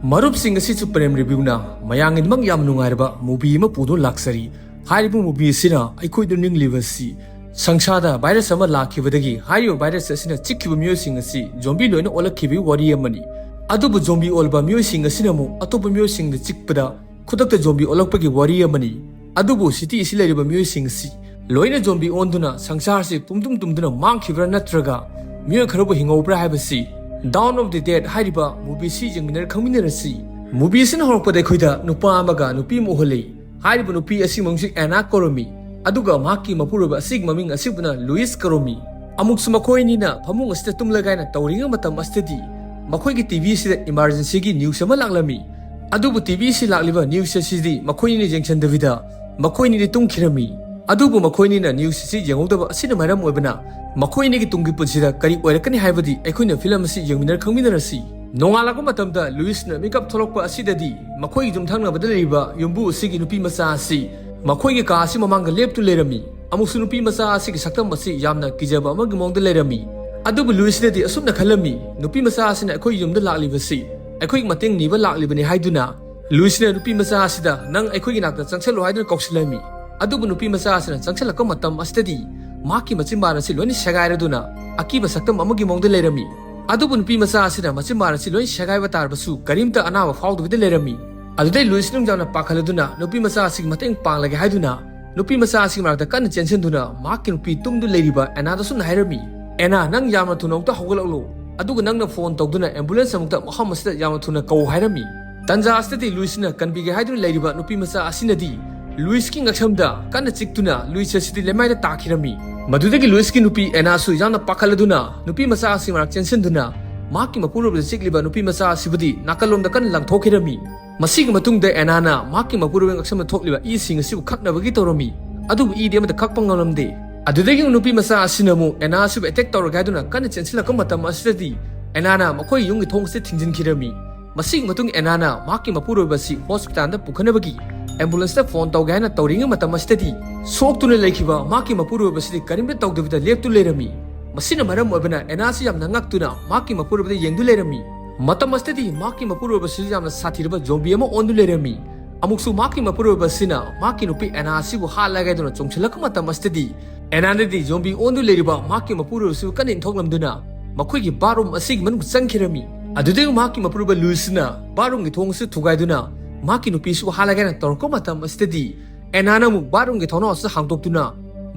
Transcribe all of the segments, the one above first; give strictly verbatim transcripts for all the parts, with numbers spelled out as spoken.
ꯃꯔꯨꯞꯁꯤꯡ, ꯑꯁꯤꯁꯨ ꯄ꯭ꯔꯦꯝ ꯔꯤꯚꯤꯌꯨꯅ ꯃꯌꯥꯝꯒꯤꯗꯃꯛ ꯌꯥꯝ ꯅꯨꯡꯉꯥꯏꯔꯕ movie ꯑꯃ ꯄꯨꯗꯨꯅ ꯂꯥꯛꯆꯔꯤ꯫ ꯍꯥꯏꯔꯤꯕ movie ꯑꯁꯤꯅ ꯑꯩꯈꯣꯏꯗ ꯅꯤꯡꯂꯤꯕꯁꯤ, ꯁꯪꯁꯥꯔꯗ virus ꯑꯃ ꯂꯥꯛꯈꯤꯕꯗꯒꯤ ꯍꯥꯏꯔꯤꯕ virus ꯑꯁꯤꯅ ꯆꯤꯛꯈꯤꯕ ꯃꯤꯑꯣꯏꯁꯤꯡ ꯑꯁꯤ zombie ꯂꯣꯏꯅ ꯑꯣꯜꯂꯛꯈꯤꯕꯒꯤ ꯋꯥꯔꯤ ꯑꯃꯅꯤ꯫ ꯑꯗꯨꯕꯨ zombie ꯑꯣꯜꯂꯕ ꯃꯤꯑꯣꯏꯁꯤꯡ ꯑꯁꯤꯅ ꯑꯃꯨꯛ ꯑꯇꯣꯞꯄ ꯃꯤꯑꯣꯏꯁꯤꯡꯗ ꯆꯤꯛꯄꯗ ꯈꯨꯗꯛꯇ zombie ꯑꯣꯜꯂꯛꯄꯒꯤ ꯋꯥꯔꯤ ꯑꯃꯅꯤ꯫ ꯑꯗꯨꯕꯨ city ꯑꯁꯤ ꯂꯩꯔꯤꯕ ꯃꯤꯑꯣꯏꯁꯤꯡ ꯑꯁꯤ ꯂꯣꯏꯅ zombie ꯑꯣꯟꯗꯨꯅ ꯁꯪꯁꯥꯔꯁꯤ ꯄꯨꯝꯗꯨꯝ ꯇꯨꯝꯗꯨꯅ ꯃꯥꯡꯈꯤꯕ꯭ꯔꯥ ꯅꯠꯇ꯭ꯔꯒ ꯃꯤꯑꯣꯏ ꯈꯔꯕꯨ ꯍꯤꯡꯍꯧꯕ꯭ꯔꯥ ꯍꯥꯏꯕꯁꯤ Dawn of the Dead ꯍꯥꯏꯔꯤꯕ movie ꯑꯁꯤ ꯌꯦꯡꯃꯤꯟꯅꯔ ꯈꯪꯃꯤꯟꯅꯔꯁꯤ꯫ Movie ꯑꯁꯤꯅ ꯍꯧꯔꯛꯄꯗ ꯑꯩꯈꯣꯏꯗ ꯅꯨꯄꯥ ꯑꯃꯒ ꯅꯨꯄꯤ ꯑꯃ ꯎꯍꯜꯂꯤ꯫ ꯍꯥꯏꯔꯤꯕ ꯅꯨꯄꯤ ꯑꯁꯤꯒꯤ ꯃꯃꯤꯡꯁꯤ Anna ꯀꯧꯔꯝꯃꯤ, ꯑꯗꯨꯒ ꯃꯍꯥꯛꯀꯤ ꯃꯄꯨꯔꯣꯏꯕ ꯑꯁꯤꯒꯤ ꯃꯃꯤꯡ ꯑꯁꯤꯕꯨꯅ Louis ꯀꯧꯔꯝꯃꯤ꯫ ꯑꯃꯨꯛꯁꯨ ꯃꯈꯣꯏ ꯑꯅꯤꯅ ꯐꯃꯨꯡ ꯑꯁꯤꯗ ꯇꯨꯝꯂꯒꯥꯏꯅ ꯇꯧꯔꯤꯉꯩ ꯃꯇꯝ ꯑꯁꯤꯗꯗꯤ ꯃꯈꯣꯏꯒꯤ TV ꯑꯁꯤꯗ emergencyꯒꯤ news ꯑꯃ ꯂꯥꯛꯂꯝꯃꯤ꯫ ꯑꯗꯨꯕꯨ TV ꯑꯁꯤ ꯂꯥꯛꯂꯤꯕ news ꯑꯁꯤꯗꯤ ꯃꯈꯣꯏ ꯑꯅꯤꯅ ꯌꯦꯡꯁꯤꯟꯗꯕꯤꯗ ꯃꯈꯣꯏ ꯑꯅꯤꯗꯤ ꯇꯨꯝꯈꯤꯔꯝꯃꯤ꯫ ꯑꯗꯨꯕꯨ ꯃꯈꯣꯏ ꯑꯅꯤꯅ news ꯑꯁꯤ ꯌꯦꯡꯍꯧꯗꯕ ꯑꯁꯤꯅ ꯃꯔꯝ ꯑꯣꯏꯕꯅ ꯃꯈꯣꯏ ꯑꯅꯤꯒꯤ ꯇꯨꯡꯒꯤ ꯄꯨꯟꯁꯤꯗ ꯀꯔꯤ ꯑꯣꯏꯔꯛꯀꯅꯤ ꯍꯥꯏꯕꯗꯤ ꯑꯩꯈꯣꯏꯅ film ꯑꯁꯤ ꯌꯦꯡꯃꯤꯟꯅꯔ ꯈꯪꯃꯤꯟꯅꯔꯁꯤ꯫ ꯅꯣꯡꯉꯥꯜꯂꯛꯄ ꯃꯇꯝꯗ Louisꯅ ꯃꯤꯀꯞ ꯊꯣꯛꯂꯛꯄ ꯑꯁꯤꯗꯗꯤ ꯃꯈꯣꯏꯒꯤ ꯌꯨꯝꯊꯪꯅꯕꯗ ꯂꯩꯔꯤꯕ ꯌꯨꯝꯕꯨ ꯑꯁꯤꯒꯤ ꯅꯨꯄꯤ ꯃꯆꯥ ꯑꯁꯤ ꯃꯈꯣꯏꯒꯤ ꯀꯥ ꯑꯁꯤ ꯃꯃꯥꯡꯗ ꯂꯦꯞꯇꯨꯅ ꯂꯩꯔꯝꯃꯤ꯫ ꯑꯃꯨꯛꯁꯨ ꯅꯨꯄꯤ ꯃꯆꯥ ꯑꯁꯤꯒꯤ ꯁꯛꯇꯝ ꯑꯁꯤ ꯌꯥꯝꯅ ꯀꯤꯖꯕ ꯑꯃꯒꯤ ꯃꯑꯣꯡꯗ ꯂꯩꯔꯝꯃꯤ꯫ ꯑꯗꯨꯕꯨ Louisꯅꯗꯤ ꯑꯁꯨꯝꯅ ꯈꯜꯂꯝꯃꯤ, ꯅꯨꯄꯤ ꯃꯆꯥ ꯑꯁꯤꯅ ꯑꯩꯈꯣꯏꯒꯤ ꯌꯨꯝꯗ ꯂꯥꯛꯂꯤꯕꯁꯤ ꯑꯩꯈꯣꯏꯒꯤ ꯃꯇꯦꯡ ꯅꯤꯕ ꯂꯥꯛꯂꯤꯕꯅꯤ ꯍꯥꯏꯗꯨꯅ Louisꯅ ꯅꯨꯄꯤ ꯃꯆꯥ ꯑꯁꯤꯗ, "ꯅꯪ ꯑꯩꯈꯣꯏꯒꯤ ꯅꯥꯛꯇ ꯆꯪꯁꯜꯂꯨ" ꯍꯥꯏꯗꯨꯅ ꯀꯧꯁꯤꯜꯂꯝꯃꯤ꯫ ꯑꯗꯨꯕꯨ ꯅꯨꯄꯤ ꯃꯆꯥ ꯑꯁꯤꯅ ꯆꯪꯁꯤꯜꯂꯛꯄ ꯃꯇꯝ ꯑꯁꯤꯗꯗꯤ ꯃꯍꯥꯛꯀꯤ ꯃꯆꯤꯟꯕꯥꯜ ꯑꯁꯤ ꯂꯣꯏꯅ ꯁꯦꯒꯥꯏꯔꯗꯨꯅ ꯑꯀꯤꯕ ꯁꯛꯇꯝ ꯑꯃꯒꯤ ꯃꯑꯣꯡꯗ ꯂꯩꯔꯝꯃꯤ꯫ ꯑꯗꯨꯕꯨ ꯅꯨꯄꯤ ꯃꯆꯥ ꯑꯁꯤꯅ ꯃꯆꯤꯟꯕꯥꯜ ꯑꯁꯤ ꯂꯣꯏꯅ ꯁꯦꯒꯥꯏꯕ ꯇꯥꯔꯕꯁꯨ ꯀꯔꯤꯝꯇ ꯑꯅꯥꯕ ꯐꯥꯎꯗꯕꯤꯗ ꯂꯩꯔꯝꯃꯤ꯫ ꯑꯗꯨꯗꯩ Louisꯅ ꯌꯥꯝꯅ ꯄꯥꯈꯠꯂꯗꯨꯅ ꯅꯨꯄꯤ ꯃꯆꯥ ꯑꯁꯤꯒꯤ ꯃꯇꯦꯡ ꯄꯥꯡꯂꯒꯦ ꯍꯥꯏꯗꯨꯅ ꯅꯨꯄꯤ ꯃꯆꯥ ꯑꯁꯤꯒꯤ ꯃꯅꯥꯛꯇ ꯀꯟꯅ ꯆꯦꯟꯁꯤꯟꯗꯨꯅ ꯃꯍꯥꯛꯀꯤ ꯅꯨꯄꯤ ꯇꯨꯝꯗꯨ ꯂꯩꯔꯤꯕ Annaꯗ ꯑꯁꯨꯝꯅ ꯍꯥꯏꯔꯝꯃꯤ, "Anna, ꯅꯪ ꯌꯥꯝꯅ ꯊꯨꯅ ꯑꯃꯨꯛꯇ ꯍꯧꯒꯠꯂꯛꯂꯣ, ꯑꯗꯨꯒ ꯅꯪꯅ phone ꯇꯧꯗꯨꯅ ambulance ꯑꯃꯨꯛꯇ ꯃꯐꯝ ꯑꯁꯤꯗ ꯌꯥꯝꯅ ꯊꯨꯅ ꯀꯧ" ꯍꯥꯏꯔꯝꯃꯤ꯫ ꯇꯟꯖꯥ ꯑꯁꯤꯗꯗꯤ Louisꯅ ꯀꯟꯕꯤꯒꯦ ꯍꯥꯏꯗꯨꯅ ꯂꯩꯔꯤꯕ ꯅꯨꯄꯤ ꯃꯆꯥ ꯑꯁꯤꯅꯗꯤ Louisꯀꯤ ꯉꯛꯁꯝꯗ ꯀꯟꯅ ꯆꯤꯛꯇꯨꯅ Louis ꯑꯁꯤꯗꯤ ꯂꯩꯃꯥꯏꯗ ꯇꯥꯈꯤꯔꯝꯃꯤ꯫ ꯃꯗꯨꯗꯒꯤ Louisꯀꯤ ꯅꯨꯄꯤ Annaꯁꯨ ꯌꯥꯝꯅ ꯄꯥꯈꯠꯂꯗꯨꯅ ꯅꯨꯄꯤ ꯃꯆꯥ ꯑꯁꯤꯒꯤ ꯃꯅꯥꯛ ꯆꯦꯟꯁꯤꯟꯗꯨꯅ ꯃꯍꯥꯛꯀꯤ ꯃꯄꯨꯔꯣꯏꯕꯗ ꯆꯤꯛꯂꯤꯕ ꯅꯨꯄꯤ ꯃꯆꯥ ꯑꯁꯤꯕꯨꯗꯤ ꯅꯥꯀꯜꯂꯣꯝꯗ ꯀꯟꯅ ꯂꯪꯊꯣꯛꯈꯤꯔꯝꯃꯤ꯫ ꯃꯁꯤꯒꯤ ꯃꯇꯨꯡꯗ Annaꯅ ꯃꯍꯥꯛꯀꯤ ꯃꯄꯨꯔꯣꯏꯕ ꯉꯛꯁꯝꯗ ꯊꯣꯛꯂꯤꯕ ꯏꯁꯤꯡ ꯑꯁꯤꯕꯨ ꯀꯛꯅꯕꯒꯤ ꯇꯧꯔꯝꯃꯤ, ꯑꯗꯨꯕꯨ ꯏꯗꯤ ꯑꯃꯠꯇ ꯀꯛꯄ ꯉꯝꯂꯝꯗꯦ꯫ ꯑꯗꯨꯗꯒꯤ ꯅꯨꯄꯤ ꯃꯆꯥ ꯑꯁꯤꯅ ꯑꯃꯨꯛ Anna ꯑꯁꯤꯕꯨ attack ꯇꯧꯔꯒꯦ ꯍꯥꯏꯗꯨꯅ ꯀꯟꯅ ꯆꯦꯟꯁꯤꯜꯂꯛꯄ ꯃꯇꯝ ꯑꯁꯤꯗꯗꯤ Annaꯅ ꯃꯈꯣꯏꯒꯤ ꯌꯨꯝꯒꯤ ꯊꯣꯡ ꯑꯁꯤ ꯊꯤꯡꯖꯤꯟꯈꯤꯔꯝꯃꯤ꯫ ꯃꯁꯤꯒꯤ ꯃꯇꯨꯡ Annaꯅ ꯃꯍꯥꯛꯀꯤ ꯃꯄꯨꯔꯣꯏꯕ ꯑꯁꯤ hospitalꯗ ꯄꯨꯈꯠꯅꯕꯒꯤ ambulanceꯇ phone ꯇꯧꯒꯦ ꯍꯥꯏꯅ ꯇꯧꯔꯤꯉꯩ ꯃꯇꯝ ꯑꯁꯤꯗꯗꯤ ꯁꯣꯛꯇꯨꯅ ꯂꯩꯈꯤꯕ ꯃꯍꯥꯛꯀꯤ ꯃꯄꯨꯔꯣꯏꯕ ꯑꯁꯤꯗꯤ ꯀꯔꯤꯝꯇ ꯇꯧꯗꯕꯤꯗ ꯂꯦꯞꯇꯨ ꯂꯩꯔꯝꯃꯤ꯫ ꯃꯁꯤꯅ ꯃꯔꯝ ꯑꯣꯏꯕꯅ Annaꯁꯤ ꯌꯥꯝꯅ ꯉꯛꯇꯨꯅ ꯃꯍꯥꯛꯀꯤ ꯃꯄꯨꯔꯣꯏꯕꯗ ꯌꯦꯡꯗꯨ ꯂꯩꯔꯝꯃꯤ꯫ ꯃꯇꯝ ꯑꯁꯤꯗꯗꯤ ꯃꯍꯥꯛꯀꯤ ꯃꯄꯨꯔꯣꯏꯕꯁꯤꯁꯨ ꯌꯥꯝꯅ ꯁꯥꯊꯤꯔꯕ ꯖꯣꯝꯕꯤ ꯑꯃ ꯑꯣꯟꯗꯨꯅ ꯂꯩꯔꯝꯃꯤ꯫ ꯑꯃꯨꯛꯁꯨ ꯃꯍꯥꯛꯀꯤ ꯃꯄꯨꯔꯣꯏꯕ ꯑꯁꯤꯅ ꯃꯍꯥꯛꯀꯤ ꯅꯨꯄꯤ ꯑꯦꯅꯥ ꯑꯁꯤꯕꯨ ꯍꯥꯠꯂꯒꯦ ꯍꯥꯏꯗꯨꯅ ꯆꯣꯡꯁꯤꯜꯂꯛꯄ ꯃꯇꯝ ꯑꯁꯤꯗꯗꯤ, ꯑꯦꯅꯥꯅꯗꯤ ꯖꯣꯝꯕꯤ ꯑꯣꯟꯗꯨꯅ ꯂꯩꯔꯤꯕ ꯃꯍꯥꯛꯀꯤ ꯃꯄꯨꯔꯣꯏꯕꯁꯤꯕꯨ ꯀꯟꯅ ꯏꯟꯊꯣꯛꯂꯝꯗꯨꯅ ꯃꯈꯣꯏꯒꯤ ꯕꯥꯠꯔꯨꯝ ꯑꯁꯤꯒꯤ ꯃꯅꯨꯡ ꯆꯪꯈꯤꯔꯝꯃꯤ꯫ ꯑꯗꯨꯗꯒꯤ ꯃꯍꯥꯛꯀꯤ ꯃꯄꯨꯔꯣꯏꯕ ꯂꯨꯏꯁꯅ ꯕꯥꯠꯔꯨꯝꯒꯤ ꯊꯣꯡ ꯑꯁꯤ ꯊꯨꯒꯥꯏꯗꯨꯅ ꯃꯍꯥꯛꯀꯤ ꯅꯨꯄꯤꯁꯤꯕꯨ ꯍꯥꯠꯂꯒꯦ ꯍꯥꯏꯅ ꯇꯧꯔꯛꯄ ꯃꯇꯝ ꯑꯁꯤꯗꯗꯤ, ꯑꯦꯅꯥꯅ ꯑꯃꯨꯛ ꯕꯥꯠꯔꯨꯝꯒꯤ ꯊꯣꯡꯅꯥꯎ ꯑꯁꯤ ꯍꯥꯡꯗꯣꯛꯇꯨꯅ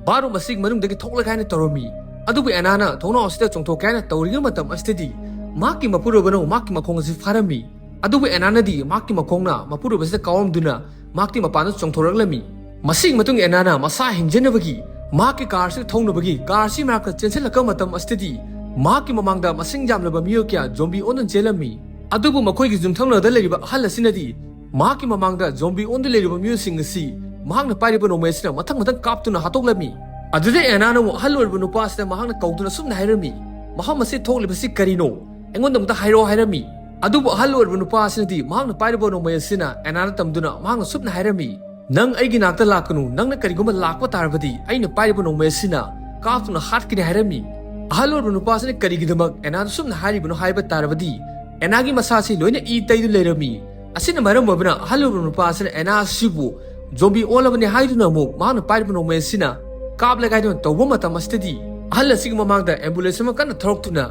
ꯕꯥꯠꯔꯨꯝ ꯑꯁꯤꯒꯤ ꯃꯅꯨꯡꯗꯒꯤ ꯊꯣꯛꯂꯒꯦ ꯍꯥꯏꯅ ꯇꯧꯔꯝꯃꯤ꯫ ꯑꯗꯨꯕꯨ ꯑꯦꯅꯥꯅ ꯊꯣꯡꯅꯥꯎ ꯑꯁꯤꯗ ꯆꯣꯡꯊꯣꯛꯀꯦ ꯍꯥꯏꯅ ꯇꯧꯔꯤꯉꯩ ꯃꯇꯝ ꯑꯁꯤꯗꯗꯤ, ꯃꯍꯥꯛꯀꯤ ꯃꯄꯨꯔꯣꯏꯕꯅ ꯃꯍꯥꯛꯀꯤ ꯃꯈꯣꯡ ꯑꯁꯤ ꯐꯥꯔꯝꯃꯤ꯫ ꯑꯗꯨꯕꯨ ꯑꯦꯅꯥꯅꯗꯤ ꯃꯍꯥꯛꯀꯤ ꯃꯈꯣꯡꯅ ꯃꯄꯨꯔꯣꯏꯕꯁꯤꯗ ꯀꯥꯎꯔꯝꯗꯨꯅ ꯃꯍꯥꯛꯇꯤ ꯃꯄꯥꯟꯗ ꯆꯣꯡꯊꯣꯔꯛꯂꯝꯃꯤ꯫ ꯃꯁꯤꯒꯤ ꯃꯇꯨꯡ ꯑꯦꯅꯥꯅ ꯃꯁꯥ ꯍꯤꯡꯖꯅꯕꯒꯤ ꯃꯍꯥꯛꯀꯤ ꯀꯥꯔ ꯑꯁꯤ ꯊꯧꯅꯕꯒꯤ ꯀꯥꯔ ꯑꯁꯤ ꯃꯅꯥꯛꯇ ꯆꯦꯟꯁꯤꯜꯂꯛꯄ ꯃꯇꯝ ꯑꯁꯤꯗꯗꯤ, ꯃꯍꯥꯛꯀꯤ ꯃꯃꯥꯡꯗ ꯃꯁꯤꯡ ꯌꯥꯝꯂꯕ ꯃꯤꯑꯣꯏ ꯀꯌꯥ ꯖꯣꯝꯕꯤ ꯑꯣꯟꯗꯨꯅ ꯆꯦꯜꯂꯝꯃꯤ꯫ ꯑꯗꯨꯕꯨ ꯃꯈꯣꯏꯒꯤ ꯌꯨꯝꯊꯪꯅꯕꯗ ꯂꯩꯔꯤꯕ ꯑꯍꯜ ꯑꯁꯤꯅꯗꯤ ꯃꯍꯥꯛꯀꯤ ꯃꯃꯥꯡꯗ ꯖꯣꯝꯕꯤ ꯑꯣꯟꯗꯨꯅ ꯂꯩꯔꯤꯕ ꯃꯤꯑꯣꯏꯁꯤꯡ ꯑꯁꯤ ꯃꯍꯥꯛꯅ ꯄꯥꯏꯔꯤꯕ ꯅꯣꯡꯃꯩ ꯑꯁꯤꯅ ꯃꯊꯪ ꯃꯊꯪ ꯀꯥꯞꯇꯨꯅ ꯍꯥꯠꯇꯣꯛꯂꯝꯃꯤ꯫ ꯑꯗꯨꯗ ꯑꯦꯅꯥꯅ ꯑꯃꯨꯛ ꯑꯍꯜ ꯑꯣꯏꯔꯕ ꯅꯨꯄꯥ ꯑꯁꯤꯗ ꯃꯍꯥꯛꯅ ꯀꯧꯗꯨꯅ ꯑꯁꯨꯝꯅ ꯍꯥꯏꯔꯝꯃꯤ, "ꯃꯐꯝ ꯑꯁꯤ ꯊꯣꯛꯂꯤꯕꯁꯤ ꯀꯔꯤꯅꯣ? ꯑꯩꯉꯣꯟꯗ ꯑꯃꯨꯛꯇ ꯍꯥꯏꯔꯛꯑꯣ" ꯍꯥꯏꯔꯝꯃꯤ꯫ ꯑꯗꯨꯕꯨ ꯑꯍꯜ ꯑꯣꯏꯔꯕ ꯅꯨꯄꯥ ꯑꯁꯤꯅꯗꯤ ꯃꯍꯥꯛꯅ ꯄꯥꯏꯔꯤꯕ ꯅꯣꯡꯃꯩ ꯑꯁꯤꯅ ꯑꯦꯅꯥꯗ ꯇꯝꯗꯨꯅ ꯃꯍꯥꯛꯅ ꯑꯁꯨꯝꯅ ꯍꯥꯏꯔꯝꯃꯤ, "ꯅꯪ ꯑꯩꯒꯤ ꯅꯥꯛꯇ ꯂꯥꯛꯀꯅꯨ, ꯅꯪꯅ ꯀꯔꯤꯒꯨꯝꯕ ꯂꯥꯛꯄ ꯇꯥꯔꯕꯗꯤ ꯑꯩꯅ ꯄꯥꯏꯔꯤꯕ ꯅꯣꯡꯃꯩ ꯑꯁꯤꯅ ꯀꯥꯞꯇꯨꯅ ꯍꯥꯠꯀꯅꯤ" ꯍꯥꯏꯔꯝꯃꯤ꯫ ꯑꯍꯜ ꯑꯣꯏꯔꯕ ꯅꯨꯄꯥ ꯑꯁꯤꯅ ꯀꯔꯤꯒꯤꯗꯃꯛ ꯑꯦꯅꯥꯗ ꯑꯁꯨꯝꯅ ꯍꯥꯏꯔꯤꯕꯅꯣ ꯍꯥꯏꯕ ꯇꯥꯔꯕꯗꯤ, ꯑꯦꯅꯥꯒꯤ ꯃꯁꯥꯁꯤ ꯂꯣꯏꯅ ꯏ ꯇꯩꯗꯨꯅ ꯂꯩꯔꯝꯃꯤ꯫ ꯑꯁꯤꯅ ꯃꯔꯝ ꯑꯣꯏꯕꯅ ꯑꯍꯜ ꯑꯣꯏꯔꯕ ꯅꯨꯄꯥ ꯑꯁꯤꯅ ꯑꯦꯅꯥ ꯑꯁꯤꯕꯨ ꯖꯣꯝꯕꯤ ꯑꯣꯜꯂꯕꯅꯤ ꯍꯥꯏꯗꯨꯅ ꯑꯃꯨꯛ ꯃꯍꯥꯛꯅ ꯄꯥꯏꯔꯤꯕ ꯅꯣꯡꯃꯩ ꯑꯁꯤꯅ ꯀꯥꯞꯂꯒꯦ ꯍꯥꯏꯗꯨꯅ ꯇꯧꯕ ꯃꯇꯝ ꯑꯁꯤꯗꯗꯤ, ꯑꯍꯜ ꯑꯁꯤꯒꯤ ꯃꯃꯥꯡꯗ ꯑꯦꯝꯕꯨꯂꯦꯟꯁ ꯑꯃ ꯀꯟꯅ ꯊꯧꯔꯛꯇꯨꯅ,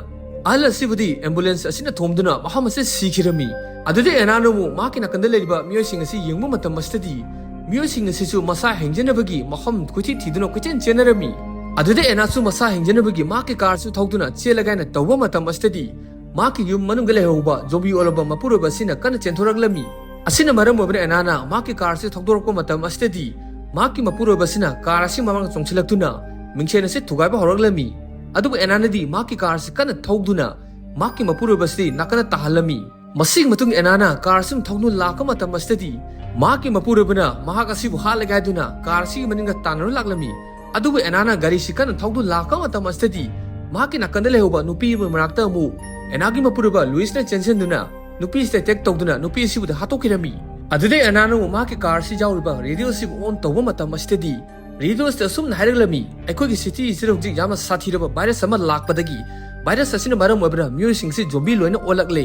ꯑꯍꯜ ꯑꯁꯤꯕꯨꯗꯤ ꯑꯦꯝꯕꯨꯂꯦꯟꯁ ꯑꯁꯤꯅ ꯊꯣꯝꯗꯨꯅ ꯃꯐꯝ ꯑꯁꯤꯗ ꯁꯤꯈꯤꯔꯝꯃꯤ꯫ ꯑꯗꯨꯗ ꯑꯦꯅꯥꯅ ꯑꯃꯨꯛ ꯃꯍꯥꯛꯀꯤ ꯅꯥꯀꯟꯗ ꯂꯩꯔꯤꯕ ꯃꯤꯑꯣꯏꯁꯤꯡ ꯑꯁꯤ ꯌꯦꯡꯕ ꯃꯇꯝ ꯑꯁꯤꯗꯗꯤ, ꯃꯤꯑꯣꯏꯁꯤꯡ ꯑꯁꯤꯁꯨ ꯃꯁꯥ ꯍꯤꯡꯖꯅꯕꯒꯤ ꯃꯐꯝ ꯀꯣꯏꯊꯤ ꯊꯤꯗꯨꯅ ꯀꯣꯏꯆꯦꯟ ꯆꯦꯟꯅꯔꯝꯃꯤ꯫ ꯑꯗꯨꯗ ꯑꯦꯅꯥꯁꯨ ꯃꯁꯥ ꯍꯤꯡꯖꯅꯕꯒꯤ ꯃꯍꯥꯛꯀꯤ ꯀꯥꯔꯁꯨ ꯊꯧꯗꯨꯅ ꯆꯦꯜꯂꯒꯦ ꯍꯥꯏꯅ ꯇꯧꯕ ꯃꯇꯝ ꯑꯁꯤꯗꯗꯤ, ꯃꯍꯥꯛꯀꯤ ꯌꯨꯝ ꯃꯅꯨꯡꯗ ꯂꯩꯍꯧꯕ ꯖꯣꯝꯕꯤ ꯑꯣꯜꯂꯕ ꯃꯄꯨꯔꯣꯏꯕ ꯑꯁꯤꯅ ꯀꯟꯅ ꯆꯦꯟꯊꯣꯔꯛꯂꯝꯃꯤ꯫ ꯑꯁꯤꯅ ꯃꯔꯝ ꯑꯣꯏꯕꯅ ꯑꯦꯅꯥꯅ ꯃꯍꯥꯛꯀꯤ ꯀꯥꯔꯁꯤ ꯊꯧꯗꯣꯔꯛꯄ ꯃꯇꯝ ꯑꯁꯤꯗꯗꯤ, ꯃꯍꯥꯛꯀꯤ ꯃꯄꯨꯔꯣꯏꯕ ꯑꯁꯤꯅ ꯀꯥꯔ ꯑꯁꯤ ꯃꯃꯥꯡꯗ ꯆꯣꯡꯁꯤꯜꯂꯛꯇꯨꯅ ꯃꯤꯡꯁꯦꯟ ꯑꯁꯤ ꯊꯨꯒꯥꯏꯕ ꯍꯧꯔꯛꯂꯝꯃꯤ꯫ ꯑꯗꯨꯕꯨ ꯑꯦꯅꯥꯅꯗꯤ ꯃꯍꯥꯛꯀꯤ ꯀꯥꯔ ꯑꯁꯤ ꯀꯟꯅ ꯊꯧꯗꯨꯅ ꯃꯍꯥꯛꯀꯤ ꯃꯄꯨꯔꯣꯏꯕ ꯑꯁꯤ ꯅꯥꯀꯟꯗ ꯇꯥꯍꯜꯂꯝꯃꯤ꯫ ꯃꯁꯤꯒꯤ ꯃꯇꯨꯡ ꯑꯦꯅꯥꯅ ꯀꯥꯔ ꯑꯁꯤ ꯊꯧꯗꯨꯅ ꯂꯥꯛꯄ ꯃꯇꯝ ꯑꯁꯤꯗꯗꯤ, ꯃꯍꯥꯛꯀꯤ ꯃꯄꯨꯔꯣꯏꯕꯅ ꯃꯍꯥꯛ ꯑꯁꯤꯕꯨ ꯍꯥꯠꯂꯒꯦ ꯍꯥꯏꯗꯨꯅ ꯀꯥꯔ ꯑꯁꯤꯒꯤ ꯃꯅꯤꯡꯗ ꯇꯥꯟꯅꯔꯨ ꯂꯥꯛꯂꯝꯃꯤ꯫ ꯑꯗꯨꯕꯨ ꯑꯦꯅꯥꯅ ꯒꯥꯔꯤꯁꯤ ꯀꯟꯅ ꯊꯧꯗꯨꯅ ꯂꯥꯛꯄ ꯃꯇꯝ ꯑꯁꯤꯗꯗꯤ, ꯃꯍꯥꯛꯀꯤ ꯅꯥꯀꯟꯗ ꯂꯩꯍꯧꯕ ꯅꯨꯄꯤ ꯑꯃꯒꯤ ꯃꯅꯥꯛꯇ ꯑꯃꯨꯛ ꯑꯦꯅꯥꯒꯤ ꯃꯄꯨꯔꯣꯏꯕ ꯂꯨꯏꯁꯅ ꯆꯦꯟꯁꯤꯟꯗꯨꯅ ꯅꯨꯄꯤꯁꯤꯗ ꯑꯦꯇꯦꯛ ꯇꯧꯗꯨꯅ ꯅꯨꯄꯤ ꯑꯁꯤꯕꯨꯗꯤ ꯍꯥꯠꯇꯣꯛꯈꯤꯔꯝꯃꯤ꯫ ꯑꯗꯨꯗꯩ ꯑꯦꯅꯥꯅ ꯑꯃꯨꯛ ꯃꯍꯥꯛꯀꯤ ꯀꯥꯔ ꯑꯁꯤ ꯌꯥꯎꯔꯤꯕ ꯔꯦꯗꯤꯑꯣ ꯑꯁꯤꯕꯨ ꯑꯣꯟ ꯇꯧꯕ ꯃꯇꯝ ꯑꯁꯤꯗꯗꯤ, ꯔꯦꯗꯤꯑꯣ ꯑꯁꯤꯗ ꯑꯁꯨꯝꯅ ꯍꯥꯏꯔꯛꯂꯝꯃꯤ, "ꯑꯩꯈꯣꯏꯒꯤ ꯁꯤꯇꯤ ꯑꯁꯤꯗ ꯍꯧꯖꯤꯛ ꯌꯥꯝꯅ ꯁꯥꯊꯤꯔꯕ ꯚꯥꯏꯔꯁ ꯑꯃ ꯂꯥꯛꯄꯗꯒꯤ ꯚꯥꯏꯔꯁ ꯑꯁꯤꯅ ꯃꯔꯝ ꯑꯣꯏꯕꯅ ꯃꯤꯑꯣꯏꯁꯤꯡ ꯑꯁꯤ ꯖꯣꯝꯕꯤ ꯂꯣꯏꯅ ꯑꯣꯜꯂꯛꯂꯦ꯫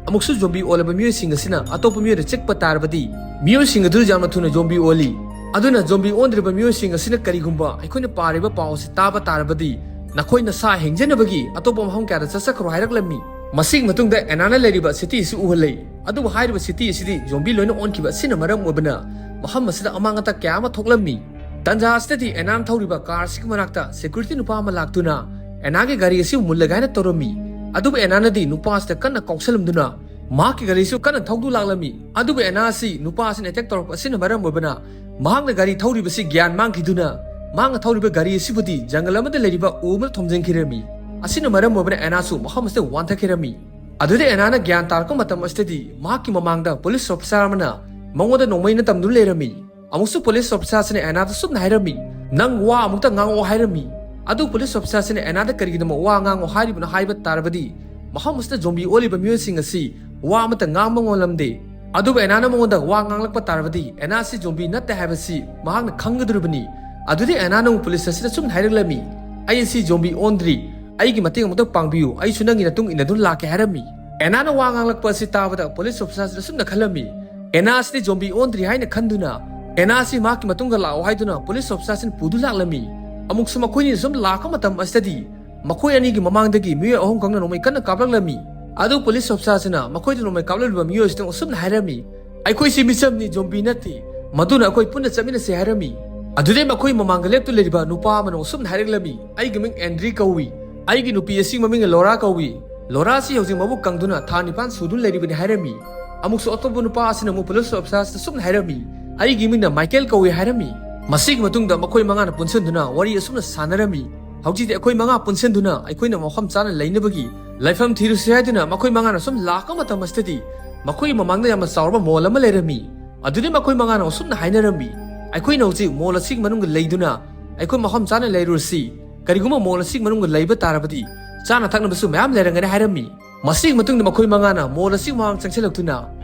ꯑꯃꯨꯛꯁꯨ ꯖꯣꯝꯕꯤ ꯑꯣꯜꯂꯕ ꯃꯤꯑꯣꯏꯁꯤꯡ ꯑꯁꯤꯅ ꯑꯇꯣꯞꯄ ꯃꯤꯑꯣꯏꯗ ꯆꯤꯛꯄ ꯇꯥꯔꯕꯗꯤ ꯃꯤꯑꯣꯏꯁꯤꯡ ꯑꯗꯨ ꯌꯥꯝꯅ ꯊꯨꯅ ꯖꯣꯝꯕꯤ ꯑꯣꯜꯂꯤ꯫ ꯑꯗꯨꯅ ꯖꯣꯝꯕꯤ ꯑꯣꯟꯗ꯭ꯔꯤꯕ ꯃꯤꯑꯣꯏꯁꯤꯡ ꯑꯁꯤꯅ ꯀꯔꯤꯒꯨꯝꯕ ꯑꯩꯈꯣꯏꯅ ꯄꯥꯔꯤꯕ ꯄꯥꯎ ꯑꯁꯤ ꯇꯥꯕ ꯇꯥꯔꯕꯗꯤ ꯅꯈꯣꯏ ꯅꯁꯥ ꯍꯤꯡꯖꯅꯕꯒꯤ ꯑꯇꯣꯞꯄ ꯃꯐꯝ ꯀꯌꯥꯗ ꯆꯠꯆꯈ꯭ꯔꯣ ꯍꯥꯏꯔꯛꯂꯝꯃꯤ꯫ ꯃꯁꯤꯒꯤ ꯃꯇꯨꯡꯗ ꯑꯦꯅꯥꯅ ꯂꯩꯔꯤꯕ ꯁꯤꯇꯤ ꯑꯁꯤ ꯎꯍꯜꯂꯦ꯫ ꯑꯗꯨꯕꯨ ꯍꯥꯏꯔꯤꯕ ꯁꯤꯇꯤ ꯑꯁꯤꯗꯤ ꯖꯣꯝꯕꯤ ꯂꯣꯏꯅ ꯑꯣꯟꯈꯤꯕ ꯑꯁꯤꯅ ꯃꯔꯝ ꯑꯣꯏꯕꯅ ꯃꯐꯝ ꯑꯁꯤꯗ ꯑꯃꯥꯡ ꯑꯇꯥ ꯀꯌꯥ ꯑꯃ ꯊꯣꯛꯂꯝꯃꯤ꯫ ꯇꯟꯖꯥ ꯑꯁꯤꯗꯗꯤ ꯑꯦꯅꯥꯅ ꯊꯧꯔꯤꯕ ꯀꯥꯔ ꯑꯁꯤꯒꯤ ꯃꯅꯥꯛꯇ ꯁꯦꯀ꯭ꯌꯨꯔꯤꯇꯤ ꯅꯨꯄꯥ ꯑꯃ ꯂꯥꯛꯇꯨꯅ ꯑꯦꯅꯥꯒꯤ ꯒꯥꯔꯤ ꯑꯁꯤꯕꯨ ꯃꯨꯜꯂꯒꯦ ꯍꯥꯏꯅ ꯇꯧꯔꯝꯃꯤ꯫ ꯑꯗꯨꯕꯨ ꯑꯦꯅꯥꯅꯗꯤ ꯅꯨꯄꯥ ꯑꯁꯤꯗ ꯀꯟꯅ ꯀꯥꯎꯁꯜꯂꯝꯗꯨꯅ ꯃꯍꯥꯛꯀꯤ ꯒꯥꯔꯤꯁꯨ ꯀꯟꯅ ꯊꯧꯗꯨ ꯂꯥꯛꯂꯝꯃꯤ꯫ ꯑꯗꯨꯕꯨ ꯑꯦꯅꯥ ꯑꯁꯤ ꯅꯨꯄꯥ ꯑꯁꯤꯅ ꯑꯦꯇꯦꯛ ꯇꯧꯔꯛꯄ ꯑꯁꯤꯅ ꯃꯔꯝ ꯑꯣꯏꯕꯅ ꯃꯍꯥꯛꯅ ꯒꯥꯔꯤ ꯊꯧꯔꯤꯕꯁꯤ ꯒ꯭ꯌꯥꯟ ꯃꯥꯡꯈꯤꯗꯨꯅ ꯃꯍꯥꯛꯅ ꯊꯧꯔꯤꯕ ꯒꯥꯔꯤ ꯑꯁꯤꯕꯨꯗꯤ ꯖꯪꯒꯜ ꯑꯃꯗ ꯂꯩꯔꯤꯕ ꯎ ꯑꯃꯗ ꯊꯣꯝꯖꯤꯟꯈꯤꯔꯝꯃꯤ꯫ ꯑꯁꯤꯅ ꯃꯔꯝ ꯑꯣꯏꯕꯅ ꯑꯦꯅꯥꯁꯨ ꯃꯐꯝ ꯑꯁꯤꯗ ꯋꯥꯟꯊꯈꯤꯔꯝꯃꯤ꯫ ꯑꯗꯨꯗ ꯑꯦꯅꯥꯅ ꯒ꯭ꯌꯥꯟ ꯇꯥꯔꯛꯄ ꯃꯇꯝ ꯑꯁꯤꯗꯗꯤ ꯃꯍꯥꯛꯀꯤ ꯃꯃꯥꯡꯗ ꯄꯨꯂꯤꯁ ꯑꯣꯐꯤꯁꯥꯔ ꯑꯃꯅ ꯃꯉꯣꯟꯗ ꯅꯣꯡꯃꯩꯅ ꯇꯝꯗꯨꯅ ꯂꯩꯔꯝꯃꯤ꯫ ꯑꯃꯨꯛꯁꯨ ꯄꯨꯂꯤꯁ ꯑꯣꯐꯤꯁꯥꯔꯁꯤꯅ ꯑꯦꯅꯥꯗ ꯁꯨꯝꯅ ꯍꯥꯏꯔꯝꯃꯤ, "ꯅꯪ ꯋꯥ ꯑꯃꯨꯛꯇ ꯉꯥꯡꯉꯛꯑꯣ" ꯍꯥꯏꯔꯝꯃꯤ꯫ ꯑꯗꯨ ꯄꯨꯂꯤꯁ ꯑꯣꯐꯤꯁꯥꯔꯁꯤꯅ ꯑꯦꯅꯥꯗ ꯀꯔꯤꯒꯤꯗꯃꯛ ꯋꯥ ꯉꯥꯡꯉꯣ ꯍꯥꯏꯔꯤꯕꯅꯣ ꯍꯥꯏꯕ ꯇꯥꯔꯕꯗꯤ ꯃꯐꯝ ꯑꯁꯤꯗ ꯖꯣꯝꯕꯤ ꯑꯣꯜꯂꯤꯕ ꯃꯤꯑꯣꯏꯁꯤꯡ ꯑꯁꯤ ꯋꯥ ꯑꯃꯠꯇ ꯉꯥꯡꯕ ꯉꯝꯂꯝꯗꯦ꯫ ꯑꯗꯨꯕꯨ ꯑꯦꯅꯥꯅ ꯃꯉꯣꯟꯗ ꯋꯥ ꯉꯥꯡꯂꯛꯄ ꯇꯥꯔꯕꯗꯤ ꯑꯦꯅꯥ ꯑꯁꯤ ꯖꯣꯝꯕꯤ ꯅꯠꯇꯦ ꯍꯥꯏꯕꯁꯤ ꯃꯍꯥꯛꯅ ꯈꯪꯒꯗꯧꯔꯤꯕꯅꯤ꯫ ꯑꯗꯨꯗꯤ ꯑꯦꯅꯥꯅ ꯑꯃꯨꯛ ꯄꯨꯂꯤꯁ ꯑꯁꯤꯗ ꯁꯨꯝꯅ ꯍꯥꯏꯔꯛꯂꯝꯃꯤ, "ꯑꯩ ꯑꯁꯤ ꯖꯣꯝꯕꯤ ꯑꯣꯟꯗ꯭ꯔꯤ, ꯑꯩꯒꯤ ꯃꯇꯦꯡ ꯑꯃꯨꯛꯇ ꯄꯥꯡꯕꯤꯌꯨ, ꯑꯩꯁꯨ ꯅꯪꯒꯤ ꯃꯇꯨꯡ ꯏꯟꯅꯗꯨꯅ ꯂꯥꯛꯀꯦ" ꯍꯥꯏꯔꯝꯃꯤ꯫ ꯑꯦꯅꯥꯅ ꯋꯥ ꯉꯥꯡꯂꯛꯄ ꯑꯁꯤ ꯇꯥꯕꯗ ꯄꯨꯂꯤꯁ ꯑꯣꯐꯤꯁꯥꯔꯁꯤꯗ ꯁꯨꯝꯅ ꯈꯜꯂꯝꯃꯤ, ꯑꯦꯅꯥ ꯑꯁꯤꯗꯤ ꯖꯣꯝꯕꯤ ꯑꯣꯟꯗ꯭ꯔꯤ ꯍꯥꯏꯅ ꯈꯟꯗꯨꯅ ꯑꯦꯅꯥ ꯑꯁꯤ ꯃꯍꯥꯛꯀꯤ ꯃꯇꯨꯡꯗ ꯂꯥꯛꯑꯣ ꯍꯥꯏꯗꯨꯅ ꯄꯨꯂꯤꯁ ꯑꯣꯐꯤꯁꯥꯔꯁꯤꯅ ꯄꯨꯗꯨ ꯂꯥꯛꯂꯝꯃꯤ꯫ ꯑꯃꯨꯛꯁꯨ ꯃꯈꯣꯏꯅꯤꯅ ꯁꯨꯝ ꯂꯥꯛꯄ ꯃꯇꯝ ꯑꯁꯤꯗꯗꯤ ꯃꯈꯣꯏ ꯑꯅꯤꯒꯤ ꯃꯃꯥꯡꯗꯒꯤ ꯃꯤꯑꯣꯏ ꯑꯍꯨꯝ ꯈꯛꯅ ꯅꯣꯡꯃꯩ ꯀꯟꯅ ꯀꯥꯞꯂꯛꯂꯝꯃꯤ꯫ ꯑꯗꯨ ꯄꯨꯂꯤꯁ ꯑꯣꯐꯤꯁꯥꯔꯁꯤꯅ ꯃꯈꯣꯏꯗ ꯅꯣꯡꯃꯩ ꯀꯥꯞꯂꯛꯂꯤꯕ ꯃꯤꯑꯣꯏꯁꯤꯗ ꯑꯁꯨꯝꯅ ꯍꯥꯏꯔꯝꯃꯤ, "ꯑꯩꯈꯣꯏꯁꯤ ꯃꯤꯆꯝꯅꯤ, ꯖꯣꯝꯕꯤ ꯅꯠꯇꯦ, ꯃꯗꯨꯅ ꯑꯩꯈꯣꯏ ꯄꯨꯟꯅ ꯆꯠꯃꯤꯟꯅꯁꯤ" ꯍꯥꯏꯔꯝꯃꯤ꯫ ꯑꯗꯨꯗꯩ ꯃꯈꯣꯏ ꯃꯃꯥꯡꯗ ꯂꯦꯞꯇꯨꯅ ꯂꯩꯔꯤꯕ ꯅꯨꯄꯥ ꯑꯃꯅ ꯑꯁꯨꯝꯅ ꯍꯥꯏꯔꯛꯂꯝꯃꯤ, "ꯑꯩꯒꯤ ꯃꯤꯡ ꯑꯦꯟꯗ꯭ꯔꯤ ꯀꯧꯏ, ꯑꯩꯒꯤ ꯅꯨꯄꯤ ꯑꯁꯤꯒꯤ ꯃꯃꯤꯡꯅ ꯂꯣꯔꯥ ꯀꯧꯏ, ꯂꯣꯔꯥ ꯑꯁꯤ ꯍꯧꯖꯤꯛ ꯃꯕꯨꯛ ꯀꯪꯗꯨꯅ ꯊꯥ ꯅꯤꯄꯥꯟ ꯁꯨꯗꯨꯅ ꯂꯩꯔꯤꯕꯅꯤ" ꯍꯥꯏꯔꯝꯃꯤ꯫ ꯑꯃꯨꯛꯁꯨ ꯑꯇꯣꯞꯄ ꯅꯨꯄꯥ ꯑꯁꯤꯅ ꯑꯃꯨꯛ ꯄꯨꯂꯤꯁ ꯑꯣꯐꯤꯁꯥꯔꯁꯤꯗ ꯑꯁꯨꯝꯅ ꯍꯥꯏꯔꯝꯃꯤ, "ꯑꯩꯒꯤ ꯃꯤꯡꯅ ꯃꯥꯏꯀꯦꯜ ꯀꯧꯏ" ꯍꯥꯏꯔꯝꯃꯤ꯫ ꯃꯁꯤꯒꯤ ꯃꯇꯨꯡꯗ ꯃꯈꯣꯏ ꯃꯉꯥꯅ ꯄꯨꯟꯁꯤꯟꯗꯨꯅ ꯋꯥꯔꯤ ꯑꯁꯨꯝꯅ ꯁꯥꯟꯅꯔꯝꯃꯤ, "ꯍꯧꯖꯤꯛꯇꯤ ꯑꯩꯈꯣꯏ ꯃꯉꯥ ꯄꯨꯟꯁꯤꯟꯗꯨꯅ ꯑꯩꯈꯣꯏꯅ ꯃꯐꯝ ꯆꯥꯅ ꯂꯩꯅꯕꯒꯤ ꯂꯩꯐꯝ ꯊꯤꯔꯨꯁꯤ" ꯍꯥꯏꯗꯨꯅ ꯃꯈꯣꯏ ꯃꯉꯥꯅ ꯁꯨꯝ ꯂꯥꯛꯄ ꯃꯇꯝ ꯑꯁꯤꯗꯗꯤ ꯃꯈꯣꯏꯒꯤ ꯃꯃꯥꯡꯗ ꯌꯥꯝꯅ ꯆꯥꯎꯔꯕ ꯃꯣꯜ ꯑꯃ ꯂꯩꯔꯝꯃꯤ꯫ ꯑꯗꯨꯗꯤ ꯃꯈꯣꯏ ꯃꯉꯥꯅ ꯑꯁꯨꯝꯅ ꯍꯥꯏꯅꯔꯝꯃꯤ, "ꯑꯩꯈꯣꯏꯅ ꯍꯧꯖꯤꯛ ꯃꯣꯜ ꯑꯁꯤꯒꯤ ꯃꯅꯨꯡꯗ ꯂꯩꯗꯨꯅ ꯑꯩꯈꯣꯏ ꯃꯐꯝ ꯆꯥꯅ ꯂꯩꯔꯨꯔꯁꯤ꯫ ꯀꯔꯤꯒꯨꯝꯕ ꯃꯣꯜ ꯑꯁꯤꯒꯤ ꯃꯅꯨꯡꯗ ꯂꯩꯕ ꯇꯥꯔꯕꯗꯤ ꯆꯥꯅ ꯊꯛꯅꯕꯁꯨ ꯃꯌꯥꯝ ꯂꯩꯔꯝꯒꯅꯤ" ꯍꯥꯏꯔꯝꯃꯤ꯫ ꯃꯁꯤꯒꯤ ꯃꯇꯨꯡꯗ ꯃꯈꯣꯏ ꯃꯉꯥꯅ ꯃꯣꯜ ꯑꯁꯤꯒꯤ ꯃꯃꯥꯡ ꯆꯪꯁꯤꯜꯂꯛꯇꯨꯅ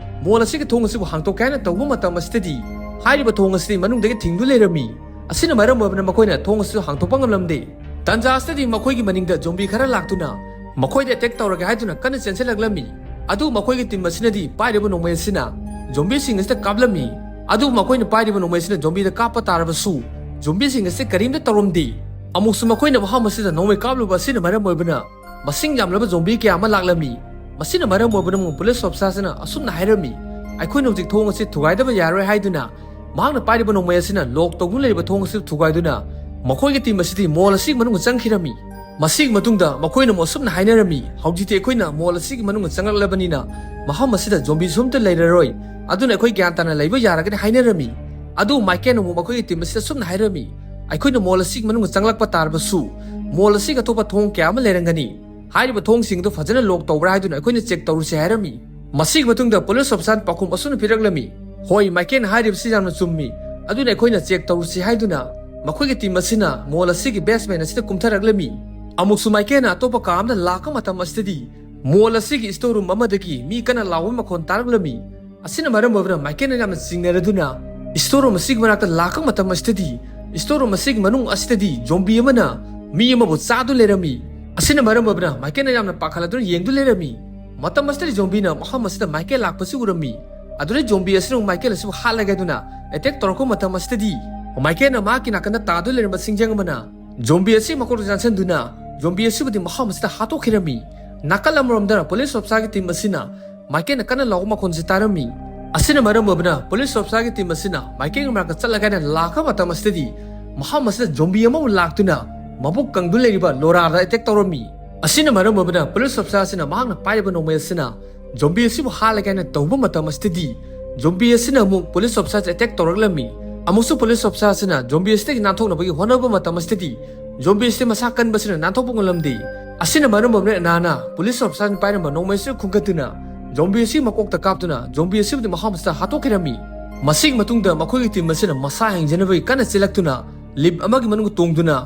ꯃꯣꯜ ꯑꯁꯤꯒꯤ ꯊꯣꯡ ꯑꯁꯤꯕꯨ ꯍꯥꯡꯗꯣꯛꯀꯦ ꯍꯥꯏꯅ ꯇꯧꯕ ꯃꯇꯝ ꯑꯁꯤꯗꯗꯤ ꯍꯥꯏꯔꯤꯕ ꯊꯣꯡ ꯑꯁꯤꯗꯤ ꯃꯅꯨꯡꯗꯒꯤ ꯊꯤꯡꯗꯨ ꯂꯩꯔꯝꯃꯤ꯫ ꯑꯁꯤꯅ ꯃꯔꯝ ꯑꯣꯏꯕꯅ ꯃꯈꯣꯏꯅ ꯊꯣꯡ ꯑꯁꯤꯁꯨ ꯍꯥꯡꯗꯣꯛꯄ ꯉꯝꯂꯝꯗꯦ꯫ ꯇꯟꯖꯥ ꯑꯁꯤꯗꯗꯤ ꯃꯈꯣꯏꯒꯤ ꯃꯅꯤꯡꯗ ꯖꯣꯝꯕꯤ ꯈꯔ ꯂꯥꯛꯇꯨꯅ ꯃꯈꯣꯏꯗ ꯑꯦꯇꯦꯛ ꯇꯧꯔꯒꯦ ꯍꯥꯏꯗꯨꯅ ꯀꯟꯅ ꯆꯦꯟꯁꯤꯜꯂꯛꯂꯝꯃꯤ꯫ ꯑꯗꯨꯕꯨ ꯃꯈꯣꯏꯒꯤ ꯇꯤꯝ ꯑꯁꯤꯅꯗꯤ ꯄꯥꯏꯔꯤꯕ ꯅꯣꯡꯃꯩ ꯑꯁꯤꯅ ꯖꯣꯝꯕꯤꯁꯤꯡ ꯑꯁꯤꯗ ꯀꯥꯞꯂꯝꯃꯤ꯫ ꯑꯗꯨꯕꯨ ꯃꯈꯣꯏꯅ ꯄꯥꯏꯔꯤꯕ ꯅꯣꯡꯃꯩ ꯑꯁꯤꯅ ꯖꯣꯝꯕꯤꯗ ꯀꯥꯞꯄ ꯇꯥꯔꯕꯁꯨ, ꯖꯣꯝꯕꯤꯁꯤꯡ ꯑꯁꯤ ꯀꯔꯤꯝꯇ ꯇꯧꯔꯝꯗꯦ꯫ ꯑꯃꯨꯛꯁꯨ ꯃꯈꯣꯏꯅ ꯃꯐꯝ ꯑꯁꯤꯗ ꯅꯣꯡꯃꯩ ꯀꯥꯞꯂꯨꯕ ꯑꯁꯤꯅ ꯃꯔꯝ ꯑꯣꯏꯕꯅ ꯃꯁꯤꯡ ꯌꯥꯝꯂꯕ ꯖꯣꯝꯕꯤ ꯀꯌꯥ ꯑꯃ ꯂꯥꯛꯂꯝꯃꯤ꯫ ꯃꯁꯤꯅ ꯃꯔꯝ ꯑꯣꯏꯕꯅ ꯑꯃꯨꯛ ꯄꯨꯂꯤꯁ ꯑꯣꯐꯤꯁꯥꯔꯁꯤꯅ ꯑꯁꯨꯝꯅ ꯍꯥꯏꯔꯝꯃꯤ, "ꯑꯩꯈꯣꯏꯅ ꯍꯧꯖꯤꯛ ꯊꯣꯡ ꯑꯁꯤ ꯊꯨꯒꯥꯏꯗꯕ ꯌꯥꯔꯣꯏ" ꯍꯥꯏꯗꯨꯅ ꯃꯍꯥꯛꯅ ꯄꯥꯏꯔꯤꯕ ꯅꯣꯡꯃꯩ ꯑꯁꯤꯅ ꯂꯣꯛ ꯇꯧꯗꯨꯅ ꯂꯩꯔꯤꯕ ꯊꯣꯡ ꯑꯁꯤ ꯊꯨꯒꯥꯏꯗꯨꯅ ꯃꯈꯣꯏꯒꯤ ꯇꯤꯝ ꯑꯁꯤꯗꯤ ꯃꯣꯜ ꯑꯁꯤꯒꯤ ꯃꯅꯨꯡꯗ ꯆꯪꯈꯤꯔꯝꯃꯤ꯫ ꯃꯁꯤꯒꯤ ꯃꯇꯨꯡꯗ ꯃꯈꯣꯏꯅ ꯑꯃꯨꯛ ꯑꯁꯨꯝꯅ ꯍꯥꯏꯅꯔꯝꯃꯤ, "ꯍꯧꯖꯤꯛꯇꯤ ꯑꯩꯈꯣꯏꯅ ꯃꯣꯜ ꯑꯁꯤꯒꯤ ꯃꯅꯨꯡꯗ ꯆꯪꯂꯛꯂꯕꯅꯤꯅ ꯃꯐꯝ ꯑꯁꯤꯗ ꯖꯣꯝꯕꯤꯁꯨ ꯑꯝꯇ ꯂꯩꯔꯔꯣꯏ, ꯑꯗꯨꯅ ꯑꯩꯈꯣꯏ ꯒ꯭ꯌꯥꯟ ꯇꯥꯅ ꯂꯩꯕ ꯌꯥꯔꯒꯅꯤ" ꯍꯥꯏꯅꯔꯝꯃꯤ꯫ ꯑꯗꯨꯕꯨ ꯃꯥꯏꯀꯦꯜꯅ ꯑꯃꯨꯛ ꯃꯈꯣꯏꯒꯤ ꯇꯤꯝ ꯑꯁꯤꯗ ꯑꯁꯨꯝꯅ ꯍꯥꯏꯔꯝꯃꯤ, "ꯑꯩꯈꯣꯏꯅ ꯃꯣꯜ ꯑꯁꯤꯒꯤ ꯃꯅꯨꯡꯗ ꯆꯪꯂꯛꯄ ꯇꯥꯔꯕꯁꯨ ꯃꯣꯜ ꯑꯁꯤꯒꯤ ꯑꯇꯣꯞꯄ ꯊꯣꯡ ꯀꯌꯥ ꯑꯃ ꯂꯩꯔꯝꯒꯅꯤ꯫ ꯍꯥꯏꯔꯤꯕ ꯊꯣꯡꯁꯤꯡꯗꯨ ꯐꯖꯅ ꯂꯣꯛ ꯇꯧꯕ꯭ꯔꯥ ꯍꯥꯏꯗꯨꯅ ꯑꯩꯈꯣꯏꯅ ꯆꯦꯛ ꯇꯧꯔꯨꯁꯤ" ꯍꯥꯏꯔꯝꯃꯤ꯫ ꯃꯁꯤꯒꯤ ꯃꯇꯨꯡꯗ ꯄꯨꯂꯤꯁ ꯑꯣꯐꯤꯁꯥꯔꯅ ꯄꯥꯎꯈꯨꯝ ꯑꯁꯨꯝꯅ ꯄꯤꯔꯛꯂꯝꯃꯤ, "ꯍꯣꯏ, ꯃꯥꯏꯀꯦꯜꯅ ꯍꯥꯏꯔꯤꯕꯁꯤ ꯌꯥꯝꯅ ꯆꯨꯝꯃꯤ, ꯑꯗꯨꯅ ꯑꯩꯈꯣꯏꯅ ꯆꯦꯛ ꯇꯧꯔꯨꯁꯤ" ꯍꯥꯏꯗꯨꯅ ꯃꯈꯣꯏꯒꯤ ꯇꯤꯝ ꯑꯁꯤꯅ ꯃꯣꯜ ꯑꯁꯤꯒꯤ ꯕꯦꯁꯃꯦꯟ ꯑꯁꯤꯗ ꯀꯨꯝꯊꯔꯛꯂꯝꯃꯤ꯫ ꯑꯃꯨꯛꯁꯨ ꯃꯥꯏꯀꯦꯜꯅ ꯑꯇꯣꯞꯄ ꯀꯥ ꯑꯃꯗ ꯂꯥꯛꯄ ꯃꯇꯝ ꯑꯁꯤꯗꯗꯤ ꯃꯣꯜ ꯑꯁꯤꯒꯤ ꯁ꯭ꯇꯣꯔ ꯔꯨꯝ ꯑꯃꯗꯒꯤ ꯃꯤ ꯀꯟꯅ ꯂꯥꯎꯕꯒꯤ ꯃꯈꯣꯟ ꯇꯥꯔꯛꯂꯝꯃꯤ꯫ ꯑꯁꯤꯅ ꯃꯔꯝ ꯑꯣꯏꯗꯨꯅ ꯃꯥꯏꯀꯦꯜꯅ ꯌꯥꯝꯅ ꯆꯤꯡꯅꯔꯗꯨꯅ ꯁ꯭ꯇꯣꯔ ꯔꯨꯝ ꯑꯁꯤꯒꯤ ꯃꯅꯥꯛꯇ ꯂꯥꯛꯄ ꯃꯇꯝ ꯑꯁꯤꯗꯗꯤ ꯁ꯭ꯇꯣꯔ ꯔꯨꯝ ꯑꯁꯤꯒꯤ ꯃꯅꯨꯡ ꯑꯁꯤꯗꯗꯤ ꯖꯣꯝꯕꯤ ꯑꯃꯅ ꯃꯤ ꯑꯃꯕꯨ ꯆꯥꯗꯨꯅ ꯂꯩꯔꯝꯃꯤ꯫ ꯑꯁꯤꯅ ꯃꯔꯝ ꯑꯣꯏꯗꯨꯅ ꯃꯥꯏꯀꯦꯜꯅ ꯌꯥꯝꯅ ꯄꯥꯈꯠꯂꯗꯨꯅ ꯌꯦꯡꯗꯨꯅ ꯂꯩꯔꯝꯃꯤ꯫ ꯃꯇꯝ ꯑꯁꯤꯗꯗꯤ ꯖꯣꯝꯕꯤꯅ ꯃꯐꯝ ꯑꯁꯤꯗ ꯃꯥꯏꯀꯦꯜ ꯂꯥꯛꯄꯁꯤ ꯎꯔꯝꯃꯤ꯫ ꯑꯗꯨꯗ ꯖꯣꯝꯕꯤ ꯑꯁꯤꯅ ꯃꯥꯏꯀꯦꯜ ꯑꯁꯤꯕꯨ ꯍꯥꯠꯂꯒꯦ ꯍꯥꯏꯗꯨꯅ ꯑꯦꯇꯦꯛ ꯇꯧꯔꯛꯄ ꯃꯇꯝ ꯑꯁꯤꯗꯗꯤ ꯃꯥꯏꯀꯦꯜꯅ ꯃꯍꯥꯛꯀꯤ ꯅꯥꯀꯟꯗ ꯇꯥꯗꯨꯅ ꯂꯩꯔꯝꯕ ꯁꯤꯡꯖꯪ ꯑꯃꯅ ꯖꯣꯝꯕꯤ ꯑꯁꯤ ꯃꯀꯣꯛꯇ ꯌꯥꯟꯁꯤꯟꯗꯨꯅ ꯖꯣꯝꯕꯤ ꯑꯁꯤꯕꯨꯗꯤ ꯃꯐꯝ ꯑꯁꯤꯗ ꯍꯥꯠꯇꯣꯛꯈꯤꯔꯝꯃꯤ꯫ ꯅꯥꯀꯜ ꯑꯃꯔꯣꯝꯗ ꯄꯨꯂꯤꯁ ꯑꯣꯐꯤꯁꯥꯔꯒꯤ ꯇꯤꯝ ꯑꯁꯤꯅ ꯃꯥꯏꯀꯦꯜꯅ ꯀꯟꯅ ꯂꯥꯎꯕ ꯃꯈꯣꯟꯁꯤ ꯇꯥꯔꯝꯃꯤ꯫ ꯑꯁꯤꯅ ꯃꯔꯝ ꯑꯣꯏꯗꯨꯅ ꯄꯨꯂꯤꯁ ꯑꯣꯐꯤꯁꯥꯔꯒꯤ ꯇꯤꯝ ꯑꯁꯤꯅ ꯃꯥꯏꯀꯦꯜꯒꯤ ꯃꯅꯥꯛꯇ ꯆꯠꯂꯒꯦ ꯍꯥꯏꯅ ꯂꯥꯛꯄ ꯃꯇꯝ ꯑꯁꯤꯗꯗꯤ ꯃꯐꯝ ꯑꯁꯤꯗ ꯖꯣꯝꯕꯤ ꯑꯃꯕꯨ ꯂꯥꯛꯇꯨꯅ ꯃꯕꯨꯛ ꯀꯪꯗꯨꯅ ꯂꯩꯔꯤꯕ ꯂꯣꯔꯥꯗ ꯑꯦꯇꯦꯛ ꯇꯧꯔꯝꯃꯤ꯫ ꯑꯁꯤꯅ ꯃꯔꯝ ꯑꯣꯏꯗꯨꯅ ꯄꯨꯂꯤꯁ ꯑꯣꯐꯤꯁꯥꯔ ꯑꯁꯤꯅ ꯃꯍꯥꯛꯅ ꯄꯥꯏꯔꯤꯕ ꯅꯣꯡꯃꯩ ꯑꯁꯤꯅ ꯖꯣꯝꯕꯤ ꯑꯁꯤꯕꯨ ꯍꯥꯠꯂꯒꯦ ꯍꯥꯏꯅ ꯇꯧꯕ ꯃꯇꯝ ꯑꯁꯤꯗꯗꯤ ꯖꯣꯝꯕꯤ ꯑꯁꯤꯅ ꯑꯃꯨꯛ ꯄꯨꯂꯤꯁ ꯑꯣꯐꯤꯁꯥꯔꯁꯦ ꯑꯦꯇꯦꯛ ꯇꯧꯔꯛꯂꯝꯃꯤ꯫ ꯑꯃꯨꯛꯁꯨ ꯄꯨꯂꯤꯁ ꯑꯣꯐꯤꯁꯥꯔ ꯑꯁꯤꯅ ꯖꯣꯝꯕꯤ ꯑꯁꯤꯗꯒꯤ ꯅꯥꯟꯊꯣꯛꯅꯕꯒꯤ ꯍꯣꯠꯅꯕ ꯃꯇꯝ ꯑꯁꯤꯗꯗꯤ ꯖꯣꯝꯕꯤ ꯑꯁꯤ ꯃꯁꯥ ꯀꯟꯕꯁꯤꯅ ꯅꯥꯟꯊꯣꯛꯄ ꯉꯝꯂꯝꯗꯦ꯫ ꯑꯁꯤꯅ ꯃꯔꯝ ꯑꯣꯏꯗꯨꯅ ꯑꯦꯅꯥꯅ ꯄꯨꯂꯤꯁ ꯑꯣꯐꯤꯁꯥꯔꯅ ꯄꯥꯏꯔꯝꯕ ꯅꯣꯡꯃꯩ ꯑꯁꯤ ꯈꯨꯟꯒꯠꯇꯨꯅ ꯖꯣꯝꯕꯤ ꯑꯁꯤ ꯃꯀꯣꯛꯇ ꯀꯥꯞꯇꯨꯅ ꯖꯣꯝꯕꯤ ꯑꯁꯤꯕꯨꯗꯤ ꯃꯐꯝ ꯑꯁꯤꯗ ꯍꯥꯠꯇꯣꯛꯈꯤꯔꯝꯃꯤ꯫ ꯃꯁꯤꯒꯤ ꯃꯇꯨꯡꯗ ꯃꯈꯣꯏꯒꯤ ꯇꯤꯝ ꯑꯁꯤꯅ ꯃꯁꯥ ꯍꯤꯡꯖꯅꯕꯒꯤ ꯀꯟꯅ ꯆꯦꯜꯂꯛꯇꯨꯅ ꯂꯤꯞ ꯑꯃꯒꯤ ꯃꯅꯨꯡꯗ ꯇꯣꯡꯗꯨꯅ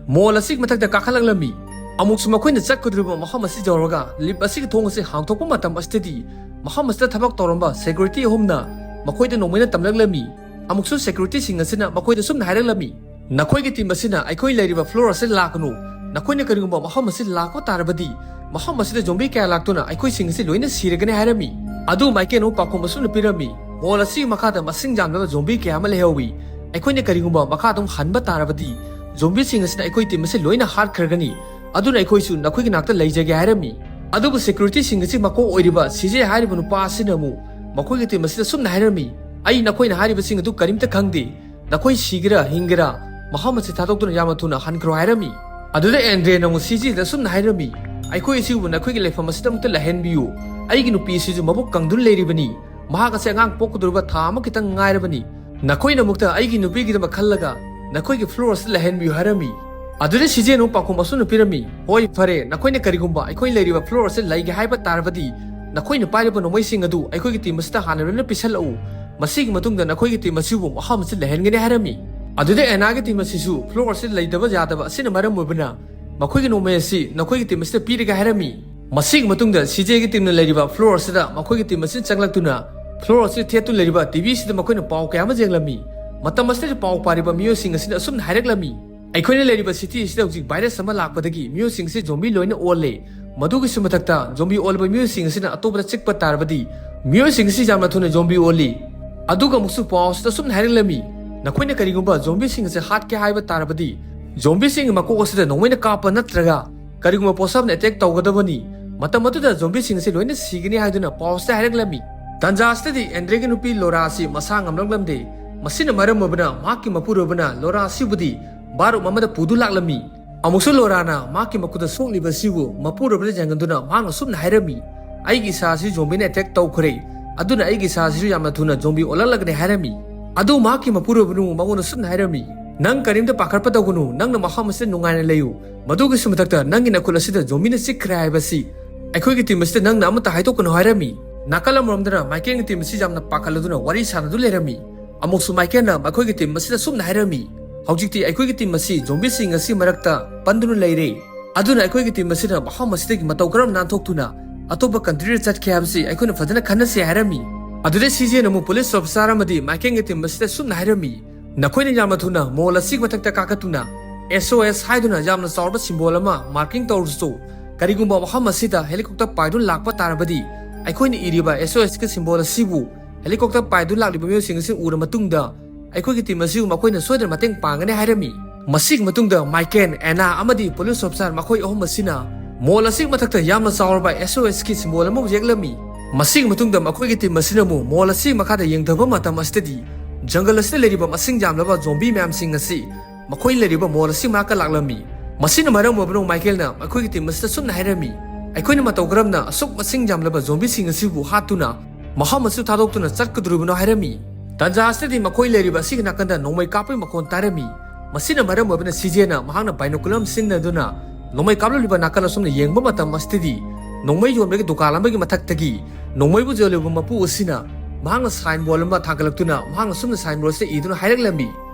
ꯃꯣꯜ ꯑꯁꯤꯒꯤ ꯃꯊꯛꯇ ꯀꯥꯈꯠꯂꯛꯂꯝꯃꯤ꯫ ꯑꯃꯨꯛꯁꯨ ꯃꯈꯣꯏꯅ ꯆꯠꯀꯗꯧꯔꯤꯕ ꯃꯐꯝ ꯑꯁꯤ ꯌꯧꯔꯒ ꯂꯤꯞ ꯑꯁꯤꯒꯤ ꯊꯣꯡ ꯑꯁꯤ ꯍꯥꯡꯗꯣꯛꯄ ꯃꯇꯝ ꯑꯁꯤꯗꯗꯤ ꯃꯐꯝ ꯑꯁꯤꯗ ꯊꯕꯛ ꯇꯧꯔꯝꯕ ꯁꯦꯀ꯭ꯌꯨꯔꯤꯇꯤ ꯑꯍꯨꯝꯅ ꯃꯈꯣꯏꯗ ꯅꯣꯡꯃꯩꯅ ꯇꯝꯂꯛꯂꯝꯃꯤ꯫ ꯑꯃꯨꯛꯁꯨ ꯁꯦꯀ꯭ꯌꯨꯔꯤꯇꯤꯁꯤꯡ ꯑꯁꯤꯅ ꯃꯈꯣꯏꯗ ꯁꯨꯝꯅ ꯍꯥꯏꯔꯛꯂꯝꯃꯤ, "ꯅꯈꯣꯏꯒꯤ ꯇꯤꯝ ꯑꯁꯤꯅ ꯑꯩꯈꯣꯏ ꯂꯩꯔꯤꯕ ꯐ꯭ꯂꯣꯔ ꯑꯁꯤꯗ ꯂꯥꯛꯀꯅꯨ꯫ ꯅꯈꯣꯏꯅ ꯀꯔꯤꯒꯨꯝꯕ ꯃꯐꯝ ꯑꯁꯤꯗ ꯂꯥꯛꯄ ꯇꯥꯔꯕꯗꯤ ꯃꯐꯝ ꯑꯁꯤꯗ ꯖꯣꯝꯕꯤ ꯀꯌꯥ ꯂꯥꯛꯇꯨꯅ ꯑꯩꯈꯣꯏꯁꯤꯡ ꯑꯁꯤ ꯂꯣꯏꯅ ꯁꯤꯔꯒꯅꯤ ꯍꯥꯏꯔꯝꯃꯤ꯫ ꯑꯗꯨ ꯃꯥꯏꯀꯦꯜꯅ ꯑꯃꯨꯛ ꯄꯥꯎꯈꯨꯝ ꯑꯁꯨꯝꯅ ꯄꯤꯔꯝꯃꯤ, ꯃꯣꯜ ꯑꯁꯤꯒꯤ ꯃꯈꯥꯗ ꯃꯁꯤꯡ ꯌꯥꯝꯂꯕ ꯖꯣꯝꯕꯤ ꯀꯌꯥ ꯑꯃ ꯂꯩꯍꯧꯋꯤ꯫ ꯑꯩꯈꯣꯏꯅ ꯀꯔꯤꯒꯨꯝꯕ ꯃꯈꯥ ꯑꯗꯨꯝ ꯍꯟꯕ ꯇꯥꯔꯕꯗꯤ ꯖꯣꯝꯕꯤꯁꯤꯡ ꯑꯁꯤꯅ ꯑꯩꯈꯣꯏ ꯇꯤꯝ ꯑꯁꯤ ꯂꯣꯏꯅ ꯍꯥꯠꯈ꯭ꯔꯒꯅꯤ꯫ ꯑꯗꯨꯅ ꯑꯩꯈꯣꯏꯁꯨ ꯅꯈꯣꯏꯒꯤ ꯅꯥꯛꯇ ꯂꯩꯖꯒꯦ ꯍꯥꯏꯔꯝꯃꯤ꯫ ꯑꯗꯨꯕꯨ ꯁꯦꯀ꯭ꯌꯨꯔꯤꯇꯤꯁꯤꯡ ꯑꯁꯤ ꯃꯀꯣꯛ ꯑꯣꯏꯔꯤꯕ ꯁꯤꯖꯦ ꯍꯥꯏꯔꯤꯕ ꯅꯨꯄꯥ ꯑꯁꯤꯅ ꯑꯃꯨꯛ ꯃꯈꯣꯏꯒꯤ ꯇꯤꯝ ꯑꯁꯤꯗ ꯑꯁꯨꯝꯅ ꯍꯥꯏꯔꯝꯃꯤ, "ꯑꯩ ꯅꯈꯣꯏꯅ ꯍꯥꯏꯔꯤꯕꯁꯤꯡ ꯑꯗꯨ ꯀꯔꯤꯝꯇ ꯈꯪꯗꯦ꯫ ꯅꯈꯣꯏ ꯁꯤꯒꯦꯔꯥ ꯍꯤꯡꯒꯦꯔꯥ, ꯃꯐꯝ ꯑꯁꯤ ꯊꯥꯗꯣꯛꯇꯨꯅ ꯌꯥꯝꯅ ꯊꯨꯅ ꯍꯟꯈ꯭ꯔꯣ" ꯍꯥꯏꯔꯝꯃꯤ꯫ ꯑꯗꯨꯗ ꯑꯦꯟꯗ꯭ꯔꯦꯅ ꯑꯃꯨꯛ ꯁꯤꯖꯦꯗ ꯑꯁꯨꯝꯅ ꯍꯥꯏꯔꯝꯃꯤ, "ꯑꯩꯈꯣꯏ ꯑꯁꯤꯕꯨ ꯅꯈꯣꯏꯒꯤ ꯂꯩꯐꯝ ꯑꯁꯤꯗ ꯑꯃꯨꯛꯇ ꯂꯩꯍꯟꯕꯤꯌꯨ꯫ ꯑꯩꯒꯤ ꯅꯨꯄꯤ ꯑꯁꯤꯁꯨ ꯃꯕꯨꯛ ꯀꯪꯗꯨꯅ ꯂꯩꯔꯤꯕꯅꯤ꯫ ꯃꯍꯥꯛ ꯑꯁꯤ ꯑꯉꯥꯡ ꯄꯣꯛꯀꯗꯧꯔꯤꯕ ꯊꯥ ꯑꯃ ꯈꯤꯇꯪ ꯉꯥꯏꯔꯕꯅꯤ꯫ ꯅꯈꯣꯏꯅ ꯑꯃꯨꯛꯇ ꯑꯩꯒꯤ ꯅꯨꯄꯤꯒꯤꯗꯃꯛ ꯈꯜꯂꯒ ꯅꯈꯣꯏꯒꯤ ꯐ꯭ꯂꯣꯔ ꯑꯁꯤꯗ ꯂꯩꯍꯟꯕꯤꯌꯨ" ꯍꯥꯏꯔꯝꯃꯤ꯫ ꯑꯗꯨꯗ ꯁꯤꯖꯦꯅ ꯑꯃꯨꯛ ꯄꯥꯎꯈꯨꯝ ꯑꯁꯨꯝꯅ ꯄꯤꯔꯝꯃꯤ, "ꯍꯣꯏ, ꯐꯔꯦ, ꯅꯈꯣꯏꯅ ꯀꯔꯤꯒꯨꯝꯕ ꯑꯩꯈꯣꯏ ꯂꯩꯔꯤꯕ ꯐ꯭ꯂꯣꯔ ꯑꯁꯤꯗ ꯂꯩꯒꯦ ꯍꯥꯏꯕ ꯇꯥꯔꯕꯗꯤ ꯅꯈꯣꯏꯅ ꯄꯥꯏꯔꯤꯕ ꯅꯣꯡꯃꯩꯁꯤꯡ ꯑꯗꯨ ꯑꯩꯈꯣꯏꯒꯤ ꯇꯤꯝ ꯑꯁꯤꯗ ꯍꯥꯟꯅ ꯂꯣꯏꯅ ꯄꯤꯁꯜꯂꯛꯎ꯫ ꯃꯁꯤꯒꯤ ꯃꯇꯨꯡꯗ ꯅꯈꯣꯏꯒꯤ ꯇꯤꯝ ꯑꯁꯤꯕꯨ ꯃꯐꯝ ꯑꯁꯤꯗ ꯂꯩꯍꯟꯒꯅꯤ" ꯍꯥꯏꯔꯝꯃꯤ꯫ ꯑꯗꯨꯗ ꯑꯦꯅꯥꯒꯤ ꯇꯤꯝ ꯑꯁꯤꯁꯨ ꯐ꯭ꯂꯣꯔ ꯑꯁꯤꯗ ꯂꯩꯇꯕ ꯌꯥꯗꯕ ꯑꯁꯤꯅ ꯃꯔꯝ ꯑꯣꯏꯕꯅ ꯃꯈꯣꯏꯒꯤ ꯅꯣꯡꯃꯩ ꯑꯁꯤ ꯅꯈꯣꯏꯒꯤ ꯇꯤꯝ ꯑꯁꯤꯗ ꯄꯤꯔꯒꯦ ꯍꯥꯏꯔꯝꯃꯤ꯫ ꯃꯁꯤꯒꯤ ꯃꯇꯨꯡꯗ ꯁꯤꯖꯦꯒꯤ ꯇꯤꯝꯅ ꯂꯩꯔꯤꯕ ꯐ꯭ꯂꯣꯔ ꯑꯁꯤꯗ ꯃꯈꯣꯏꯒꯤ ꯇꯤꯝ ꯑꯁꯤꯅ ꯆꯪꯂꯛꯇꯨꯅ ꯐ꯭ꯂꯣꯔ ꯑꯁꯤꯗ ꯊꯦꯠꯇꯨꯅ ꯂꯩꯔꯤꯕ ꯇꯤꯚꯤ ꯑꯁꯤꯗ ꯃꯈꯣꯏꯅ ꯄꯥꯎ ꯀꯌꯥ ꯑꯃ ꯌꯦꯡꯂꯝꯃꯤ꯫ ꯃꯇꯝ ꯑꯁꯤꯗ ꯄꯥꯎ ꯄꯥꯔꯤꯕ ꯃꯤꯑꯣꯏꯁꯤꯡ ꯑꯁꯤꯅ ꯑꯁꯨꯝꯅ ꯍꯥꯏꯔꯛꯂꯝꯃꯤ, "ꯑꯩꯈꯣꯏꯅ ꯂꯩꯔꯤꯕ ꯁꯤꯇꯤ ꯑꯁꯤꯗ ꯍꯧꯖꯤꯛ ꯚꯥꯏꯔꯁ ꯑꯃ ꯂꯥꯛꯄꯗꯒꯤ ꯃꯤꯑꯣꯏꯁꯤꯡ ꯑꯁꯤ ꯖꯣꯝꯕꯤ ꯂꯣꯏꯅ ꯑꯣꯜꯂꯦ꯫ ꯃꯗꯨꯒꯤꯁꯨ ꯃꯊꯛꯇ ꯖꯣꯝꯕꯤ ꯑꯣꯜꯂꯕ ꯃꯤꯑꯣꯏꯁꯤꯡ ꯑꯁꯤꯅ ꯑꯇꯣꯞꯄꯗ ꯆꯤꯛꯄ ꯇꯥꯔꯕꯗꯤ ꯃꯤꯑꯣꯏꯁꯤꯡ ꯑꯁꯤ ꯌꯥꯝꯅ ꯊꯨꯅ ꯖꯣꯝꯕꯤ ꯑꯣꯜꯂꯤ꯫" ꯑꯗꯨꯒ ꯑꯃꯨꯛꯁꯨ ꯄꯥꯎ ꯑꯁꯤꯗ ꯑꯁꯨꯝꯅ ꯍꯥꯏꯔꯛꯂꯝꯃꯤ, "ꯅꯈꯣꯏꯅ ꯀꯔꯤꯒꯨꯝꯕ ꯖꯣꯝꯕꯤꯁꯤꯡ ꯑꯁꯤ ꯍꯥꯠꯀꯦ ꯍꯥꯏꯕ ꯇꯥꯔꯕꯗꯤ ꯖꯣꯝꯕꯤꯁꯤꯡꯒꯤ ꯃꯀꯣꯛ ꯑꯁꯤꯗ ꯅꯣꯡꯃꯩꯅ ꯀꯥꯞꯄ ꯅꯠꯇ꯭ꯔꯒ ꯀꯔꯤꯒꯨꯝꯕ ꯄꯣꯠꯁꯛ ꯑꯃꯅ ꯑꯦꯇꯦꯛ ꯇꯧꯒꯗꯕꯅꯤ꯫ ꯃꯇꯝ ꯑꯗꯨꯗ ꯖꯣꯝꯕꯤꯁꯤꯡ ꯑꯁꯤ ꯂꯣꯏꯅ ꯁꯤꯒꯅꯤ" ꯍꯥꯏꯗꯨꯅ ꯄꯥꯎ ꯑꯁꯤꯗ ꯍꯥꯏꯔꯛꯂꯝꯃꯤ꯫ ꯇꯥꯟꯖꯥ ꯑꯁꯤꯗꯗꯤ ꯑꯦꯟꯗ꯭ꯔꯦꯒꯤ ꯅꯨꯄꯤ ꯂꯣꯔꯥ ꯑꯁꯤ ꯃꯁꯥ ꯉꯝꯂꯛꯂꯝꯗꯦ꯫ ꯃꯁꯤꯅ ꯃꯔꯝ ꯑꯣꯏꯕꯅ ꯃꯍꯥꯛꯀꯤ ꯃꯄꯨꯔꯣꯏꯕꯅ ꯂꯣꯔꯥ ꯑꯁꯤꯕꯨꯗꯤ ꯕꯥꯠꯔꯨꯝ ꯑꯃꯗ ꯄꯨꯗꯨ ꯂꯥꯛꯂꯝꯃꯤ꯫ ꯑꯃꯨꯛꯁꯨ ꯂꯣꯔꯥꯅ ꯃꯍꯥꯛꯀꯤ ꯃꯈꯨꯠꯇ ꯁꯣꯛꯂꯤꯕ ꯑꯁꯤꯕꯨ ꯃꯄꯨꯔꯣꯏꯕꯗ ꯌꯦꯡꯍꯟꯗꯨꯅ ꯃꯍꯥꯛꯅ ꯑꯁꯨꯝꯅ ꯍꯥꯏꯔꯝꯃꯤ, "ꯑꯩꯒꯤ ꯏꯁꯥ ꯑꯁꯤ ꯖꯣꯝꯕꯤꯅ ꯑꯦꯇꯦꯛ ꯇꯧꯈ꯭ꯔꯦ꯫ ꯑꯗꯨꯅ ꯑꯩꯒꯤ ꯏꯁꯥ ꯑꯁꯤꯁꯨ ꯌꯥꯝꯅ ꯊꯨꯅ ꯖꯣꯝꯕꯤ ꯑꯣꯜꯂꯛꯂꯒꯅꯤ" ꯍꯥꯏꯔꯝꯃꯤ꯫ ꯑꯗꯨ ꯃꯍꯥꯛꯀꯤ ꯃꯄꯨꯔꯣꯏꯕꯅ ꯃꯉꯣꯟꯗ ꯑꯁꯨꯝꯅ ꯍꯥꯏꯔꯝꯃꯤ, "ꯅꯪ ꯀꯔꯤꯝꯇ ꯄꯥꯈꯠꯄ ꯇꯧꯒꯅꯨ, ꯅꯪꯅ ꯃꯐꯝ ꯑꯁꯤꯗ ꯅꯨꯡꯉꯥꯏꯅ ꯂꯩꯌꯨ꯫ ꯃꯗꯨꯒꯤꯁꯨ ꯃꯊꯛꯇ ꯅꯪꯒꯤ ꯅꯈꯨꯠ ꯑꯁꯤꯗ ꯖꯣꯝꯕꯤꯅ ꯆꯤꯛꯈ꯭ꯔꯦ ꯍꯥꯏꯕꯁꯤ ꯑꯩꯈꯣꯏꯒꯤ ꯇꯤꯝ ꯑꯁꯤꯗ ꯅꯪꯅ ꯑꯃꯠꯇ ꯍꯥꯏꯗꯣꯛꯀꯅꯨ" ꯍꯥꯏꯔꯝꯃꯤ꯫ ꯅꯥꯀꯜ ꯑꯃꯔꯣꯝꯗꯅ ꯃꯥꯏꯀꯦꯜꯒꯤ ꯇꯤꯝ ꯑꯁꯤ ꯌꯥꯝꯅ ꯄꯥꯈꯠꯂꯗꯨꯅ ꯋꯥꯔꯤ ꯁꯥꯟꯅꯗꯨ ꯂꯩꯔꯝꯃꯤ꯫ ꯑꯃꯨꯛꯁꯨ ꯃꯥꯏꯀꯦꯜꯅ ꯃꯈꯣꯏꯒꯤ ꯇꯤꯝ ꯑꯁꯤꯗ ꯁꯨꯝꯅ ꯍꯥꯏꯔꯝꯃꯤ, "ꯍꯧꯖꯤꯛꯇꯤ ꯑꯩꯈꯣꯏꯒꯤ ꯇꯤꯝ ꯑꯁꯤ ꯖꯣꯝꯕꯤꯁꯤꯡ ꯑꯁꯤ ꯃꯔꯛꯇ ꯄꯟꯗꯨꯅ ꯂꯩꯔꯦ꯫ ꯑꯗꯨꯅ ꯑꯩꯈꯣꯏꯒꯤ ꯇꯤꯝ ꯑꯁꯤꯅ ꯃꯐꯝ ꯑꯁꯤꯗꯒꯤ ꯃꯇꯧ ꯀꯔꯝ ꯅꯥꯟꯊꯣꯛꯇꯨꯅ ꯑꯇꯣꯞꯄ ꯀꯟꯇ꯭ꯔꯤꯗ ꯆꯠꯀꯦ ꯍꯥꯏꯕꯁꯤ ꯑꯩꯈꯣꯏꯅ ꯐꯖꯅ ꯈꯟꯅꯁꯤ" ꯍꯥꯏꯔꯝꯃꯤ꯫ ꯑꯗꯨꯗ ꯁꯤꯖꯦꯅ ꯑꯃꯨꯛ ꯄꯨꯂꯤꯁ ꯑꯣꯐꯤꯁꯥꯔ ꯑꯃꯗꯤ ꯃꯥꯏꯀꯦꯜꯒꯤ ꯇꯤꯝ ꯑꯁꯤꯗ ꯁꯨꯝꯅ ꯍꯥꯏꯔꯝꯃꯤ, "ꯅꯈꯣꯏꯅ ꯌꯥꯝꯅ ꯊꯨꯅ ꯃꯣꯜ ꯑꯁꯤꯒꯤ ꯃꯊꯛꯇ ꯀꯥꯈꯠꯇꯨꯅ ꯑꯦꯁ ꯑꯣ ꯑꯦꯁ ꯍꯥꯏꯗꯨꯅ ꯌꯥꯝꯅ ꯆꯥꯎꯔꯕ ꯁꯤꯝꯕꯣꯜ ꯑꯃ ꯃꯥꯔꯀꯤꯡ ꯇꯧꯔꯁꯨ, ꯀꯔꯤꯒꯨꯝꯕ ꯃꯐꯝ ꯑꯁꯤꯗ helicopter ꯄꯥꯏꯗꯨꯅ ꯂꯥꯛꯄ ꯇꯥꯔꯕꯗꯤ, ꯑꯩꯈꯣꯏꯅ ꯏꯔꯤꯕ S O S ꯀꯤ symbol ꯑꯁꯤꯕꯨ helicopter ꯄꯥꯏꯗꯨꯅ ꯂꯥꯛꯂꯤꯕ ꯃꯤꯑꯣꯏꯁꯤꯡ ꯑꯁꯤꯅ ꯎꯔ ꯃꯇꯨꯡꯗ, ꯑꯩꯈꯣꯏꯒꯤ team ꯑꯁꯤꯕꯨ ꯃꯈꯣꯏꯅ ꯁꯣꯏꯗꯅ ꯃꯇꯦꯡ ꯄꯥꯡꯒꯅꯤ ꯍꯥꯏꯔꯝꯃꯤ꯫ ꯃꯁꯤꯒꯤ ꯃꯇꯨꯡꯗ ꯃꯥꯏꯀꯦꯜ, ꯑꯦꯅꯥ ꯑꯃꯗꯤ police officer ꯃꯈꯣꯏ ꯑꯍꯨꯝ ꯑꯁꯤꯅ mall ꯑꯁꯤꯒꯤ ꯃꯊꯛꯇ ꯌꯥꯝꯅ ꯆꯥꯎꯔꯕ S O S ꯀꯤ symbol ꯑꯃꯕꯨ ꯌꯦꯛꯂꯝꯃꯤ꯫ ꯃꯁꯤꯒꯤ ꯃꯇꯨꯡꯗ ꯃꯈꯣꯏꯒꯤ team ꯑꯁꯤꯅ ꯑꯃꯨꯛ mall ꯑꯁꯤꯒꯤ ꯃꯈꯥꯗ ꯌꯦꯡꯊꯕ ꯃꯇꯝ ꯑꯁꯤꯗꯗꯤ, jungle ꯑꯁꯤꯗ ꯂꯩꯔꯤꯕ ꯃꯁꯤꯡ ꯌꯥꯝꯂꯕ zombie ꯃꯌꯥꯝꯁꯤꯡ ꯑꯁꯤ ꯃꯈꯣꯏ ꯂꯩꯔꯤꯕ mall ꯑꯁꯤ ꯃꯅꯥꯛꯇ ꯂꯥꯛꯂꯝꯃꯤ꯫ ꯃꯁꯤꯅ ꯃꯔꯝ ꯑꯣꯏꯗꯨꯅ ꯃꯥꯏꯀꯦꯜꯅ ꯃꯈꯣꯏꯒꯤ team ꯑꯁꯤꯗ ꯁꯨꯝꯅ ꯍꯥꯏꯔꯝꯃꯤ, "ꯑꯩꯈꯣꯏꯅ ꯃꯇꯧ ꯀꯔꯝꯅ ꯑꯁꯨꯛ ꯃꯁꯤꯡ ꯌꯥꯝꯂꯕ zombieꯁꯤꯡ ꯑꯁꯤꯕꯨ ꯍꯥꯠꯇꯨꯅ ꯃꯐꯝ ꯑꯁꯤꯗ ꯊꯥꯗꯣꯛꯇꯨꯅ ꯆꯠꯀꯗꯧꯔꯤꯕꯅꯣ?" ꯍꯥꯏꯔꯝꯃꯤ꯫ ꯇꯥꯟꯖꯥ ꯑꯁꯤꯗꯗꯤ ꯃꯈꯣꯏ ꯂꯩꯔꯤꯕ ꯑꯁꯤꯒꯤ ꯅꯥꯀꯟꯗ ꯅꯣꯡꯃꯩ ꯀꯥꯞꯄꯒꯤ ꯃꯈꯣꯟ ꯇꯥꯔꯝꯃꯤ꯫ ꯃꯁꯤꯅ ꯃꯔꯝ ꯑꯣꯏꯗꯨꯅ ꯁꯤꯖꯦꯅ ꯃꯍꯥꯛꯅ binocular ꯑꯃ ꯁꯤꯖꯤꯟꯅꯗꯨꯅ ꯅꯣꯡꯃꯩ ꯀꯥꯞꯂꯛꯂꯤꯕ ꯅꯥꯀꯜ ꯑꯁꯣꯝꯗ ꯌꯦꯡꯕ ꯃꯇꯝ ꯑꯁꯤꯗꯗꯤ, ꯅꯣꯡꯃꯩ ꯌꯣꯟꯕꯒꯤ ꯗꯨꯀꯥꯟ ꯑꯃꯒꯤ ꯃꯊꯛꯇꯒꯤ ꯅꯣꯡꯃꯩꯕꯨ ꯌꯣꯜꯂꯤꯕ ꯃꯄꯨ ꯑꯁꯤꯅ ꯃꯍꯥꯛꯅ sign board ꯑꯃ ꯊꯥꯡꯒꯠꯂꯛꯇꯨꯅ ꯃꯍꯥꯛꯅ ꯁꯨꯝꯅ sign board ꯑꯁꯤꯗ ꯏꯗꯨꯅ ꯍꯥꯏꯔꯛꯂꯝꯃꯤ,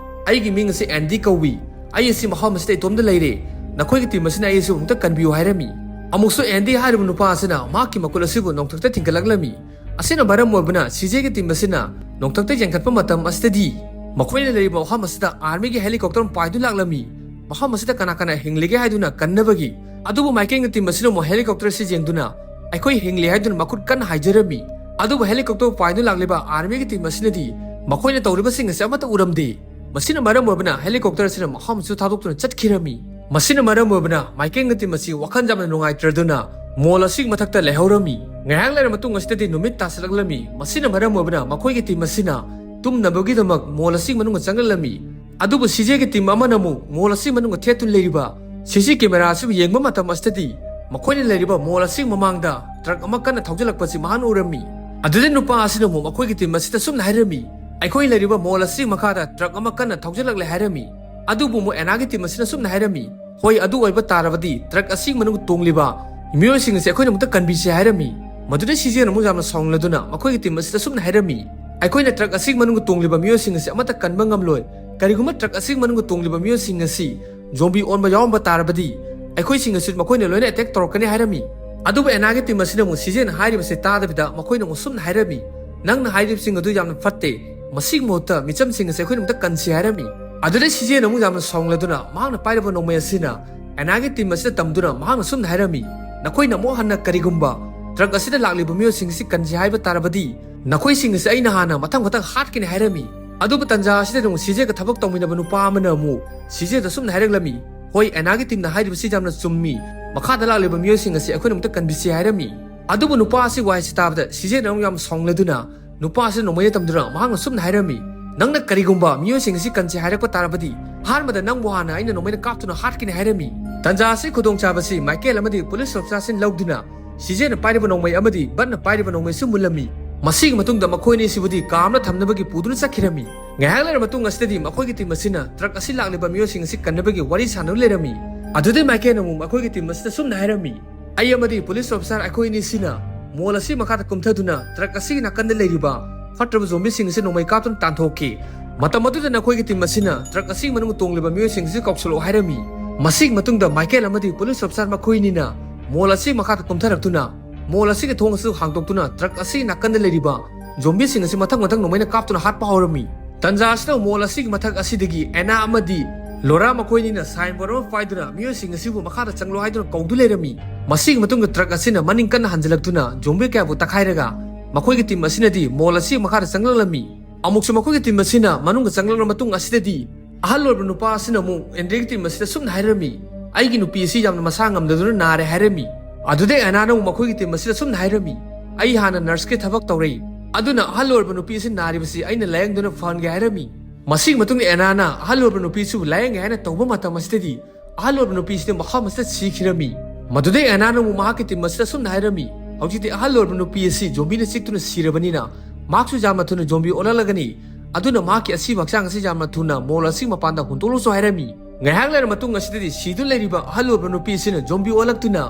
"ꯑꯩꯒꯤ ꯃꯤꯡ ꯑꯁꯤ ꯑꯦꯟꯗꯤ ꯀꯧꯏ꯫ ꯑꯩ ꯑꯁꯤ ꯃꯐꯝ ꯑꯁꯤꯗ ꯏꯇꯣꯝꯇ ꯂꯩꯔꯦ꯫ ꯅꯈꯣꯏꯒꯤ team ꯑꯁꯤꯅ ꯑꯩ ꯑꯁꯤꯕꯨ ꯑꯃꯨꯛꯇ ꯀꯟꯕꯤꯌꯨ" ꯍꯥꯏꯔꯝꯃꯤ꯫ ꯑꯃꯨꯛꯁꯨ ꯑꯦꯟꯗꯤ ꯍꯥꯏꯔꯤꯕ ꯅꯨꯄꯥ ꯑꯁꯤꯅ ꯃꯍꯥꯛꯀꯤ ꯃꯈꯨꯠ ꯑꯁꯤꯕꯨ ꯅꯣꯡꯊꯛꯇ ꯊꯤꯡꯒꯠꯂꯛꯂꯝꯃꯤ꯫ ꯑꯁꯤꯅ ꯃꯔꯝ ꯑꯣꯏꯕꯅ ꯁꯤꯖꯦꯒꯤ team ꯑꯁꯤꯅ ꯅꯣꯡꯊꯛꯇ ꯌꯦꯡꯈꯠꯄ ꯃꯇꯝ ꯑꯁꯤꯗꯗꯤ, ꯃꯈꯣꯏꯅ ꯂꯩꯔꯤꯕ ꯃꯐꯝ ꯑꯁꯤꯗ armyꯒꯤ helicopter ꯑꯃ ꯄꯥꯏꯗꯨꯅ ꯂꯥꯛꯂꯝꯃꯤ꯫ ꯃꯐꯝ ꯑꯁꯤꯗ ꯀꯅꯥ ꯀꯅꯥ ꯍꯤꯡꯂꯤꯒꯦ ꯍꯥꯏꯗꯨꯅ ꯀꯟꯅꯕꯒꯤ꯫ ꯑꯗꯨꯕꯨ ꯃꯥꯏꯀꯦꯜꯒꯤ team ꯑꯁꯤꯅ ꯑꯃꯨꯛ helicopter ꯑꯁꯤ ꯌꯦꯡꯗꯨꯅ, "ꯑꯩꯈꯣꯏ ꯍꯤꯡꯂꯤ" ꯍꯥꯏꯗꯨꯅ ꯃꯈꯨꯠ ꯀꯟꯅ ꯍꯥꯏꯖꯔꯝꯃꯤ꯫ ꯑꯗꯨꯕꯨ helicopter ꯄꯥꯏꯗꯨꯅ ꯂꯥꯛꯂꯤꯕ armyꯒꯤ team ꯑꯁꯤꯅꯗꯤ ꯃꯈꯣꯏꯅ ꯇꯧꯔꯤꯕꯁꯤꯡ ꯑꯁꯤ ꯑꯃꯠꯇ ꯎꯔꯝꯗꯦ꯫ ꯃꯁꯤꯅ ꯃꯔꯝ ꯑꯣꯏꯕꯅ helicopter ꯑꯁꯤꯅ ꯃꯐꯝ ꯑꯁꯤꯗ ꯊꯥꯗꯣꯛꯇꯨꯅ ꯆꯠꯈꯤꯔꯝꯃꯤ꯫ ꯃꯁꯤꯅ ꯃꯔꯝ ꯑꯣꯏꯕꯅ ꯃꯥꯏꯀꯦꯜꯒꯤ team ꯑꯁꯤ ꯋꯥꯈꯜ ꯌꯥꯝꯅ ꯅꯨꯡꯉꯥꯏꯇ꯭ꯔꯗꯨꯅ mall ꯑꯁꯤꯒꯤ ꯃꯊꯛꯇ ꯂꯩꯍꯧꯔꯝꯃꯤ꯫ ꯉꯥꯏꯍꯥꯛ ꯂꯩꯔ ꯃꯇꯨꯡ ꯑꯁꯤꯗꯗꯤ ꯅꯨꯃꯤꯠ ꯇꯥꯁꯤꯜꯂꯛꯂꯝꯃꯤ꯫ ꯃꯁꯤꯅ ꯃꯔꯝ ꯑꯣꯏꯕꯅ ꯃꯈꯣꯏꯒꯤ team ꯑꯁꯤꯅ ꯇꯨꯝꯅꯕꯒꯤꯗꯃꯛ mall ꯑꯁꯤꯒꯤ ꯃꯅꯨꯡꯗ ꯆꯪꯂꯛꯂꯝꯃꯤ꯫ ꯑꯗꯨꯕꯨ ꯁꯤꯖꯦꯒꯤ team ꯑꯃꯅ ꯑꯃꯨꯛ mall ꯑꯁꯤꯒꯤ ꯃꯅꯨꯡꯗ ꯊꯦꯠꯇꯨꯅ ꯂꯩꯔꯤꯕ CC camera ꯑꯁꯤꯕꯨ ꯌꯦꯡꯕ ꯃꯇꯝ ꯑꯁꯤꯗꯗꯤ, ꯃꯈꯣꯏꯅ ꯂꯩꯔꯤꯕ mall ꯑꯁꯤꯒꯤ ꯃꯃꯥꯡꯗ truck ꯑꯃ ꯀꯟꯅ ꯊꯧꯖꯤꯜꯂꯛꯄꯁꯤ ꯃꯍꯥꯛꯅ ꯎꯔꯝꯃꯤ꯫ ꯑꯗꯨꯗ ꯅꯨꯄꯥ ꯑꯁꯤꯅ ꯑꯃꯨꯛ ꯃꯈꯣꯏꯒꯤ team ꯑꯁꯤꯗ ꯁꯨꯝꯅ ꯍꯥꯏꯔꯝꯃꯤ, "ꯑꯩꯈꯣꯏ ꯂꯩꯔꯤꯕ mall ꯑꯁꯤꯒꯤ ꯃꯈꯥꯗ truck ꯑꯃ ꯀꯟꯅ ꯊꯧꯖꯤꯜꯂꯛꯂꯦ" ꯍꯥꯏꯔꯝꯃꯤ꯫ ꯑꯗꯨꯕꯨ ꯑꯃꯨꯛ ꯑꯦꯅꯥꯒꯤ team ꯑꯁꯤꯅ ꯁꯨꯝꯅ ꯍꯥꯏꯔꯝꯃꯤ, "ꯍꯣꯏ, ꯑꯗꯨ ꯑꯣꯏꯕ ꯇꯥꯔꯕꯗꯤ truck ꯑꯁꯤꯒꯤ ꯃꯅꯨꯡꯗ ꯇꯣꯡꯂꯤꯕ ꯃꯤꯑꯣꯏꯁꯤꯡ ꯑꯁꯤ ꯑꯩꯈꯣꯏꯅ ꯑꯃꯨꯛꯇ ꯀꯟꯕꯤꯁꯤ" ꯍꯥꯏꯔꯝꯃꯤ꯫ ꯃꯗꯨꯗ ꯁꯤꯖꯦꯅ ꯑꯃꯨꯛ ꯌꯥꯝꯅ ꯁꯥꯎꯅꯤꯡꯂꯗꯨꯅ ꯃꯈꯣꯏꯒꯤ team ꯑꯁꯤꯗ ꯁꯨꯝꯅ ꯍꯥꯏꯔꯝꯃꯤ, "ꯑꯩꯈꯣꯏꯅ truck ꯑꯁꯤꯒꯤ ꯃꯅꯨꯡꯗ ꯇꯣꯡꯂꯤꯕ ꯃꯤꯑꯣꯏꯁꯤꯡ ꯑꯁꯤ ꯑꯃꯠꯇ ꯀꯟꯕ ꯉꯝꯂꯣꯏ꯫ ꯀꯔꯤꯒꯨꯝꯕ truck ꯑꯁꯤꯒꯤ ꯃꯅꯨꯡꯗ ꯇꯣꯡꯂꯤꯕ ꯃꯤꯑꯣꯏꯁꯤꯡ ꯑꯁꯤ zombie ꯑꯣꯟꯕ ꯌꯥꯎꯔꯝꯕ ꯇꯥꯔꯕꯗꯤ, ꯑꯩꯈꯣꯏꯁꯤꯡ ꯑꯁꯤ ꯃꯈꯣꯏꯅ ꯂꯣꯏꯅ attack ꯇꯧꯔꯛꯀꯅꯤ" ꯍꯥꯏꯔꯝꯃꯤ꯫ ꯑꯗꯨꯕꯨ ꯑꯦꯅꯥꯒꯤ team ꯑꯁꯤꯅ ꯑꯃꯨꯛ ꯁꯤꯖꯦꯅ ꯍꯥꯏꯔꯤꯕꯁꯤ ꯇꯥꯗꯕꯤꯗ ꯃꯈꯣꯏꯅ ꯑꯃꯨꯛ ꯁꯨꯝꯅ ꯍꯥꯏꯔꯝꯃꯤ, "ꯅꯪꯅ ꯍꯥꯏꯔꯤꯕꯁꯤꯡ ꯑꯗꯨ ꯌꯥꯝꯅ ꯐꯠꯇꯦ꯫ ꯃꯁꯤꯒꯤ ꯃꯍꯨꯠꯇ ꯃꯤꯆꯝꯁꯤꯡ ꯑꯁꯤ ꯑꯩꯈꯣꯏꯅ ꯑꯃꯨꯛꯇ ꯀꯟꯁꯤ" ꯍꯥꯏꯔꯝꯃꯤ꯫ ꯑꯗꯨꯗ ꯁꯤꯖꯦꯅ ꯑꯃꯨꯛ ꯌꯥꯝꯅ ꯁꯥꯎꯅꯤꯡꯂꯗꯨꯅ ꯃꯍꯥꯛꯅ ꯄꯥꯏꯔꯕ ꯅꯣꯡꯃꯩ ꯑꯁꯤꯅ ꯑꯦꯅꯥꯒꯤ team ꯑꯁꯤꯗ ꯇꯝꯗꯨꯅ ꯃꯍꯥꯛꯅ ꯁꯨꯝꯅ ꯍꯥꯏꯔꯝꯃꯤ, ꯅꯈꯣꯏꯅ ꯑꯃꯨꯛ ꯍꯟꯅ ꯀꯔꯤꯒꯨꯝꯕ ꯇ꯭ꯔꯛ ꯑꯁꯤꯗ ꯂꯥꯛꯂꯤꯕ ꯃꯤꯑꯣꯏꯁꯤꯡ ꯑꯁꯤ ꯀꯟꯁꯤ ꯍꯥꯏꯕ ꯇꯥꯔꯕꯗꯤ, ꯅꯈꯣꯏꯁꯤꯡ ꯑꯁꯤ ꯑꯩꯅ ꯍꯥꯟꯅ ꯃꯊꯪ ꯃꯊꯪ ꯍꯥꯠꯀꯅꯤ ꯍꯥꯏꯔꯝꯃꯤ꯫ ꯑꯗꯨꯕꯨ ꯇꯟꯖꯥ ꯑꯁꯤꯗ ꯑꯃꯨꯛ ꯁꯤꯖꯦꯒ ꯊꯕꯛ ꯇꯧꯃꯤꯟꯅꯕ ꯅꯨꯄꯥ ꯑꯃꯅ ꯑꯃꯨꯛ ꯁꯤꯖꯦꯗ ꯑꯁꯨꯝꯅ ꯍꯥꯏꯔꯛꯂꯝꯃꯤ, "ꯍꯣꯏ, ꯑꯦꯅꯥꯒꯤ ꯇꯤꯝꯅ ꯍꯥꯏꯔꯤꯕꯁꯤ ꯌꯥꯝꯅ ꯆꯨꯝꯃꯤ꯫ ꯃꯈꯥꯗ ꯂꯥꯛꯂꯤꯕ ꯃꯤꯑꯣꯏꯁꯤꯡ ꯑꯁꯤ ꯑꯩꯈꯣꯏꯅ ꯑꯃꯨꯛꯇ ꯀꯟꯕꯤꯁꯤ" ꯍꯥꯏꯔꯝꯃꯤ꯫ ꯑꯗꯨꯕꯨ ꯅꯨꯄꯥ ꯑꯁꯤ ꯋꯥꯍꯩꯁꯤ ꯇꯥꯕꯗ ꯁꯤꯖꯦꯅ ꯑꯃꯨꯛ ꯌꯥꯝ ꯁꯥꯎꯅꯤꯡꯂꯗꯨꯅ ꯅꯨꯄꯥ ꯑꯁꯤꯗ ꯅꯣꯡꯃꯩꯅ ꯇꯝꯗꯨꯅ ꯃꯍꯥꯛꯅ ꯁꯨꯝꯅ ꯍꯥꯏꯔꯝꯃꯤ, "ꯅꯪꯅ ꯀꯔꯤꯒꯨꯝꯕ ꯃꯤꯑꯣꯏꯁꯤꯡ ꯑꯁꯤ ꯀꯟꯁꯤ ꯍꯥꯏꯔꯛꯄ ꯇꯥꯔꯕꯗꯤ, ꯑꯍꯥꯟꯕꯗ ꯅꯪꯕꯨ ꯍꯥꯟꯅ ꯑꯩꯅ ꯅꯣꯡꯃꯩꯅ ꯀꯥꯞꯇꯨꯅ ꯍꯥꯠꯀꯅꯤ" ꯍꯥꯏꯔꯝꯃꯤ꯫ ꯇꯟꯖꯥ ꯑꯁꯤ ꯈꯨꯗꯣꯡꯆꯥꯕꯁꯤ ꯃꯥꯏꯀꯦꯜ ꯑꯃꯗꯤ ꯄꯨꯂꯤꯁ ꯑꯣꯐꯤꯁꯥꯔꯁꯤꯡ ꯂꯧꯗꯨꯅ ꯁꯤꯖꯦꯅ ꯄꯥꯏꯔꯤꯕ ꯅꯣꯡꯃꯩ ꯑꯃꯗꯤ ꯕꯟꯅ ꯄꯥꯏꯔꯤꯕ ꯅꯣꯡꯃꯩꯁꯨ ꯃꯨꯜꯂꯝꯃꯤ꯫ ꯃꯁꯤꯒꯤ ꯃꯇꯨꯡꯗ ꯃꯈꯣꯏ ꯑꯅꯤꯁꯤꯕꯨꯗꯤ ꯀꯥ ꯑꯃꯗ ꯊꯝꯅꯕꯒꯤ ꯄꯨꯗꯨꯅ ꯆꯠꯈꯤꯔꯝꯃꯤ꯫ ꯉꯥꯏꯍꯥꯛ ꯂꯩꯔ ꯃꯇꯨꯡ ꯑꯁꯤꯗꯗꯤ ꯃꯈꯣꯏꯒꯤ ꯇꯤꯝ ꯑꯁꯤꯅ ꯇ꯭ꯔꯛ ꯑꯁꯤ ꯂꯥꯛꯂꯤꯕ ꯃꯤꯑꯣꯏꯁꯤꯡ ꯑꯁꯤ ꯀꯟꯅꯕꯒꯤ ꯋꯥꯔꯤ ꯁꯥꯟꯅꯗꯨꯅ ꯂꯩꯔꯝꯃꯤ꯫ ꯑꯗꯨꯗꯩ ꯃꯥꯏꯀꯦꯜꯅ ꯑꯃꯨꯛ ꯃꯈꯣꯏꯒꯤ ꯇꯤꯝ ꯑꯁꯤꯗ ꯁꯨꯝꯅ ꯍꯥꯏꯔꯝꯃꯤ, "ꯑꯩ ꯑꯃꯗꯤ ꯄꯨꯂꯤꯁ ꯑꯣꯐꯤꯁꯥꯔ ꯑꯩꯈꯣꯏ ꯑꯅꯤꯁꯤꯅ ꯃꯣꯜ ꯑꯁꯤ ꯃꯈꯥꯗ ꯀꯨꯝꯊꯗꯨꯅ ꯇ꯭ꯔꯛ ꯑꯁꯤꯒꯤ ꯅꯥꯀꯟꯗ ꯂꯩꯔꯤꯕ ꯐꯠꯇ꯭ꯔꯕ ꯖꯣꯝꯕꯤꯁꯤꯡ ꯑꯁꯤ ꯅꯣꯡꯃꯩ ꯀꯥꯞꯇꯨꯅ ꯇꯥꯟꯊꯣꯛꯈꯤ꯫ ꯃꯇꯝ ꯑꯗꯨꯗ ꯅꯈꯣꯏꯒꯤ ꯇꯤꯝ ꯑꯁꯤꯅ ꯇ꯭ꯔꯛ ꯑꯁꯤꯒꯤ ꯃꯅꯨꯡꯗ ꯇꯣꯡꯂꯤꯕ ꯃꯤꯑꯣꯏꯁꯤꯡ ꯑꯁꯤ ꯀꯧꯁꯤꯜꯂꯛꯎ" ꯍꯥꯏꯔꯝꯃꯤ꯫ ꯃꯁꯤꯒꯤ ꯃꯇꯨꯡꯗ ꯃꯥꯏꯀꯦꯜ ꯑꯃꯗꯤ ꯄꯨꯂꯤꯁ ꯑꯣꯐꯤꯁꯥꯔ ꯃꯈꯣꯏ ꯑꯅꯤꯅ ꯃꯣꯜ ꯑꯁꯤ ꯃꯈꯥꯗ ꯀꯨꯝꯊꯔꯛꯇꯨꯅ ꯃꯣꯜ ꯑꯁꯤꯒꯤ ꯊꯣꯡ ꯑꯁꯤ ꯍꯥꯡꯗꯣꯛꯇꯨꯅ ꯇ꯭ꯔꯛ ꯑꯁꯤꯒꯤ ꯅꯥꯀꯟꯗ ꯂꯩꯔꯤꯕ ꯖꯣꯝꯕꯤꯁꯤꯡ ꯑꯁꯤ ꯃꯊꯪ ꯃꯊꯪ ꯅꯣꯡꯃꯩꯅ ꯀꯥꯞꯇꯨꯅ ꯍꯥꯠꯄ ꯍꯧꯔꯝꯃꯤ꯫ ꯇꯟꯖꯥ ꯑꯁꯤꯗ ꯃꯣꯜ ꯑꯁꯤꯒꯤ ꯃꯊꯛ ꯑꯁꯤꯗꯒꯤ ꯑꯦꯅꯥ ꯑꯃꯗꯤ ꯂꯣꯔꯥ ꯃꯈꯣꯏꯅꯤꯅ ꯁꯥꯏꯟ ꯕꯣꯔꯗ ꯑꯃ ꯄꯥꯏꯗꯨꯅ ꯃꯤꯑꯣꯏꯁꯤꯡ ꯑꯁꯤꯕꯨ ꯃꯈꯥꯗ ꯆꯪꯂꯣ ꯍꯥꯏꯗꯨꯅ ꯀꯧꯗꯨ ꯂꯩꯔꯝꯃꯤ꯫ ꯃꯁꯤꯒꯤ ꯃꯇꯨꯡꯗ ꯇ꯭ꯔꯛ ꯑꯁꯤꯅ ꯃꯅꯤꯡ ꯀꯟꯅ ꯍꯟꯖꯤꯜꯂꯛꯇꯨꯅ ꯖꯣꯝꯕꯤ ꯀꯌꯥꯕꯨ ꯇꯛꯈꯥꯏꯔꯒ ꯃꯈꯣꯏꯒꯤ ꯇꯤꯝ ꯑꯁꯤꯅꯗꯤ ꯃꯣꯜ ꯑꯁꯤꯒꯤ ꯃꯈꯥꯗ ꯆꯪꯂꯛꯂꯝꯃꯤ꯫ ꯑꯃꯨꯛꯁꯨ ꯃꯈꯣꯏꯒꯤ ꯇꯤꯝ ꯑꯁꯤꯅ ꯃꯅꯨꯡꯗ ꯆꯪꯂꯛꯂꯕ ꯃꯇꯨꯡ ꯑꯁꯤꯗꯗꯤ ꯑꯍꯜ ꯑꯣꯏꯔꯕ ꯅꯨꯄꯥ ꯑꯁꯤꯅ ꯑꯃꯨꯛ ꯑꯦꯟꯗ꯭ꯔꯤꯒꯤ ꯇꯤꯝ ꯑꯁꯤꯗ ꯁꯨꯝꯅ ꯍꯥꯏꯔꯝꯃꯤ, "ꯑꯩꯒꯤ ꯅꯨꯄꯤ ꯑꯁꯤ ꯌꯥꯝꯅ ꯃꯁꯥ ꯉꯝꯗꯗꯨꯅ ꯅꯥꯔꯦ" ꯍꯥꯏꯔꯝꯃꯤ꯫ ꯑꯗꯨꯗꯩ ꯑꯦꯅꯥꯅ ꯑꯃꯨꯛ ꯃꯈꯣꯏꯒꯤ ꯇꯤꯝ ꯑꯁꯤꯗ ꯁꯨꯝꯅ ꯍꯥꯏꯔꯝꯃꯤ, "ꯑꯩ ꯍꯥꯟꯅ ꯅꯔꯁꯀꯤ ꯊꯕꯛ ꯇꯧꯔꯛꯏ, ꯑꯗꯨꯅ ꯑꯍꯜ ꯑꯣꯏꯔꯕ ꯅꯨꯄꯤ ꯑꯁꯤ ꯅꯥꯔꯤꯕꯁꯤ ꯑꯩꯅ ꯂꯥꯌꯦꯡꯗꯨꯅ ꯐꯍꯟꯒꯦ" ꯍꯥꯏꯔꯝꯃꯤ꯫ ꯃꯁꯤꯒꯤ ꯃꯇꯨꯡꯗ ꯑꯦꯅꯥꯅ ꯑꯍꯜ ꯑꯣꯏꯔꯕ ꯅꯨꯄꯤꯁꯤꯕꯨ ꯂꯥꯌꯦꯡꯒꯦ ꯍꯥꯏꯅ ꯇꯧꯕ ꯃꯇꯝ ꯑꯁꯤꯗꯗꯤ ꯑꯍꯜ ꯑꯣꯏꯔꯕ ꯅꯨꯄꯤꯁꯤꯗꯤ ꯃꯐꯝ ꯑꯁꯤꯗ ꯁꯤꯈꯤꯔꯝꯃꯤ꯫ ꯃꯗꯨꯗꯩ ꯑꯦꯅꯥꯅ ꯑꯃꯨꯛ ꯃꯍꯥꯛꯀꯤ ꯇꯤꯝ ꯑꯁꯤꯗ ꯁꯨꯝꯅ ꯍꯥꯏꯔꯝꯃꯤ, "ꯍꯧꯖꯤꯛꯇꯤ ꯑꯍꯜ ꯑꯣꯏꯔꯕ ꯅꯨꯄꯤ ꯑꯁꯤ ꯖꯣꯝꯕꯤꯅ ꯆꯤꯛꯇꯨꯅ ꯁꯤꯔꯕꯅꯤꯅ ꯃꯍꯥꯛꯁꯨ ꯌꯥꯝꯅ ꯊꯨꯅ ꯖꯣꯝꯕꯤ ꯑꯣꯜꯂꯛꯂꯒꯅꯤ꯫ ꯑꯗꯨꯅ ꯃꯍꯥꯛꯀꯤ ꯑꯁꯤꯕ ꯍꯛꯆꯥꯡ ꯑꯁꯤ ꯌꯥꯝꯅ ꯊꯨꯅ ꯃꯣꯜ ꯑꯁꯤꯒꯤ ꯃꯄꯥꯟꯗ ꯍꯨꯟꯗꯣꯛꯂꯨꯁꯨ" ꯍꯥꯏꯔꯝꯃꯤ꯫ ꯉꯥꯏꯍꯥꯛ ꯂꯩꯔ ꯃꯇꯨꯡ ꯑꯁꯤꯗꯗꯤ ꯁꯤꯗꯨꯅ ꯂꯩꯔꯤꯕ ꯑꯍꯜ ꯑꯣꯏꯔꯕ ꯅꯨꯄꯤ ꯑꯁꯤꯅ ꯖꯣꯝꯕꯤ ꯑꯣꯜꯂꯛꯇꯨꯅ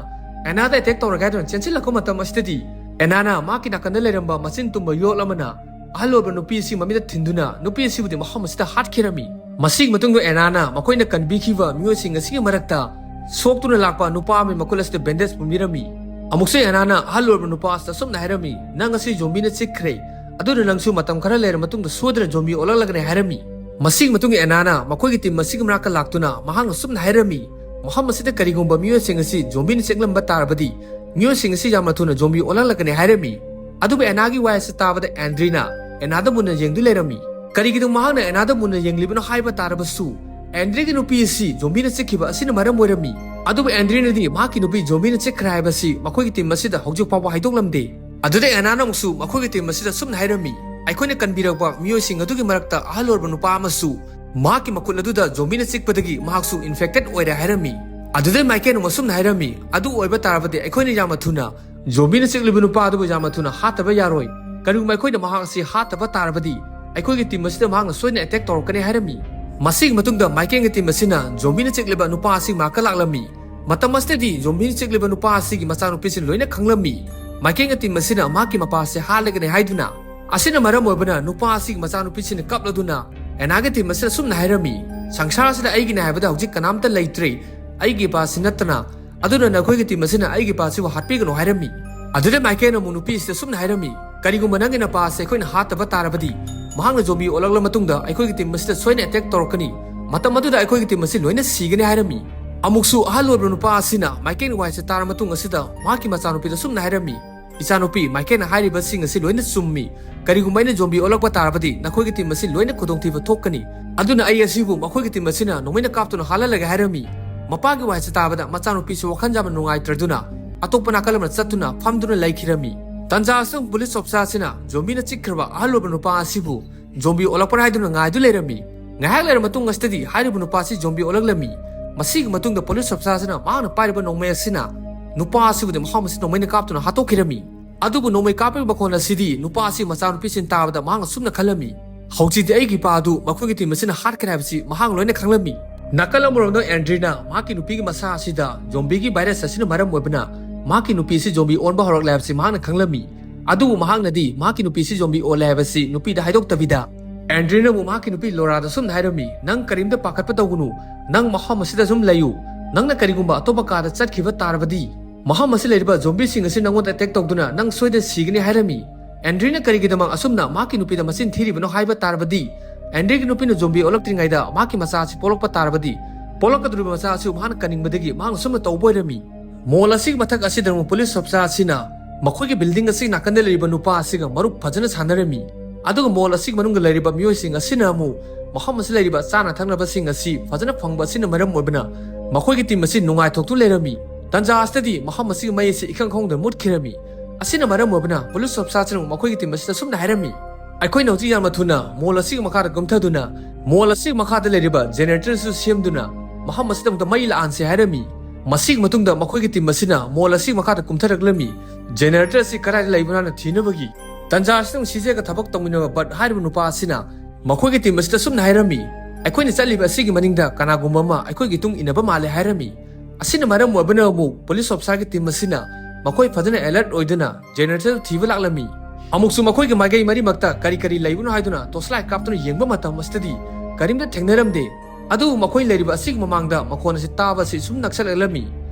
ꯑꯦꯅꯥꯗ ꯑꯦꯇꯦꯛ ꯇꯧꯔꯒꯦ ꯍꯥꯏꯗꯨꯅ ꯆꯦꯟꯁꯤꯜꯂꯛꯄ ꯃꯇꯝ ꯑꯁꯤꯗꯗꯤ ꯑꯦꯅꯥꯅ ꯃꯍꯥꯛꯀꯤ ꯅꯥꯀꯟꯗ ꯂꯩꯔꯝꯕ ꯃꯆꯤꯟ ꯇꯨꯝꯕ ꯌꯣꯠ ꯑꯃꯅ ꯑꯍꯜ ꯑꯣꯏꯔꯕ ꯅꯨꯄꯤ ꯑꯁꯤ ꯃꯃꯤꯠꯇ ꯊꯤꯟꯗꯨꯅ ꯅꯨꯄꯤ ꯑꯁꯤꯕꯨꯗꯤ ꯃꯐꯝ ꯑꯁꯤꯗ ꯍꯥꯠꯈꯤꯔꯝꯃꯤ꯫ ꯃꯁꯤꯒꯤ ꯃꯇꯨꯡꯗ ꯑꯦꯅꯥꯅ ꯃꯈꯣꯏꯅ ꯀꯟꯕꯤꯈꯤꯕ ꯃꯤꯑꯣꯏꯁꯤꯡ ꯑꯁꯤꯒꯤ ꯃꯔꯛꯇ ꯁꯣꯛꯇꯨꯅ ꯂꯥꯛꯄ ꯅꯨꯄꯥ ꯑꯃꯒꯤ ꯃꯈꯨꯠ ꯑꯁꯤꯗ ꯕꯦꯟꯗꯦꯖ ꯄꯨꯟꯕꯤꯔꯝꯃꯤ꯫ ꯑꯃꯨꯛꯁꯨ ꯑꯦꯅꯥꯅ ꯑꯍꯜ ꯑꯣꯏꯔꯕ ꯅꯨꯄꯥ ꯑꯁꯤꯗ ꯑꯁꯨꯝꯅ ꯍꯥꯏꯔꯝꯃꯤ, "ꯅꯪ ꯑꯁꯤ ꯖꯣꯝꯕꯤꯅ ꯆꯤꯛꯈ꯭ꯔꯦ, ꯑꯗꯨꯅ ꯅꯪꯁꯨ ꯃꯇꯝ ꯈꯔ ꯂꯩꯔ ꯃꯇꯨꯡꯗ ꯁꯣꯏꯗꯅ ꯖꯣꯝꯕꯤ ꯑꯣꯜꯂꯛꯂꯒꯅꯤ" ꯍꯥꯏꯔꯝꯃꯤ꯫ ꯃꯁꯤꯒꯤ ꯃꯇꯨꯡꯗ ꯑꯦꯅꯥꯅ ꯃꯈꯣꯏꯒꯤ ꯇꯤꯝ ꯑꯁꯤꯒꯤ ꯃꯅꯥꯛꯇ ꯂꯥꯛꯇꯨꯅ ꯃꯍꯥꯛꯅ ꯑꯁꯨꯝꯅ ꯍꯥꯏꯔꯝꯃꯤ, ꯃꯐꯝ ꯑꯁꯤꯗ ꯀꯔꯤꯒꯨꯝꯕ ꯃꯤꯑꯣꯏꯁꯤꯡ ꯑꯁꯤ ꯖꯣꯝꯕꯤꯅ ꯆꯤꯛꯂꯝꯕ ꯇꯥꯔꯕꯗꯤ, ꯃꯤꯑꯣꯏꯁꯤꯡ ꯑꯁꯤ ꯌꯥꯝꯅ ꯊꯨꯅ ꯖꯣꯝꯕꯤ ꯑꯣꯜꯂꯛꯂꯒꯅꯤ ꯍꯥꯏꯔꯝꯃꯤ꯫ ꯑꯗꯨꯕꯨ ꯑꯦꯅꯥꯒꯤ ꯋꯥꯍꯩ ꯑꯁꯤ ꯇꯥꯕꯗ ꯑꯦꯟꯗ꯭ꯔꯤꯅ ꯑꯦꯅꯥꯗ ꯃꯨꯟꯅ ꯌꯦꯡꯗꯨꯅ ꯂꯩꯔꯝꯃꯤ꯫ ꯀꯔꯤꯒꯤꯅꯣ ꯃꯍꯥꯛꯅ ꯑꯦꯅꯥꯗ ꯃꯨꯟꯅ ꯌꯦꯡꯂꯤꯕꯅꯣ ꯍꯥꯏꯕ ꯇꯥꯔꯕꯁꯨ, ꯑꯦꯟꯗ꯭ꯔꯤꯒꯤ ꯅꯨꯄꯤ ꯑꯁꯤ ꯖꯣꯝꯕꯤꯅ ꯆꯤꯛꯈꯤꯕ ꯑꯁꯤꯅ ꯃꯔꯝ ꯑꯣꯏꯔꯝꯃꯤ꯫ ꯑꯗꯨꯕꯨ ꯑꯦꯟꯗ꯭ꯔꯤꯅꯗꯤ ꯃꯍꯥꯛꯀꯤ ꯅꯨꯄꯤ ꯖꯣꯝꯕꯤꯅ ꯆꯤꯛꯈ꯭ꯔꯦ ꯍꯥꯏꯕꯁꯤ ꯃꯈꯣꯏꯒꯤ ꯇꯤꯝ ꯑꯁꯤꯗ ꯍꯧꯖꯤꯛ ꯐꯥꯎꯕ ꯍꯥꯏꯗꯣꯛꯂꯝꯗꯦ꯫ ꯑꯗꯨꯗ ꯑꯦꯅꯥꯅ ꯑꯃꯨꯛꯁꯨ ꯃꯈꯣꯏꯒꯤ ꯇꯤꯝ ꯑꯁꯤꯗ ꯑꯁꯨꯝꯅ ꯍꯥꯏꯔꯝꯃꯤ, ꯑꯩꯈꯣꯏꯅ ꯀꯟꯕꯤꯔꯛꯄ ꯃꯤꯑꯣꯏꯁꯤꯡ ꯑꯗꯨꯒꯤ ꯃꯔꯛꯇ ꯑꯍꯜ ꯑꯣꯏꯔꯕ ꯅꯨꯄꯥ ꯑꯃꯁꯨ ꯃꯍꯥꯛꯀꯤ ꯃꯈꯨꯠ ꯑꯗꯨꯗ ꯖꯣꯝꯕꯤꯅ ꯆꯤꯛꯄꯗꯒꯤ ꯃꯍꯥꯛꯁꯨ ꯏꯟꯐꯦꯛꯇꯦꯠ ꯑꯣꯏꯔꯦ ꯍꯥꯏꯔꯝꯃꯤ꯫ ꯑꯗꯨꯗꯩ ꯃꯥꯏꯀꯦꯜ ꯑꯃꯨꯛ ꯑꯁꯨꯝꯅ ꯍꯥꯏꯔꯝꯃꯤ, ꯑꯗꯨ ꯑꯣꯏꯕ ꯇꯥꯔꯕꯗꯤ ꯑꯩꯈꯣꯏꯅ ꯌꯥꯝꯅ ꯊꯨꯅ ꯖꯣꯝꯕꯤꯅ ꯆꯤꯛꯂꯤꯕ ꯅꯨꯄꯥ ꯑꯗꯨꯕꯨ ꯌꯥꯝꯅ ꯊꯨꯅ ꯍꯥꯠꯇꯕ ꯌꯥꯔꯣꯏ꯫ ꯀꯔꯤꯒꯨꯝꯕ ꯑꯩꯈꯣꯏꯅ ꯃꯍꯥꯛ ꯑꯁꯤ ꯍꯥꯠꯇꯕ ꯇꯥꯔꯕꯗꯤ, ꯑꯩꯈꯣꯏꯒꯤ ꯇꯤꯝ ꯑꯁꯤꯗ ꯃꯍꯥꯛꯅ ꯁꯣꯏꯗꯅ ꯑꯦꯇꯦꯛ ꯇꯧꯔꯛꯀꯅꯤ ꯍꯥꯏꯔꯝꯃꯤ꯫ ꯃꯁꯤꯒꯤ ꯃꯇꯨꯡꯗ ꯃꯥꯏꯀꯦꯜꯒꯤ ꯇꯤꯝ ꯑꯁꯤꯅ ꯖꯣꯝꯕꯤꯅ ꯆꯤꯛꯂꯤꯕ ꯅꯨꯄꯥ ꯑꯁꯤ ꯃꯅꯥꯛꯇ ꯂꯥꯛꯂꯝꯃꯤ꯫ ꯃꯇꯝ ꯑꯁꯤꯗꯗꯤ ꯖꯣꯝꯕꯤꯅ ꯆꯤꯛꯂꯤꯕ ꯅꯨꯄꯥ ꯑꯁꯤꯒꯤ ꯃꯆꯥꯅꯨꯄꯤꯁꯤ ꯂꯣꯏꯅ ꯈꯪꯂꯝꯃꯤ꯫ ꯃꯥꯏꯀꯦꯜꯒꯤ ꯇꯤꯝ ꯑꯁꯤꯅ ꯃꯍꯥꯛꯀꯤ ꯃꯄꯥ ꯑꯁꯤ ꯍꯥꯠꯂꯒꯅꯤ ꯍꯥꯏꯗꯨꯅ, ꯑꯁꯤꯅ ꯃꯔꯝ ꯑꯣꯏꯕꯅ ꯅꯨꯄꯥ ꯑꯁꯤꯒꯤ ꯃꯆꯥꯅꯨꯄꯤꯁꯤꯅ ꯀꯞꯂꯗꯨꯅ ꯑꯦꯅꯥꯒꯤ ꯇꯤꯝ ꯑꯁꯤꯗ ꯑꯁꯨꯝꯅ ꯍꯥꯏꯔꯝꯃꯤ, "ꯁꯪꯁꯥꯔ ꯑꯁꯤꯗ ꯑꯩꯒꯤꯅꯤ ꯍꯥꯏꯕꯗ ꯍꯧꯖꯤꯛ ꯀꯅꯥꯝꯇ ꯂꯩꯇ꯭ꯔꯦ, ꯑꯩꯒꯤ ꯏꯄꯥꯁꯤ ꯅꯠꯇꯅ꯫ ꯑꯗꯨꯅ ꯅꯈꯣꯏꯒꯤ ꯇꯤꯝ ꯑꯁꯤꯅ ꯑꯩꯒꯤ ꯏꯄꯥꯁꯤꯕꯨ ꯍꯥꯠꯄꯤꯒꯅꯨ" ꯍꯥꯏꯔꯝꯃꯤ꯫ ꯑꯗꯨꯗ ꯃꯥꯏꯀꯦꯜꯅ ꯑꯃꯨꯛ ꯅꯨꯄꯤ ꯑꯁꯤꯗ ꯑꯁꯨꯝꯅ ꯍꯥꯏꯔꯝꯃꯤ, "ꯀꯔꯤꯒꯨꯝꯕ ꯅꯪꯒꯤ ꯅꯄꯥ ꯑꯁꯤ ꯑꯩꯈꯣꯏꯅ ꯍꯥꯠꯇꯕ ꯇꯥꯔꯕꯗꯤ, ꯃꯍꯥꯛꯅ ꯖꯣꯝꯕꯤ ꯑꯣꯜꯂꯛꯂ ꯃꯇꯨꯡꯗ ꯑꯩꯈꯣꯏꯒꯤ ꯇꯤꯝ ꯑꯁꯤꯗ ꯁꯣꯏꯅ ꯑꯦꯇꯦꯛ ꯇꯧꯔꯛꯀꯅꯤ꯫ ꯃꯇꯝ ꯑꯗꯨꯗ ꯑꯩꯈꯣꯏꯒꯤ ꯇꯤꯝ ꯑꯁꯤ ꯂꯣꯏꯅ ꯁꯤꯒꯅꯤ" ꯍꯥꯏꯔꯝꯃꯤ꯫ ꯑꯃꯨꯛꯁꯨ ꯑꯍꯜ ꯑꯣꯏꯔꯕ ꯅꯨꯄꯥ ꯑꯁꯤꯅ ꯃꯥꯏꯀꯦꯜꯒꯤ ꯋꯥꯍꯩꯁꯤ ꯇꯥꯔ ꯃꯇꯨꯡ ꯑꯁꯤꯗ ꯃꯍꯥꯛꯀꯤ ꯃꯆꯥꯅꯨꯄꯤꯗ ꯑꯁꯨꯝꯅ ꯍꯥꯏꯔꯝꯃꯤ, "ꯏꯆꯥꯅꯨꯄꯤ, ꯃꯥꯏꯀꯦꯜꯅ ꯍꯥꯏꯔꯤꯕꯁꯤꯡ ꯑꯁꯤ ꯂꯣꯏꯅ ꯆꯨꯝꯃꯤ꯫ ꯀꯔꯤꯒꯨꯝꯕ ꯑꯩꯅ ꯖꯣꯝꯕꯤ ꯑꯣꯜꯂꯛꯄ ꯇꯥꯔꯕꯗꯤ ꯅꯈꯣꯏꯒꯤ ꯇꯤꯝ ꯑꯁꯤ ꯂꯣꯏꯅ ꯈꯨꯗꯣꯡꯊꯤꯕ ꯊꯣꯛꯀꯅꯤ꯫ ꯑꯗꯨꯅ ꯑꯩ ꯑꯁꯤꯕꯨ ꯃꯈꯣꯏꯒꯤ ꯇꯤꯝ ꯑꯁꯤꯅ ꯅꯣꯡꯃꯩꯅ ꯀꯥꯞꯇꯨꯅ ꯍꯥꯠꯍꯜꯂꯒꯦ" ꯍꯥꯏꯔꯝꯃꯤ꯫ ꯃꯄꯥꯒꯤ ꯋꯥꯍꯩꯁꯤ ꯇꯥꯕꯗ ꯃꯆꯥꯅꯨꯄꯤꯁꯨ ꯋꯥꯈꯜ ꯌꯥꯝꯅ ꯅꯨꯡꯉꯥꯏꯇ꯭ꯔꯗꯨꯅ ꯑꯇꯣꯞꯄ ꯅꯥꯀꯜ ꯑꯃꯗ ꯆꯠꯇꯨꯅ ꯐꯝꯗꯨꯅ ꯂꯩꯈꯤꯔꯝꯃꯤ꯫ ꯇꯟꯖꯥ ꯑꯁꯤꯗ ꯄꯨꯂꯤꯁ ꯑꯣꯐꯤꯁꯥꯔ ꯑꯁꯤꯅ ꯖꯣꯝꯕꯤꯅ ꯆꯤꯛꯈ꯭ꯔꯕ ꯑꯍꯜ ꯑꯣꯏꯕ ꯅꯨꯄꯥ ꯑꯁꯤꯕꯨ ꯖꯣꯝꯕꯤ ꯑꯣꯜꯂꯛꯄ꯭ꯔꯥ ꯍꯥꯏꯗꯨꯅ ꯉꯥꯏꯗꯨ ꯂꯩꯔꯝꯃꯤ꯫ ꯉꯥꯏꯍꯥꯛ ꯂꯩꯔꯕ ꯃꯇꯨꯡ ꯑꯁꯤꯗꯗꯤ ꯍꯥꯏꯔꯤꯕ ꯅꯨꯄꯥ ꯑꯁꯤ ꯖꯣꯝꯕꯤ ꯑꯣꯜꯂꯛꯂꯝꯃꯤ꯫ ꯃꯁꯤꯒꯤ ꯃꯇꯨꯡꯗ ꯄꯨꯂꯤꯁ ꯑꯣꯐꯤꯁꯥꯔ ꯑꯁꯤꯅ ꯃꯍꯥꯛꯅ ꯄꯥꯏꯔꯤꯕ ꯅꯣꯡꯃꯩ ꯑꯁꯤꯅ ꯅꯨꯄꯥ ꯑꯁꯤꯕꯨꯗꯤ ꯃꯐꯝ ꯑꯁꯤꯗ ꯅꯣꯡꯃꯩꯅ ꯀꯥꯞꯇꯨꯅ ꯍꯥꯠꯇꯣꯛꯈꯤꯔꯝꯃꯤ꯫ ꯑꯗꯨꯕꯨ ꯅꯣꯡꯃꯩ ꯀꯥꯞꯄꯒꯤ ꯃꯈꯣꯟ ꯑꯁꯤꯗꯤ ꯅꯨꯄꯥ ꯑꯁꯤ ꯃꯆꯥꯅꯨꯄꯤꯁꯤꯡ ꯇꯥꯕꯗ ꯃꯍꯥꯛꯅ ꯁꯨꯝꯅ ꯈꯜꯂꯝꯃꯤ, "ꯍꯧꯖꯤꯛꯇꯤ ꯑꯩꯒꯤ ꯏꯄꯥ ꯑꯗꯨ ꯃꯈꯣꯏꯒꯤ ꯇꯤꯝ ꯑꯁꯤꯅ ꯍꯥꯠꯈ꯭ꯔꯦ ꯍꯥꯏꯕꯁꯤ ꯃꯍꯥꯛ ꯂꯣꯏꯅ ꯈꯪꯂꯝꯃꯤ"꯫ ꯅꯥꯀꯜ ꯑꯃꯔꯣꯝꯗ ꯑꯦꯟꯗ꯭ꯔꯤꯅ ꯃꯍꯥꯛꯀꯤ ꯅꯨꯄꯤꯒꯤ ꯃꯁꯥ ꯑꯁꯤꯗ ꯖꯣꯝꯕꯤꯒꯤ ꯚꯥꯏꯔꯁ ꯑꯁꯤꯅ ꯃꯔꯝ ꯑꯣꯏꯕꯅ ꯃꯍꯥꯛꯀꯤ ꯅꯨꯄꯤ ꯑꯁꯤ ꯖꯣꯝꯕꯤ ꯑꯣꯟꯕ ꯍꯧꯔꯛꯂꯦ ꯍꯥꯏꯕꯁꯤ ꯃꯍꯥꯛꯅ ꯈꯪꯂꯝꯃꯤ꯫ ꯑꯗꯨꯕꯨ ꯃꯍꯥꯛꯅꯗꯤ ꯃꯍꯥꯛꯀꯤ ꯅꯨꯄꯤ ꯑꯁꯤ ꯖꯣꯝꯕꯤ ꯑꯣꯜꯂꯦ ꯍꯥꯏꯕꯁꯤ ꯅꯨꯄꯤꯗ ꯍꯥꯏꯗꯣꯛꯇꯕꯤꯗ, ꯑꯦꯟꯗ꯭ꯔꯤꯅꯕꯨ ꯃꯍꯥꯛꯀꯤ ꯅꯨꯄꯤ ꯂꯣꯔꯥꯗ ꯁꯨꯝꯅ ꯍꯥꯏꯔꯝꯃꯤ, "ꯅꯪ ꯀꯔꯤꯝꯇ ꯄꯥꯈꯠꯄ ꯇꯧꯒꯅꯨ, ꯅꯪ ꯃꯐꯝ ꯑꯁꯤꯗ ꯁꯨꯝ ꯂꯩꯌꯨ꯫ ꯅꯪꯅ ꯀꯔꯤꯒꯨꯝꯕ ꯑꯇꯣꯞꯄ ꯀꯥꯗ ꯆꯠꯈꯤꯕ ꯇꯥꯔꯕꯗꯤ, ꯃꯐꯝ ꯑꯁꯤ ꯂꯩꯔꯤꯕ ꯖꯣꯝꯕꯤꯁꯤꯡ ꯑꯁꯤ ꯅꯪꯉꯣꯟꯗ ꯑꯦꯇꯦꯛ ꯇꯧꯗꯨꯅ ꯅꯪ ꯁꯣꯏꯗꯅ ꯁꯤꯒꯅꯤ" ꯍꯥꯏꯔꯝꯃꯤ꯫ ꯑꯦꯟꯗ꯭ꯔꯤꯅ ꯀꯔꯤꯒꯤꯗꯃꯛ ꯑꯁꯨꯝꯅ ꯃꯍꯥꯛꯀꯤ ꯅꯨꯄꯤꯗ ꯃꯆꯤꯟ ꯊꯤꯔꯤꯕꯅꯣ ꯍꯥꯏꯕ ꯇꯥꯔꯕꯗꯤ, ꯑꯦꯟꯗ꯭ꯔꯤꯒꯤ ꯅꯨꯄꯤꯅ ꯖꯣꯝꯕꯤ ꯑꯣꯜꯂꯛꯇ꯭ꯔꯤꯉꯩꯗ ꯃꯍꯥꯛꯀꯤ ꯃꯆꯥ ꯑꯁꯤ ꯄꯣꯛꯂꯛꯄ ꯇꯥꯔꯕꯗꯤ, ꯄꯣꯛꯂꯛꯀꯗꯧꯔꯤꯕ ꯃꯆꯥ ꯑꯁꯤꯕꯨ ꯃꯍꯥꯛꯅ ꯀꯟꯅꯤꯡꯕꯗꯒꯤ ꯃꯍꯥꯛꯅ ꯁꯨꯝꯅ ꯇꯧꯕ ꯑꯣꯏꯔꯝꯃꯤ꯫ ꯃꯣꯜ ꯑꯁꯤꯒꯤ ꯃꯊꯛ ꯑꯁꯤꯗ ꯑꯃꯨꯛ ꯄꯨꯂꯤꯁ ꯑꯣꯐꯤꯁꯥꯔ ꯑꯁꯤꯅ ꯃꯈꯣꯏꯒꯤ ꯕꯤꯜꯗꯤꯡ ꯑꯁꯤꯒꯤ ꯅꯥꯀꯟꯗ ꯂꯩꯔꯤꯕ ꯅꯨꯄꯥ ꯑꯁꯤꯒ ꯃꯔꯨꯞ ꯐꯖꯅ ꯁꯥꯟꯅꯔꯝꯃꯤ꯫ ꯑꯗꯨꯒ ꯃꯣꯜ ꯑꯁꯤꯒꯤ ꯃꯅꯨꯡꯗ ꯂꯩꯔꯤꯕ ꯃꯤꯑꯣꯏꯁꯤꯡ ꯑꯁꯤꯅ ꯑꯃꯨꯛ ꯃꯐꯝ ꯑꯁꯤꯗ ꯂꯩꯔꯤꯕ ꯆꯥꯅ ꯊꯛꯅꯕꯁꯤꯡ ꯑꯁꯤ ꯐꯖꯅ ꯐꯪꯕ ꯑꯁꯤꯅ ꯃꯔꯝ ꯑꯣꯏꯕꯅ ꯃꯈꯣꯏꯒꯤ ꯇꯤꯝ ꯑꯁꯤ ꯅꯨꯡꯉꯥꯏꯊꯣꯛꯇꯨꯅ ꯂꯩꯔꯝꯃꯤ꯫ ꯇꯟꯖꯥ ꯑꯁꯤꯗꯗꯤ ꯃꯐꯝ ꯑꯁꯤꯒꯤ ꯃꯩ ꯑꯁꯤ ꯏꯈꯪ ꯈꯪꯍꯧꯗꯅ ꯃꯨꯠꯈꯤꯔꯝꯃꯤ꯫ ꯑꯁꯤꯅ ꯃꯔꯝ ꯑꯣꯏꯕꯅ ꯄꯨꯂꯤꯁ ꯑꯣꯐꯤꯁꯥꯔꯁꯤꯡꯅ ꯃꯈꯣꯏꯒꯤ ꯇꯤꯝ ꯑꯁꯤꯗ ꯑꯁꯨꯝꯅ ꯍꯥꯏꯔꯝꯃꯤ, "ꯑꯩꯈꯣꯏꯅ ꯍꯧꯖꯤꯛ ꯌꯥꯝꯅ ꯊꯨꯅ ꯃꯣꯜ ꯑꯁꯤꯒꯤ ꯃꯈꯥꯗ ꯀꯨꯝꯊꯗꯨꯅ ꯃꯣꯜ ꯑꯁꯤꯒꯤ ꯃꯈꯥꯗ ꯂꯩꯔꯤꯕ ꯖꯦꯅꯦꯔꯦꯇꯔꯁꯨ ꯁꯦꯝꯗꯨꯅ ꯃꯐꯝ ꯑꯁꯤꯗ ꯑꯃꯨꯛꯇ ꯃꯩ ꯂꯥꯛꯍꯟꯁꯤ" ꯍꯥꯏꯔꯝꯃꯤ꯫ ꯃꯁꯤꯒꯤ ꯃꯇꯨꯡꯗ ꯃꯈꯣꯏꯒꯤ ꯇꯤꯝ ꯑꯁꯤꯅ ꯃꯣꯜ ꯑꯁꯤꯒꯤ ꯃꯈꯥꯗ ꯀꯨꯝꯊꯔꯛꯂꯝꯃꯤ꯫ ꯖꯦꯅꯦꯔꯦꯇꯔ ꯑꯁꯤ ꯀꯗꯥꯏꯗ ꯂꯩꯕꯅꯣ ꯍꯥꯏꯅ ꯊꯤꯅꯕꯒꯤ꯫ ꯇꯟꯖꯥ ꯑꯁꯤꯗ ꯁꯤꯖꯦꯒ ꯊꯕꯛ ꯇꯧꯃꯤꯟꯅꯕ ꯕꯠ ꯍꯥꯏꯔꯤꯕ ꯅꯨꯄꯥ ꯑꯁꯤꯅ ꯃꯈꯣꯏꯒꯤ ꯇꯤꯝ ꯑꯁꯤꯗ ꯑꯁꯨꯝꯅ ꯍꯥꯏꯔꯝꯃꯤ, "ꯑꯩꯈꯣꯏꯅ ꯆꯠꯂꯤꯕ ꯑꯁꯤꯒꯤ ꯃꯅꯤꯡꯗ ꯀꯅꯥꯒꯨꯝꯕ ꯑꯃ ꯑꯩꯈꯣꯏꯒꯤ ꯇꯨꯡ ꯏꯟꯅꯕ ꯃꯥꯜꯂꯦ" ꯍꯥꯏꯔꯝꯃꯤ꯫ ꯑꯁꯤꯅ ꯃꯔꯝ ꯑꯣꯏꯕꯅ ꯑꯃꯨꯛ ꯄꯨꯂꯤꯁ ꯑꯣꯐꯤꯁꯥꯔꯒꯤ ꯇꯤꯝ ꯑꯁꯤꯅ ꯃꯈꯣꯏ ꯐꯖꯅ ꯑꯦꯂꯔꯠ ꯑꯣꯏꯗꯨꯅ ꯖꯦꯅꯦꯔꯦꯇꯔ ꯊꯤꯕ ꯂꯥꯛꯂꯝꯃꯤ꯫ ꯑꯃꯨꯛꯁꯨ ꯃꯈꯣꯏꯒꯤ ꯃꯥꯏꯀꯩ ꯃꯔꯤꯃꯛꯇ ꯀꯔꯤ ꯀꯔꯤ ꯂꯩꯕꯅꯣ ꯍꯥꯏꯗꯨꯅ ꯇꯣꯔꯆ ꯂꯥꯏꯠ ꯀꯥꯞꯇꯨꯅ ꯌꯦꯡꯕ ꯃꯇꯝ ꯑꯁꯤꯗꯗꯤ ꯀꯔꯤꯝꯇ ꯊꯦꯡꯅꯔꯝꯗꯦ꯫ ꯑꯗꯨꯕꯨ ꯃꯈꯣꯏ ꯂꯩꯔꯤꯕ ꯑꯁꯤꯒꯤ ꯃꯃꯥꯡꯗ ꯃꯈꯣꯟ ꯑꯁꯤ ꯇꯥꯕ ꯑꯁꯤ ꯁꯨꯝ ꯅꯛꯁꯜꯂꯛꯂꯝꯃꯤ꯫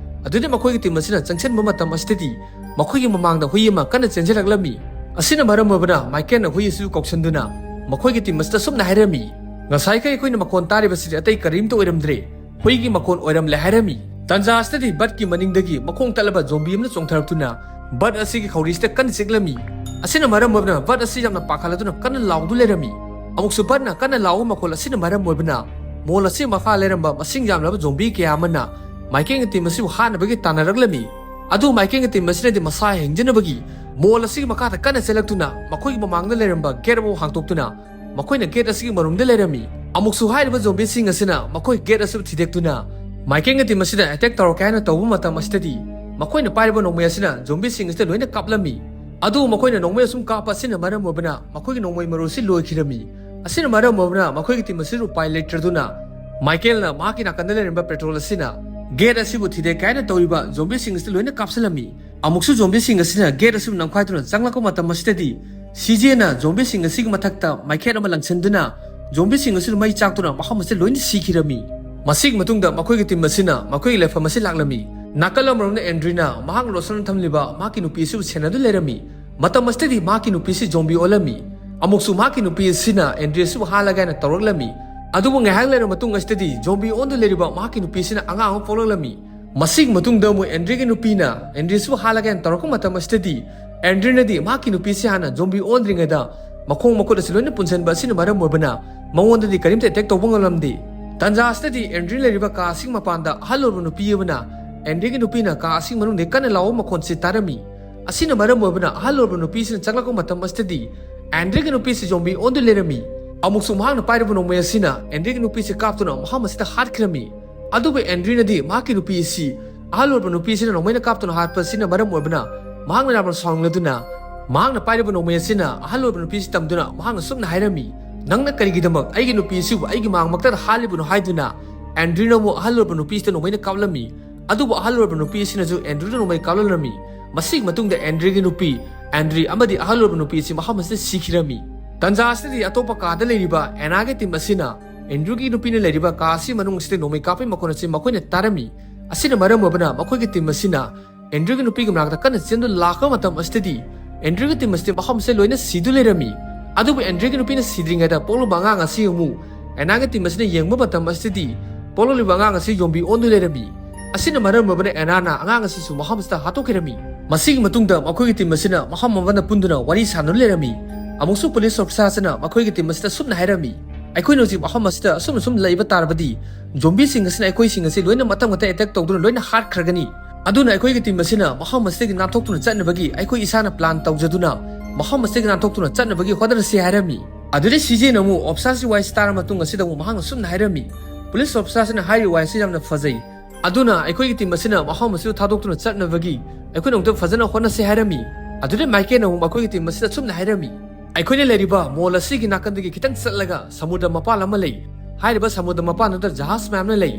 ꯑꯗꯨꯗ ꯃꯈꯣꯏꯒꯤ ꯇꯤꯝ ꯑꯁꯤꯅ ꯆꯪꯁꯤꯟꯕ ꯃꯇꯝ ꯑꯁꯤꯗꯗꯤ ꯃꯈꯣꯏꯒꯤ ꯃꯃꯥꯡꯗ ꯍꯨꯏ ꯑꯃ ꯀꯟꯅ ꯆꯦꯟꯁꯤꯜꯂꯛꯂꯝꯃꯤ꯫ ꯑꯁꯤꯅ ꯃꯔꯝ ꯑꯣꯏꯕꯅ ꯃꯥꯏꯀꯦꯜꯅ ꯍꯨꯏ ꯑꯁꯤꯕꯨ ꯀꯧꯁꯤꯟꯗꯨꯅ ꯃꯈꯣꯏꯒꯤ ꯇꯤꯝ ꯑꯁꯤꯗ ꯁꯨꯝꯅ ꯍꯥꯏꯔꯝꯃꯤ, "ꯉꯁꯥꯏꯈꯩ ꯑꯩꯈꯣꯏꯅ ꯃꯈꯣꯟ ꯇꯥꯔꯤꯕꯁꯤꯗꯤ ꯑꯇꯩ ꯀꯔꯤꯝꯇ ꯑꯣꯏꯔꯝꯗ꯭ꯔꯦ, ꯍꯨꯏꯒꯤ ꯃꯈꯣꯟ ꯑꯣꯏꯔꯝꯂꯦ" ꯍꯥꯏꯔꯝꯃꯤ꯫ ꯇꯟꯖꯥ ꯑꯁꯤꯗꯗꯤ ꯕꯠꯀꯤ ꯃꯅꯤꯡꯗꯒꯤ ꯃꯈꯣꯡ ꯇꯠꯂꯕ ꯖꯣꯝꯕꯤ ꯑꯃꯅ ꯆꯣꯡꯊꯔꯛꯇꯨꯅ ꯕꯠ ꯑꯁꯤꯒꯤ ꯈꯧꯔꯤꯁꯤꯗ ꯀꯟꯅ ꯆꯤꯛꯂꯝꯃꯤ꯫ ꯑꯁꯤꯅ ꯃꯔꯝ ꯑꯣꯏꯗꯨꯅ ꯕꯠ ꯑꯁꯤ ꯌꯥꯝꯅ ꯄꯥꯈꯠꯂꯗꯨꯅ ꯀꯟꯅ ꯂꯥꯎꯗꯨꯅ ꯂꯩꯔꯝꯃꯤ꯫ ꯑꯃꯨꯛꯁꯨ ꯕꯠꯅ ꯀꯟꯅ ꯂꯥꯎꯕ ꯃꯈꯣꯜ ꯑꯁꯤꯅ ꯃꯔꯝ ꯑꯣꯏꯕꯅ ꯃꯣꯜ ꯑꯁꯤ ꯃꯈꯥ ꯂꯩꯔꯝꯕ ꯃꯁꯤꯡ ꯌꯥꯝꯂꯕ ꯖꯣꯝꯕꯤ ꯀꯌꯥ ꯑꯃꯅ ꯃꯥꯏꯀꯦꯜꯒꯤ ꯇꯤꯝ ꯑꯁꯤꯕꯨ ꯍꯥꯠꯅꯕꯒꯤ ꯇꯥꯟꯅꯔꯛꯂꯝꯃꯤ꯫ ꯑꯗꯨ ꯃꯥꯏꯀꯦꯜꯒꯤ ꯇꯤꯝ ꯑꯁꯤꯅꯗꯤ ꯃꯁꯥ ꯍꯤꯡꯖꯅꯕꯒꯤ ꯃꯣꯜ ꯑꯁꯤꯒꯤ ꯃꯈꯥꯗ ꯀꯟꯅ ꯆꯦꯜꯂꯛꯇꯨꯅ ꯃꯈꯣꯏꯒꯤ ꯃꯃꯥꯡꯗ ꯂꯩꯔꯝꯕ ꯒꯦꯠ ꯑꯃ ꯍꯥꯡꯗꯣꯛꯇꯨꯅ ꯃꯈꯣꯏꯅ ꯒꯦꯠ ꯑꯁꯤꯒꯤ ꯃꯔꯨꯝꯗ ꯂꯩꯔꯝꯃꯤ꯫ ꯑꯃꯨꯛꯁꯨ ꯍꯥꯏꯔꯤꯕ ꯖꯣꯝꯕꯤꯁꯤꯡ ꯑꯁꯤꯅ ꯃꯈꯣꯏ ꯒꯦꯠ ꯑꯁꯤꯕꯨ ꯊꯤꯗꯦꯛꯇꯨꯅ ꯃꯥꯏꯀꯦꯜꯒꯤ ꯇꯤꯝ ꯑꯁꯤꯗ ꯑꯦꯇꯦꯛ ꯇꯧꯔꯛꯀꯦ ꯍꯥꯏꯅ ꯇꯧꯕ ꯃꯇꯝ ꯑꯁꯤꯗꯗꯤ ꯃꯈꯣꯏꯅ ꯄꯥꯏꯔꯤꯕ ꯅꯣꯡꯃꯩ ꯑꯁꯤꯅ ꯖꯣꯝꯕꯤꯁꯤꯡ ꯑꯁꯤꯗ ꯂꯣꯏꯅ ꯀꯥꯞꯂꯝꯃꯤ꯫ ꯑꯗꯨꯕꯨ ꯃꯈꯣꯏꯅ ꯅꯣꯡꯃꯩ ꯑꯁꯨꯝ ꯀꯥꯞꯄ ꯑꯁꯤꯅ ꯃꯔꯝ ꯑꯣꯏꯕꯅ ꯃꯈꯣꯏꯒꯤ ꯅꯣꯡꯃꯩ ꯃꯔꯨ ꯑꯁꯤ ꯂꯣꯏꯈꯤꯔꯝꯃꯤ꯫ ꯑꯁꯤꯅ ꯃꯔꯝ ꯑꯣꯏꯕꯅ ꯃꯈꯣꯏꯒꯤ ꯇꯤꯝ ꯑꯁꯤꯗ ꯎꯄꯥꯏ ꯂꯩꯇ꯭ꯔꯗꯨꯅ ꯃꯥꯏꯀꯦꯜꯅ ꯃꯍꯥꯛꯀꯤ ꯅꯥꯀꯟꯗ ꯂꯩꯔꯝꯕ ꯄꯦꯇ꯭ꯔꯣꯜ ꯑꯁꯤꯅ ꯒꯦꯠ ꯑꯁꯤꯕꯨ ꯊꯤꯗꯦꯛꯀꯦ ꯍꯥꯏꯅ ꯇꯧꯔꯤꯕ ꯖꯣꯝꯕꯤꯁꯤꯡ ꯑꯁꯤꯗ ꯂꯣꯏꯅ ꯀꯥꯞꯁꯤꯜꯂꯝꯃꯤ꯫ ꯑꯃꯨꯛꯁꯨ ꯖꯣꯝꯕꯤꯁꯤꯡ ꯑꯁꯤꯅ ꯒꯦꯠ ꯑꯁꯤꯕꯨ ꯅꯝꯈꯥꯏꯗꯨꯅ ꯆꯪꯂꯛꯄ ꯃꯇꯝ ꯑꯁꯤꯗꯗꯤ ꯁꯤꯖꯦꯅ ꯖꯣꯝꯕꯤꯁꯤꯡ ꯑꯁꯤꯒꯤ ꯃꯊꯛꯇ ꯃꯩꯈꯦꯠ ꯑꯃ ꯂꯪꯁꯤꯟꯗꯨꯅ ꯖꯣꯝꯕꯤꯁꯤꯡ ꯑꯁꯤꯅ ꯃꯩ ꯆꯥꯛꯇꯨꯅ ꯃꯐꯝ ꯑꯁꯤꯗ ꯂꯣꯏꯅ ꯁꯤꯈꯤꯔꯝꯃꯤ꯫ ꯃꯁꯤꯒꯤ ꯃꯇꯨꯡꯗ ꯃꯈꯣꯏꯒꯤ ꯇꯤꯝ ꯑꯁꯤꯅ ꯃꯈꯣꯏꯒꯤ ꯂꯩꯐꯝ ꯑꯁꯤ ꯂꯥꯛꯂꯝꯃꯤ꯫ ꯅꯥꯀꯜ ꯑꯃꯔꯣꯝꯗ ꯑꯦꯟꯗ꯭ꯔꯤꯅ ꯃꯍꯥꯛ ꯂꯣꯠꯁꯤꯟꯅ ꯊꯝꯂꯤꯕ ꯃꯍꯥꯛꯀꯤ ꯅꯨꯄꯤ ꯑꯁꯤꯕꯨ ꯁꯦꯟꯅꯗꯨꯅ ꯂꯩꯔꯝꯃꯤ꯫ ꯃꯇꯝ ꯑꯁꯤꯗꯗꯤ ꯃꯍꯥꯛꯀꯤ ꯅꯨꯄꯤꯁꯤ ꯖꯣꯝꯕꯤ ꯑꯣꯜꯂꯝꯃꯤ꯫ ꯑꯃꯨꯛꯁꯨ ꯃꯍꯥꯛꯀꯤ ꯅꯨꯄꯤ ꯑꯁꯤꯅ ꯑꯦꯟꯗ꯭ꯔꯤ ꯑꯁꯤꯕꯨ ꯍꯥꯠꯂꯒꯦ ꯍꯥꯏꯅ ꯇꯧꯔꯛꯂꯝꯃꯤ꯫ ꯑꯗꯨꯕꯨ ꯉꯥꯏꯍꯥꯛ ꯂꯩꯔꯕ ꯃꯇꯨꯡ ꯑꯁꯤꯗꯗꯤ ꯖꯣꯝꯕꯤ ꯑꯣꯟꯗꯨꯅ ꯂꯩꯔꯤꯕ ꯃꯍꯥꯛꯀꯤ ꯅꯨꯄꯤꯁꯤꯅ ꯑꯉꯥꯡ ꯑꯃ ꯄꯣꯛꯂꯛꯂꯝꯃꯤ꯫ ꯃꯁꯤꯒꯤ ꯃꯇꯨꯡꯗ ꯑꯃꯨꯛ ꯑꯦꯟꯗ꯭ꯔꯤꯒꯤ ꯅꯨꯄꯤꯅ ꯑꯦꯟꯗ꯭ꯔꯤꯁꯤꯕꯨ ꯍꯥꯠꯂꯒꯦꯅ ꯇꯧꯔꯛꯄ ꯃꯇꯝ ꯑꯁꯤꯗꯗꯤ ꯑꯦꯟꯗ꯭ꯔꯤꯅꯗꯤ ꯃꯍꯥꯛꯀꯤ ꯅꯨꯄꯤꯁꯤ ꯍꯥꯟꯅ ꯖꯣꯝꯕꯤ ꯑꯣꯟꯗ꯭ꯔꯤꯉꯩꯗ ꯃꯈꯣꯡ ꯃꯈꯨꯠ ꯑꯁꯤ ꯂꯣꯏꯅ ꯄꯨꯟꯁꯤꯟꯕ ꯑꯁꯤꯅ ꯃꯔꯝ ꯑꯣꯏꯕꯅ ꯃꯉꯣꯟꯗꯗꯤ ꯀꯔꯤꯝꯇ ꯑꯦꯇꯦꯛ ꯇꯧꯕ ꯉꯝꯂꯝꯗꯦ꯫ ꯇꯟꯖꯥ ꯑꯁꯤꯗꯗꯤ ꯑꯦꯟꯗ꯭ꯔꯤ ꯂꯩꯔꯤꯕ ꯀꯥ ꯑꯁꯤꯒꯤ ꯃꯄꯥꯟꯗ ꯑꯍꯜ ꯑꯣꯏꯔꯕ ꯅꯨꯄꯤ ꯑꯃꯅ ꯑꯦꯟꯗ꯭ꯔꯤꯒꯤ ꯅꯨꯄꯤꯅ ꯀꯥ ꯑꯁꯤꯒꯤ ꯃꯅꯨꯡꯗ ꯀꯟꯅ ꯂꯥꯎꯕ ꯃꯈꯣꯟꯁꯤ ꯇꯥꯔꯝꯃꯤ꯫ ꯑꯁꯤꯅ ꯃꯔꯝ ꯑꯣꯏꯕꯅ ꯑꯍꯜ ꯑꯣꯏꯔꯕ ꯅꯨꯄꯤꯁꯤꯅ ꯆꯪꯂꯛꯄ ꯃꯇꯝ ꯑꯁꯤꯗꯗꯤ ꯑꯦꯟꯗ꯭ꯔꯤꯒꯤ ꯅꯨꯄꯤꯁꯤ ꯖꯣꯝꯕꯤ ꯑꯣꯟꯗꯨꯅ ꯂꯩꯔꯝꯃꯤ꯫ ꯑꯃꯨꯛꯁꯨ ꯃꯍꯥꯛꯅ ꯄꯥꯏꯔꯤꯕ ꯅꯣꯡꯃꯩ ꯑꯁꯤꯅ ꯑꯦꯟꯗ꯭ꯔꯤꯒꯤ ꯅꯨꯄꯤꯁꯤ ꯀꯥꯞꯇꯨꯅ ꯃꯐꯝ ꯑꯁꯤꯗ ꯍꯥꯠꯈꯤꯔꯝꯃꯤ꯫ ꯑꯗꯨꯕꯨ ꯑꯦꯟꯗ꯭ꯔꯤꯅꯗꯤ ꯃꯍꯥꯛꯀꯤ ꯅꯨꯄꯤ ꯑꯁꯤ ꯑꯍꯜ ꯑꯣꯏꯔꯕ ꯅꯨꯄꯤ ꯑꯁꯤꯅ ꯅꯣꯡꯃꯩꯅ ꯀꯥꯞꯇꯨꯅ ꯍꯥꯠꯄ ꯑꯁꯤꯅ ꯃꯔꯝ ꯑꯣꯏꯕꯅ ꯃꯍꯥꯛꯅ ꯌꯥꯝꯅ ꯁꯥꯎꯅꯤꯡꯂꯗꯨꯅ ꯃꯍꯥꯛꯅ ꯄꯥꯏꯔꯤꯕ ꯅꯣꯡꯃꯩ ꯑꯁꯤꯅ ꯑꯍꯜ ꯑꯣꯏꯔꯕ ꯅꯨꯄꯤ ꯑꯁꯤ ꯇꯝꯗꯨꯅ ꯃꯍꯥꯛꯅ ꯁꯨꯝꯅ ꯍꯥꯏꯔꯝꯃꯤ, "ꯅꯪꯅ ꯀꯔꯤꯒꯤꯗꯃꯛ ꯑꯩꯒꯤ ꯅꯨꯄꯤ ꯑꯁꯤꯕꯨ ꯑꯩꯒꯤ ꯃꯥꯡꯃꯛꯇꯗ ꯍꯥꯠꯂꯤꯕꯅꯣ?" ꯍꯥꯏꯗꯨꯅ ꯑꯦꯟꯗ꯭ꯔꯤꯅ ꯑꯃꯨꯛ ꯑꯍꯜ ꯑꯣꯏꯔꯕ ꯅꯨꯄꯤ ꯑꯁꯤꯗ ꯅꯣꯡꯃꯩꯅ ꯀꯥꯞꯂꯝꯃꯤ꯫ ꯑꯗꯨꯕꯨ ꯑꯍꯜ ꯑꯣꯏꯔꯕ ꯅꯨꯄꯤ ꯑꯁꯤꯅꯁꯨ ꯑꯦꯟꯗ꯭ꯔꯤꯗ ꯅꯣꯡꯃꯩ ꯀꯥꯞꯂꯝꯂꯝꯃꯤ꯫ ꯃꯁꯤꯒꯤ ꯃꯇꯨꯡꯗ ꯑꯦꯟꯗ꯭ꯔꯤꯒꯤ ꯅꯨꯄꯤ ꯑꯦꯟꯗ꯭ꯔꯤ ꯑꯃꯗꯤ ꯑꯍꯜ ꯑꯣꯏꯔꯕ ꯅꯨꯄꯤ ꯑꯁꯤ ꯃꯐꯝ ꯑꯁꯤꯗ ꯁꯤꯈꯤꯔꯝꯃꯤ꯫ ꯇꯟꯖꯥ ꯑꯁꯤꯗꯗꯤ ꯑꯇꯣꯞꯄ ꯀꯥꯗ ꯂꯩꯔꯤꯕ ꯑꯦꯅꯥꯒꯤ ꯇꯤꯝ ꯑꯁꯤꯅ ꯑꯦꯟꯗ꯭ꯔꯤꯒꯤ ꯅꯨꯄꯤꯅ ꯂꯩꯔꯤꯕ ꯀꯥ ꯑꯁꯤ ꯃꯅꯨꯡ ꯑꯁꯤꯗ ꯅꯣꯡꯃꯩ ꯀꯥꯞꯄꯒꯤ ꯃꯈꯣꯟ ꯑꯁꯤ ꯃꯈꯣꯏꯅ ꯇꯥꯔꯝꯃꯤ꯫ ꯑꯁꯤꯅ ꯃꯔꯝ ꯑꯣꯏꯕꯅ ꯃꯈꯣꯏꯒꯤ ꯇꯤꯝ ꯑꯁꯤꯅ ꯑꯦꯟꯗ꯭ꯔꯤꯒꯤ ꯅꯨꯄꯤꯒꯤ ꯃꯅꯥꯛꯇ ꯀꯟꯅ ꯆꯦꯟꯗꯨꯅ ꯂꯥꯛꯄ ꯃꯇꯝ ꯑꯁꯤꯗꯗꯤ ꯑꯦꯟꯗ꯭ꯔꯤꯒꯤ ꯇꯤꯝ ꯑꯁꯤꯗꯤ ꯃꯐꯝ ꯑꯁꯤꯗ ꯂꯣꯏꯅ ꯁꯤꯗꯨ ꯂꯩꯔꯝꯃꯤ꯫ ꯑꯗꯨꯕꯨ ꯑꯦꯟꯗ꯭ꯔꯤꯒꯤ ꯅꯨꯄꯤꯅ ꯁꯤꯗ꯭ꯔꯤꯉꯩꯗ ꯄꯣꯛꯂꯨꯕ ꯑꯉꯥꯡ ꯑꯁꯤ ꯑꯃꯨꯛ ꯑꯦꯅꯥꯒꯤ ꯇꯤꯝ ꯑꯁꯤꯅ ꯌꯦꯡꯕ ꯃꯇꯝ ꯑꯁꯤꯗꯗꯤ ꯄꯣꯛꯂꯛꯂꯤꯕ ꯑꯉꯥꯡ ꯑꯁꯤ ꯌꯣꯝꯕꯤ ꯑꯣꯟꯗꯨ ꯂꯩꯔꯝꯃꯤ꯫ ꯑꯁꯤꯅ ꯃꯔꯝ ꯑꯣꯏꯕꯅ ꯑꯦꯅꯥꯅ ꯑꯉꯥꯡ ꯑꯁꯤꯁꯨ ꯃꯐꯝ ꯑꯁꯤꯗ ꯍꯥꯠꯇꯣꯛꯈꯤꯔꯝꯃꯤ꯫ ꯃꯁꯤꯒꯤ ꯃꯇꯨꯡꯗ ꯃꯈꯣꯏꯒꯤ ꯇꯤꯝ ꯑꯁꯤꯅ ꯃꯐꯝ ꯑꯃꯗ ꯄꯨꯟꯗꯨꯅ ꯋꯥꯔꯤ ꯁꯥꯟꯅꯗꯨꯅ ꯂꯩꯔꯝꯃꯤ꯫ ꯑꯃꯨꯛꯁꯨ ꯄꯨꯂꯤꯁ ꯑꯣꯐꯤꯁꯥꯔ ꯑꯁꯤꯅ ꯃꯈꯣꯏꯒꯤ ꯇꯤꯝ ꯑꯁꯤꯗ ꯁꯨꯝꯅ ꯍꯥꯏꯔꯝꯃꯤ, "ꯑꯩꯈꯣꯏꯅ ꯍꯧꯖꯤꯛ ꯃꯐꯝ ꯑꯁꯤꯗ ꯑꯁꯨꯝ ꯑꯁꯨꯝ ꯂꯩꯕ ꯇꯥꯔꯕꯗꯤ ꯖꯣꯝꯕꯤꯁꯤꯡ ꯑꯁꯤꯅ ꯑꯩꯈꯣꯏꯁꯤꯡ ꯑꯁꯤ ꯂꯣꯏꯅ ꯃꯊꯪ ꯃꯊꯪ ꯑꯦꯇꯦꯛ ꯇꯧꯗꯨꯅ ꯂꯣꯏꯅ ꯍꯥꯠꯈ꯭ꯔꯒꯅꯤ꯫ ꯑꯗꯨꯅ ꯑꯩꯈꯣꯏꯒꯤ ꯇꯤꯝ ꯑꯁꯤꯅ ꯃꯐꯝ ꯑꯁꯤꯗꯒꯤ ꯅꯥꯟꯊꯣꯛꯇꯨꯅ ꯆꯠꯅꯕꯒꯤ ꯑꯩꯈꯣꯏ ꯏꯁꯥꯅ ꯄ꯭ꯂꯥꯟ ꯇꯧꯖꯗꯨꯅ ꯃꯐꯝ ꯑꯁꯤꯗꯒꯤ ꯅꯥꯟꯊꯣꯛꯇꯨꯅ ꯆꯠꯅꯕꯒꯤ ꯍꯣꯠꯅꯔꯁꯤ" ꯍꯥꯏꯔꯝꯃꯤ꯫ ꯑꯗꯨꯗꯩ ꯁꯤꯖꯦꯅ ꯑꯃꯨꯛ ꯑꯣꯐꯤꯁꯥꯔꯁꯤ ꯋꯥꯏꯁꯤ ꯇꯥꯔ ꯃꯇꯨꯡ ꯑꯁꯤꯗ ꯑꯃꯨꯛ ꯃꯍꯥꯛꯅ ꯁꯨꯝꯅ ꯍꯥꯏꯔꯝꯃꯤ, "ꯄꯨꯂꯤꯁ ꯑꯣꯐꯤꯁꯥꯔꯁꯤꯅ ꯍꯥꯏꯔꯤꯕ ꯋꯥꯍꯩꯁꯤ ꯌꯥꯝꯅ ꯐꯖꯩ꯫ ꯑꯗꯨꯅ ꯑꯩꯈꯣꯏꯒꯤ ꯇꯤꯝ ꯑꯁꯤꯅ ꯃꯐꯝ ꯑꯁꯤꯗ ꯊꯥꯗꯣꯛꯇꯨꯅ ꯆꯠꯅꯕꯒꯤ ꯑꯩꯈꯣꯏꯅ ꯑꯃꯨꯛꯇ ꯐꯖꯅ ꯍꯣꯠꯅꯁꯤ" ꯍꯥꯏꯔꯝꯃꯤ꯫ ꯑꯗꯨꯗꯩ ꯃꯥꯏꯀꯦꯜꯅ ꯑꯃꯨꯛ ꯃꯈꯣꯏꯒꯤ ꯇꯤꯝ ꯑꯁꯤꯗ ꯁꯨꯝꯅ ꯍꯥꯏꯔꯝꯃꯤ, "ꯑꯩꯈꯣꯏꯅ ꯂꯩꯔꯤꯕ ꯃꯣꯜ ꯑꯁꯤꯒꯤ ꯅꯥꯀꯟꯗꯒꯤ ꯈꯤꯇꯪ ꯆꯠꯂꯒ ꯁꯃꯨꯗ꯭ꯔ ꯃꯄꯥꯟ ꯑꯃ ꯂꯩ꯫ ꯍꯥꯏꯔꯤꯕ ꯁꯃꯨꯗ꯭ꯔ ꯃꯄꯥꯟꯗꯨꯗ ꯖꯍꯥꯖ ꯃꯌꯥꯝꯅ ꯂꯩ꯫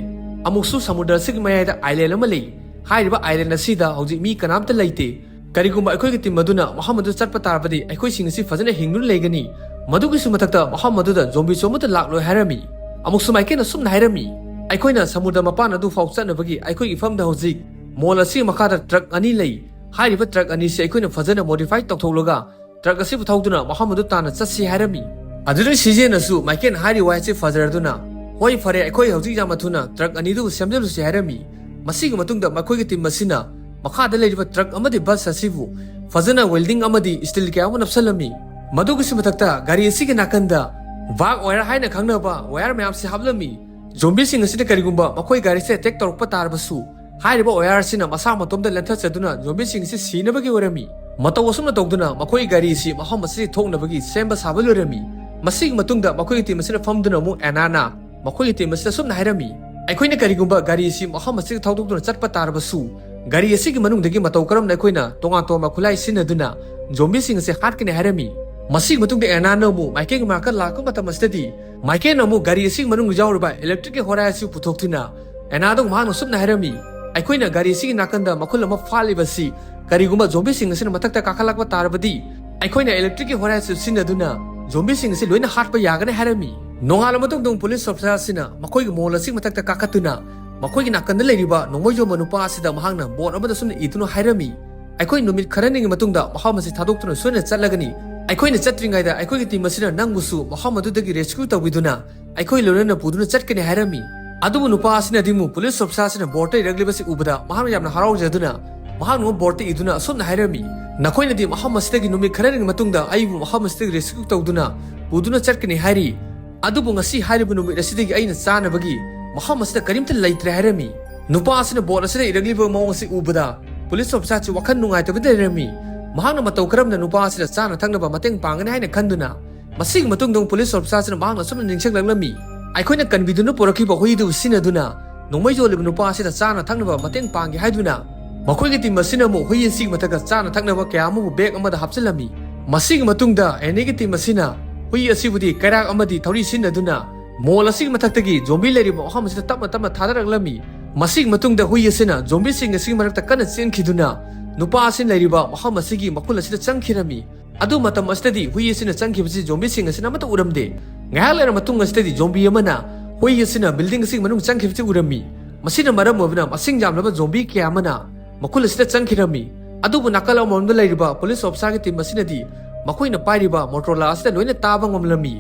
ꯑꯃꯨꯛꯁꯨ ꯁꯃꯨꯗ꯭ꯔ ꯑꯁꯤꯒꯤ ꯃꯌꯥꯏꯗ ꯑꯥꯏꯂꯦꯟ ꯑꯃ ꯂꯩ꯫ ꯍꯥꯏꯔꯤꯕ ꯑꯥꯏꯂꯦꯟ ꯑꯁꯤꯗ ꯍꯧꯖꯤꯛ ꯃꯤ ꯀꯅꯥꯝꯇ ꯂꯩꯇꯦ꯫ ꯀꯔꯤꯒꯨꯝꯕ ꯑꯩꯈꯣꯏꯒꯤ ꯇꯤꯝ ꯑꯗꯨꯅ ꯃꯐꯝ ꯑꯗꯨ ꯆꯠꯄ ꯇꯥꯔꯕꯗꯤ ꯑꯩꯈꯣꯏꯁꯤꯡ ꯑꯁꯤ ꯐꯖꯅ ꯍꯤꯡꯗꯨꯅ ꯂꯩꯒꯅꯤ꯫ ꯃꯗꯨꯒꯤꯁꯨ ꯃꯊꯛꯇ ꯃꯐꯝ ꯑꯗꯨꯗ ꯖꯣꯝꯕꯤꯁꯨ ꯑꯃꯠꯇ ꯂꯥꯛꯂꯣꯏ" ꯍꯥꯏꯔꯝꯃꯤ꯫ ꯑꯃꯨꯛꯁꯨ ꯃꯥꯏꯀꯦꯜꯅ ꯁꯨꯝꯅ ꯍꯥꯏꯔꯝꯃꯤ, "ꯑꯩꯈꯣꯏꯅ ꯁꯃꯨꯗ꯭ꯔ ꯃꯄꯥꯟ ꯑꯗꯨ ꯐꯥꯎ ꯆꯠꯅꯕꯒꯤ ꯑꯩꯈꯣꯏꯒꯤ ꯏꯐꯝꯗ ꯍꯧꯖꯤꯛ ꯃꯣꯜ ꯑꯁꯤꯒꯤ ꯃꯈꯥꯗ ꯇ꯭ꯔꯛ ꯑꯅꯤ ꯂꯩ꯫ ꯍꯥꯏꯔꯤꯕ ꯇ꯭ꯔꯛ ꯑꯅꯤꯁꯤ ꯑꯩꯈꯣꯏꯅ ꯐꯖꯅ ꯃꯣꯗꯤꯐꯥꯏ ꯇꯧꯊꯣꯛꯂꯒ ꯇ꯭ꯔꯛ ꯑꯁꯤꯕꯨ ꯊꯧꯗꯨꯅ ꯃꯐꯝ ꯑꯗꯨ ꯇꯥꯟꯅ ꯆꯠꯁꯤ" ꯍꯥꯏꯔꯝꯃꯤ꯫ ꯑꯗꯨꯗ ꯁꯤꯖꯦꯅꯁꯨ ꯃꯥꯏꯀꯦꯜꯅ ꯍꯥꯏꯔꯤꯕ ꯋꯥꯍꯩꯁꯤ ꯐꯖꯔꯗꯨꯅ, "ꯍꯣꯏ, ꯐꯔꯦ, ꯑꯩꯈꯣꯏ ꯍꯧꯖꯤꯛ ꯌꯥꯝꯅ ꯊꯨꯅ ꯇ꯭ꯔꯛ ꯑꯅꯤꯗꯨꯕꯨ ꯁꯦꯝꯖꯤꯜꯂꯨꯁꯤ" ꯍꯥꯏꯔꯝꯃꯤ꯫ ꯃꯁꯤꯒꯤ ꯃꯇꯨꯡꯗ ꯃꯈꯣꯏꯒꯤ ꯇꯤꯝ ꯑꯁꯤꯅ ꯃꯈꯥꯗ ꯂꯩꯔꯤꯕ ꯇ꯭ꯔꯛ ꯑꯃꯗꯤ ꯕꯁ ꯑꯁꯤꯕꯨ ꯐꯖꯅ ꯋꯦꯜꯗꯤꯡ ꯑꯃꯗꯤ ꯁ꯭ꯇꯤꯜ ꯀꯌꯥ ꯑꯃ ꯅꯞꯁꯜꯂꯝꯃꯤ꯫ ꯃꯗꯨꯒꯤꯁꯨ ꯃꯊꯛꯇ ꯒꯥꯔꯤ ꯑꯁꯤꯒꯤ ꯅꯥꯀꯟꯗ ꯕꯥꯔꯕ ꯋꯥꯌꯔ ꯍꯥꯏꯅ ꯈꯪꯅꯕ ꯋꯥꯌꯔ ꯃꯌꯥꯝꯁꯤ ꯍꯥꯞꯂꯝꯃꯤ꯫ ꯖꯣꯝꯕꯤꯁꯤꯡ ꯑꯁꯤꯅ ꯀꯔꯤꯒꯨꯝꯕ ꯃꯈꯣꯏ ꯒꯥꯔꯤꯁꯦ ꯑꯦꯇꯦꯛ ꯇꯧꯔꯛꯄ ꯇꯥꯔꯕꯁꯨ, ꯍꯥꯏꯔꯤꯕ ꯋꯥꯌꯔ ꯑꯁꯤꯅ ꯃꯁꯥ ꯃꯇꯣꯝꯇ ꯂꯦꯟꯊꯠꯆꯗꯨꯅ ꯖꯣꯝꯕꯤꯁꯤꯡ ꯑꯁꯤ ꯁꯤꯅꯕꯒꯤ ꯑꯣꯏꯔꯝꯃꯤ꯫ ꯃꯇꯧ ꯑꯁꯨꯝꯅ ꯇꯧꯗꯨꯅ ꯃꯈꯣꯏꯒꯤ ꯒꯥꯔꯤ ꯑꯁꯤ ꯃꯐꯝ ꯑꯁꯤꯗꯒꯤ ꯊꯣꯛꯅꯕꯒꯤ ꯁꯦꯝꯕ ꯁꯥꯕ ꯂꯣꯏꯔꯝꯃꯤ꯫ ꯃꯁꯤꯒꯤ ꯃꯇꯨꯡꯗ ꯃꯈꯣꯏꯒꯤ ꯇꯤꯝ ꯑꯁꯤꯅ ꯐꯝꯗꯨꯅ ꯑꯃꯨꯛ ꯑꯦꯅꯥꯅ ꯃꯈꯣꯏꯒꯤ ꯇꯤꯝ ꯑꯁꯤꯗ ꯑꯁꯨꯝꯅ ꯍꯥꯏꯔꯝꯃꯤ, "ꯑꯩꯈꯣꯏꯅ ꯀꯔꯤꯒꯨꯝꯕ ꯒꯥꯔꯤ ꯑꯁꯤ ꯃꯐꯝ ꯑꯁꯤꯗ ꯊꯧꯗꯣꯛꯇꯨꯅ ꯆꯠꯄ ꯇꯥꯔꯕꯁꯨ, ꯒꯥꯔꯤ ꯑꯁꯤꯒꯤ ꯃꯅꯨꯡꯗꯒꯤ ꯃꯇꯧ ꯀꯔꯝꯅ ꯑꯩꯈꯣꯏꯅ ꯇꯣꯉꯥꯟ ꯇꯣꯉꯥꯟꯕ ꯈꯨꯠꯂꯥꯏ ꯁꯤꯖꯤꯟꯅꯗꯨꯅ ꯖꯣꯝꯕꯤꯁꯤꯡ ꯑꯁꯤ ꯍꯥꯠꯀꯅꯤ?" ꯍꯥꯏꯔꯝꯃꯤ꯫ ꯃꯁꯤꯒꯤ ꯃꯇꯨꯡꯗ ꯑꯦꯅꯥꯅ ꯑꯃꯨꯛ ꯃꯥꯏꯀꯦꯜꯒꯤ ꯃꯅꯥꯛꯇ ꯂꯥꯛꯄ ꯃꯇꯝ ꯑꯁꯤꯗꯗꯤ, ꯃꯥꯏꯀꯦꯜꯅ ꯑꯃꯨꯛ ꯒꯥꯔꯤ ꯑꯁꯤꯒꯤ ꯃꯅꯨꯡꯗ ꯌꯥꯎꯔꯤꯕ ꯏꯂꯦꯛꯇ꯭ꯔꯤꯛꯀꯤ ꯍꯣꯔꯥꯏ ꯑꯁꯤ ꯄꯨꯊꯣꯛꯇꯨꯅ ꯑꯦꯅꯥꯗ ꯃꯍꯥꯛꯅ ꯑꯁꯨꯝꯅ ꯍꯥꯏꯔꯝꯃꯤ, "ꯑꯩꯈꯣꯏꯅ ꯒꯥꯔꯤ ꯑꯁꯤꯒꯤ ꯅꯥꯀꯟꯗ ꯃꯈꯨꯜ ꯑꯃ ꯐꯥꯠꯂꯤꯕ ꯑꯁꯤ ꯀꯔꯤꯒꯨꯝꯕ ꯖꯣꯝꯕꯤꯁꯤꯡ ꯑꯁꯤꯅ ꯃꯊꯛꯇ ꯀꯥꯈꯠꯂꯛꯄ ꯇꯥꯔꯕꯗꯤ, ꯑꯩꯈꯣꯏꯅ ꯏꯂꯦꯛꯇ꯭ꯔꯤꯛꯀꯤ ꯍꯣꯔꯥꯏ ꯑꯁꯤ ꯁꯤꯖꯤꯟꯅꯗꯨꯅ ꯖꯣꯝꯕꯤꯁꯤꯡ ꯑꯁꯤ ꯂꯣꯏꯅ ꯍꯥꯠꯄ ꯌꯥꯒꯅꯤ" ꯍꯥꯏꯔꯝꯃꯤ꯫ ꯅꯣꯡꯉꯥꯜꯂ ꯃꯇꯨꯡꯗ ꯑꯃꯨꯛ ꯄꯨꯂꯤꯁ ꯑꯣꯐꯤꯁꯥꯔ ꯑꯁꯤꯅ ꯃꯈꯣꯏꯒꯤ ꯃꯣꯜ ꯑꯁꯤꯒꯤ ꯃꯊꯛꯇ ꯀꯥꯈꯠꯇꯨꯅ ꯃꯈꯣꯏꯒꯤ ꯅꯥꯀꯟꯗ ꯂꯩꯔꯤꯕ ꯅꯣꯡꯃꯩ ꯌꯣꯟꯕ ꯅꯨꯄꯥ ꯑꯁꯤꯗ ꯃꯍꯥꯛꯅ ꯕꯣꯔꯗ ꯑꯃꯗ ꯑꯁꯨꯝꯅ ꯏꯗꯨꯅ ꯍꯥꯏꯔꯝꯃꯤ, "ꯑꯩꯈꯣꯏ ꯅꯨꯃꯤꯠ ꯈꯔꯅꯤꯒꯤ ꯃꯇꯨꯡꯗ ꯃꯐꯝ ꯑꯁꯤ ꯊꯥꯗꯣꯛꯇꯨꯅ ꯁꯣꯏꯗꯅ ꯆꯠꯂꯒꯅꯤ꯫ ꯑꯩꯈꯣꯏꯅ ꯆꯠꯇ꯭ꯔꯤꯉꯩꯗ ꯑꯩꯈꯣꯏꯒꯤ ꯇꯤꯝ ꯑꯁꯤꯅ ꯅꯪꯕꯨꯁꯨ ꯃꯐꯝ ꯑꯗꯨꯗꯒꯤ ꯔꯦꯁꯀ꯭ꯌꯨ ꯇꯧꯕꯤꯗꯨꯅ ꯑꯩꯈꯣꯏ ꯂꯣꯏꯅꯅ ꯄꯨꯗꯨꯅ ꯆꯠꯀꯅꯤ" ꯍꯥꯏꯔꯝꯃꯤ꯫ ꯑꯗꯨꯕꯨ ꯅꯨꯄꯥ ꯑꯁꯤꯅꯗꯤ ꯑꯃꯨꯛ ꯄꯨꯂꯤꯁ ꯑꯣꯐꯤꯁꯥꯔ ꯑꯁꯤꯅ ꯕꯣꯔꯗꯇ ꯏꯔꯛꯂꯤꯕꯁꯤ ꯎꯕꯗ ꯃꯍꯥꯛꯅ ꯌꯥꯝꯅ ꯍꯔꯥꯎꯖꯗꯨꯅ ꯃꯍꯥꯛꯅ ꯑꯃꯨꯛ ꯕꯣꯔꯗꯇ ꯏꯗꯨꯅ ꯑꯁꯨꯝꯅ ꯍꯥꯏꯔꯝꯃꯤ, "ꯅꯈꯣꯏꯅꯗꯤ ꯃꯐꯝ ꯑꯁꯤꯗꯒꯤ ꯅꯨꯃꯤꯠ ꯈꯔꯅꯤꯒꯤ ꯃꯇꯨꯡꯗ ꯑꯩꯕꯨ ꯃꯐꯝ ꯑꯁꯤꯗꯒꯤ ꯔꯦꯁꯀ꯭ꯌꯨ ꯇꯧꯗꯨꯅ ꯄꯨꯗꯨꯅ ꯆꯠꯀꯅꯤ ꯍꯥꯏꯔꯤ꯫ ꯑꯗꯨꯕꯨ ꯉꯁꯤ ꯍꯥꯏꯔꯤꯕ ꯅꯨꯃꯤꯠ ꯑꯁꯤꯗꯒꯤ ꯑꯩꯅ ꯆꯥꯅꯕꯒꯤ ꯃꯐꯝ ꯑꯁꯤꯗ ꯀꯔꯤꯝꯇ ꯂꯩꯇ꯭ꯔꯦ" ꯍꯥꯏꯔꯝꯃꯤ꯫ ꯅꯨꯄꯥ ꯑꯁꯤꯅ ꯕꯣꯔꯗ ꯑꯁꯤꯗ ꯏꯔꯛꯂꯤꯕ ꯃꯑꯣꯡ ꯑꯁꯤ ꯎꯕꯗ ꯄꯨꯂꯤꯁ ꯑꯣꯐꯤꯁꯥꯔꯁꯤ ꯋꯥꯈꯜ ꯅꯨꯡꯉꯥꯏꯇꯕꯗ ꯂꯩꯔꯝꯃꯤ꯫ ꯃꯍꯥꯛꯅ ꯃꯇꯧ ꯀꯔꯝꯅ ꯅꯨꯄꯥ ꯑꯁꯤꯗ ꯆꯥꯅ ꯊꯛꯅꯕ ꯃꯇꯦꯡ ꯄꯥꯡꯒꯅꯤ ꯍꯥꯏꯅ ꯈꯟꯗꯨꯅ, ꯃꯁꯤꯒꯤ ꯃꯇꯨꯡꯗ ꯑꯃꯨꯛ ꯄꯨꯂꯤꯁ ꯑꯣꯐꯤꯁꯥꯔꯁꯤꯅ ꯃꯍꯥꯛꯅ ꯑꯁꯨꯝꯅ ꯅꯤꯡꯁꯤꯡꯂꯛꯂꯝꯃꯤ, "ꯑꯩꯈꯣꯏꯅ ꯀꯟꯕꯤꯗꯨꯅ ꯄꯨꯔꯛꯈꯤꯕ ꯍꯨꯏꯗꯨꯕꯨ ꯁꯤꯖꯤꯟꯅꯗꯨꯅ ꯅꯣꯡꯃꯩ ꯌꯣꯜꯂꯤꯕ ꯅꯨꯄꯥ ꯑꯁꯤꯗ ꯆꯥꯅ ꯊꯛꯅꯕ ꯃꯇꯦꯡ ꯄꯥꯡꯒꯦ" ꯍꯥꯏꯗꯨꯅ ꯃꯈꯣꯏꯒꯤ ꯇꯤꯝ ꯑꯁꯤꯅ ꯑꯃꯨꯛ ꯍꯨꯏ ꯑꯁꯤꯒꯤ ꯃꯊꯛꯇ ꯆꯥꯅ ꯊꯛꯅꯕ ꯀꯌꯥ ꯑꯃꯕꯨ ꯕꯦꯒ ꯑꯃꯗ ꯍꯥꯞꯆꯤꯜꯂꯝꯃꯤ꯫ ꯃꯁꯤꯒꯤ ꯃꯇꯨꯡꯗ ꯑꯦꯅꯤꯒꯤ ꯇꯤꯝ ꯑꯁꯤꯅ ꯍꯨꯏ ꯑꯁꯤꯕꯨꯗꯤ ꯀꯩꯔꯥꯛ ꯑꯃꯗꯤ ꯊꯧꯔꯤ ꯁꯤꯖꯤꯟꯅꯗꯨꯅ ꯃꯣꯜ ꯑꯁꯤꯒꯤ ꯃꯊꯛꯇꯒꯤ ꯖꯣꯝꯕꯤ ꯂꯩꯔꯤꯕ ꯃꯐꯝ ꯑꯁꯤꯗ ꯇꯞꯅ ꯇꯞꯅ ꯊꯥꯗꯔꯛꯂꯝꯃꯤ꯫ ꯃꯁꯤꯒꯤ ꯃꯇꯨꯡꯗ ꯍꯨꯏ ꯑꯁꯤꯅ ꯖꯣꯝꯕꯤꯁꯤꯡ ꯑꯁꯤꯒꯤ ꯃꯔꯛꯇ ꯀꯟꯅ ꯆꯦꯟꯈꯤꯗꯨꯅ ꯅꯨꯄꯥ ꯑꯁꯤꯅ ꯂꯩꯔꯤꯕ ꯃꯐꯝ ꯑꯁꯤꯒꯤ ꯃꯈꯨꯜ ꯑꯁꯤꯗ ꯆꯪꯈꯤꯔꯝꯃꯤ꯫ ꯑꯗꯨ ꯃꯇꯝ ꯑꯁꯤꯗꯗꯤ ꯍꯨꯏ ꯑꯁꯤꯅ ꯆꯪꯈꯤꯕꯁꯤ ꯖꯣꯝꯕꯤꯁꯤꯡ ꯑꯁꯤꯅ ꯑꯃꯠꯇ ꯎꯔꯝꯗꯦ꯫ ꯉꯥꯏꯍꯥꯛ ꯂꯩꯔ ꯃꯇꯨꯡ ꯑꯁꯤꯗꯗꯤ ꯖꯣꯝꯕꯤ ꯑꯃꯅ ꯍꯨꯏ ꯑꯁꯤꯅ ꯕꯤꯜꯗꯤꯡ ꯑꯁꯤꯒꯤ ꯃꯅꯨꯡ ꯆꯪꯈꯤꯕꯁꯤ ꯎꯔꯝꯃꯤ꯫ ꯃꯁꯤꯅ ꯃꯔꯝ ꯑꯣꯏꯗꯨꯅ ꯃꯁꯤꯡ ꯌꯥꯝꯂꯕ ꯖꯣꯝꯕꯤ ꯀꯌꯥ ꯑꯃꯅ ꯃꯈꯨꯜ ꯑꯁꯤꯗ ꯆꯪꯈꯤꯔꯝꯃꯤ꯫ ꯑꯗꯨꯕꯨ ꯅꯥꯀꯜ ꯑꯃꯔꯣꯝꯗ ꯂꯩꯔꯤꯕ ꯄꯨꯂꯤꯁ ꯑꯣꯐꯤꯁꯥꯔꯒꯤ ꯇꯤꯝ ꯑꯁꯤꯅꯗꯤ ꯃꯈꯣꯏꯅ ꯄꯥꯏꯔꯤꯕ ꯃꯣꯇꯣꯔꯣꯂꯥ ꯑꯁꯤꯗ ꯂꯣꯏꯅ ꯇꯥꯕ ꯉꯝꯂꯝꯃꯤ꯫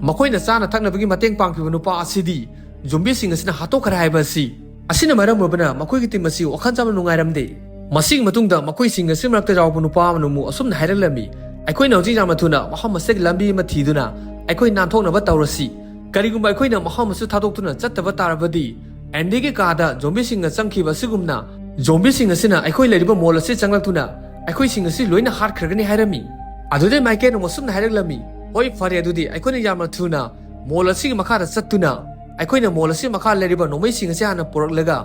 ꯃꯈꯣꯏꯅ ꯆꯥꯅ ꯊꯛꯅꯕꯒꯤ ꯃꯇꯦꯡ ꯄꯥꯡꯈꯤꯕ ꯅꯨꯄꯥ ꯑꯁꯤꯗꯤ ꯖꯣꯝꯕꯤꯁꯤꯡ ꯑꯁꯤꯅ ꯍꯥꯠꯇꯣꯛꯈ꯭ꯔꯦ ꯍꯥꯏꯕ ꯑꯁꯤ꯫ ꯑꯁꯤꯅ ꯃꯔꯝ ꯑꯣꯏꯕꯅ ꯃꯈꯣꯏꯒꯤ ꯇꯤꯝ ꯑꯁꯤ ꯋꯥꯈꯜ ꯆꯥꯅ ꯅꯨꯡꯉꯥꯏꯔꯝꯗꯦ꯫ ꯃꯁꯤꯒꯤ ꯃꯇꯨꯡꯗ ꯃꯈꯣꯏꯁꯤꯡ ꯑꯁꯤ ꯃꯔꯛꯇ ꯌꯥꯎꯕ ꯅꯨꯄꯥ ꯑꯃꯅ ꯑꯃꯨꯛ ꯑꯁꯨꯝꯅ ꯍꯥꯏꯔꯛꯂꯝꯃꯤ, "ꯑꯩꯈꯣꯏꯅ ꯍꯧꯖꯤꯛ ꯌꯥꯝꯅ ꯊꯨꯅ ꯃꯐꯝ ꯑꯁꯤꯗꯒꯤ ꯂꯝꯕꯤ ꯑꯃ ꯊꯤꯗꯨꯅ ꯑꯩꯈꯣꯏ ꯅꯥꯟꯊꯣꯛꯅꯕ ꯇꯧꯔꯁꯤ꯫ ꯀꯔꯤꯒꯨꯝꯕ ꯑꯩꯈꯣꯏꯅ ꯃꯐꯝ ꯑꯁꯤ ꯊꯥꯗꯣꯛꯇꯨꯅ ꯆꯠꯇꯕ ꯇꯥꯔꯕꯗꯤ, ꯑꯦꯟꯗꯤꯒꯤ ꯀꯥꯗ ꯖꯣꯝꯕꯤꯁꯤꯡꯅ ꯆꯪꯈꯤꯕ ꯑꯁꯤꯒꯨꯝꯅ ꯖꯣꯝꯕꯤꯁꯤꯡ ꯑꯁꯤꯅ ꯑꯩꯈꯣꯏ ꯂꯩꯔꯤꯕ ꯃꯣꯜ ꯑꯁꯤ ꯆꯪꯂꯛꯇꯨꯅ ꯑꯩꯈꯣꯏꯁꯤꯡ ꯑꯁꯤ ꯂꯣꯏꯅ ꯍꯥꯠꯈ꯭ꯔꯒꯅꯤ" ꯍꯥꯏꯔꯝꯃꯤ꯫ ꯑꯗꯨꯗꯩ ꯃꯥꯏꯀꯦꯜꯅ ꯑꯃꯨꯛ ꯑꯁꯨꯝꯅ ꯍꯥꯏꯔꯛꯂꯝꯃꯤ, "ꯍꯣꯏ, ꯐꯔꯦ, ꯑꯗꯨꯗꯤ ꯑꯩꯈꯣꯏꯅ ꯌꯥꯝꯅ ꯊꯨꯅ ꯃꯣꯜ ꯑꯁꯤꯒꯤ ꯃꯈꯥꯗ ꯆꯠꯇꯨꯅ ꯑꯩꯈꯣꯏꯅ ꯃꯣꯜ ꯑꯁꯤ ꯃꯈꯥ ꯂꯩꯔꯤꯕ ꯅꯣꯡꯃꯩꯁꯤꯡ ꯑꯁꯤ ꯍꯥꯟꯅ ꯄꯨꯔꯛꯂꯒ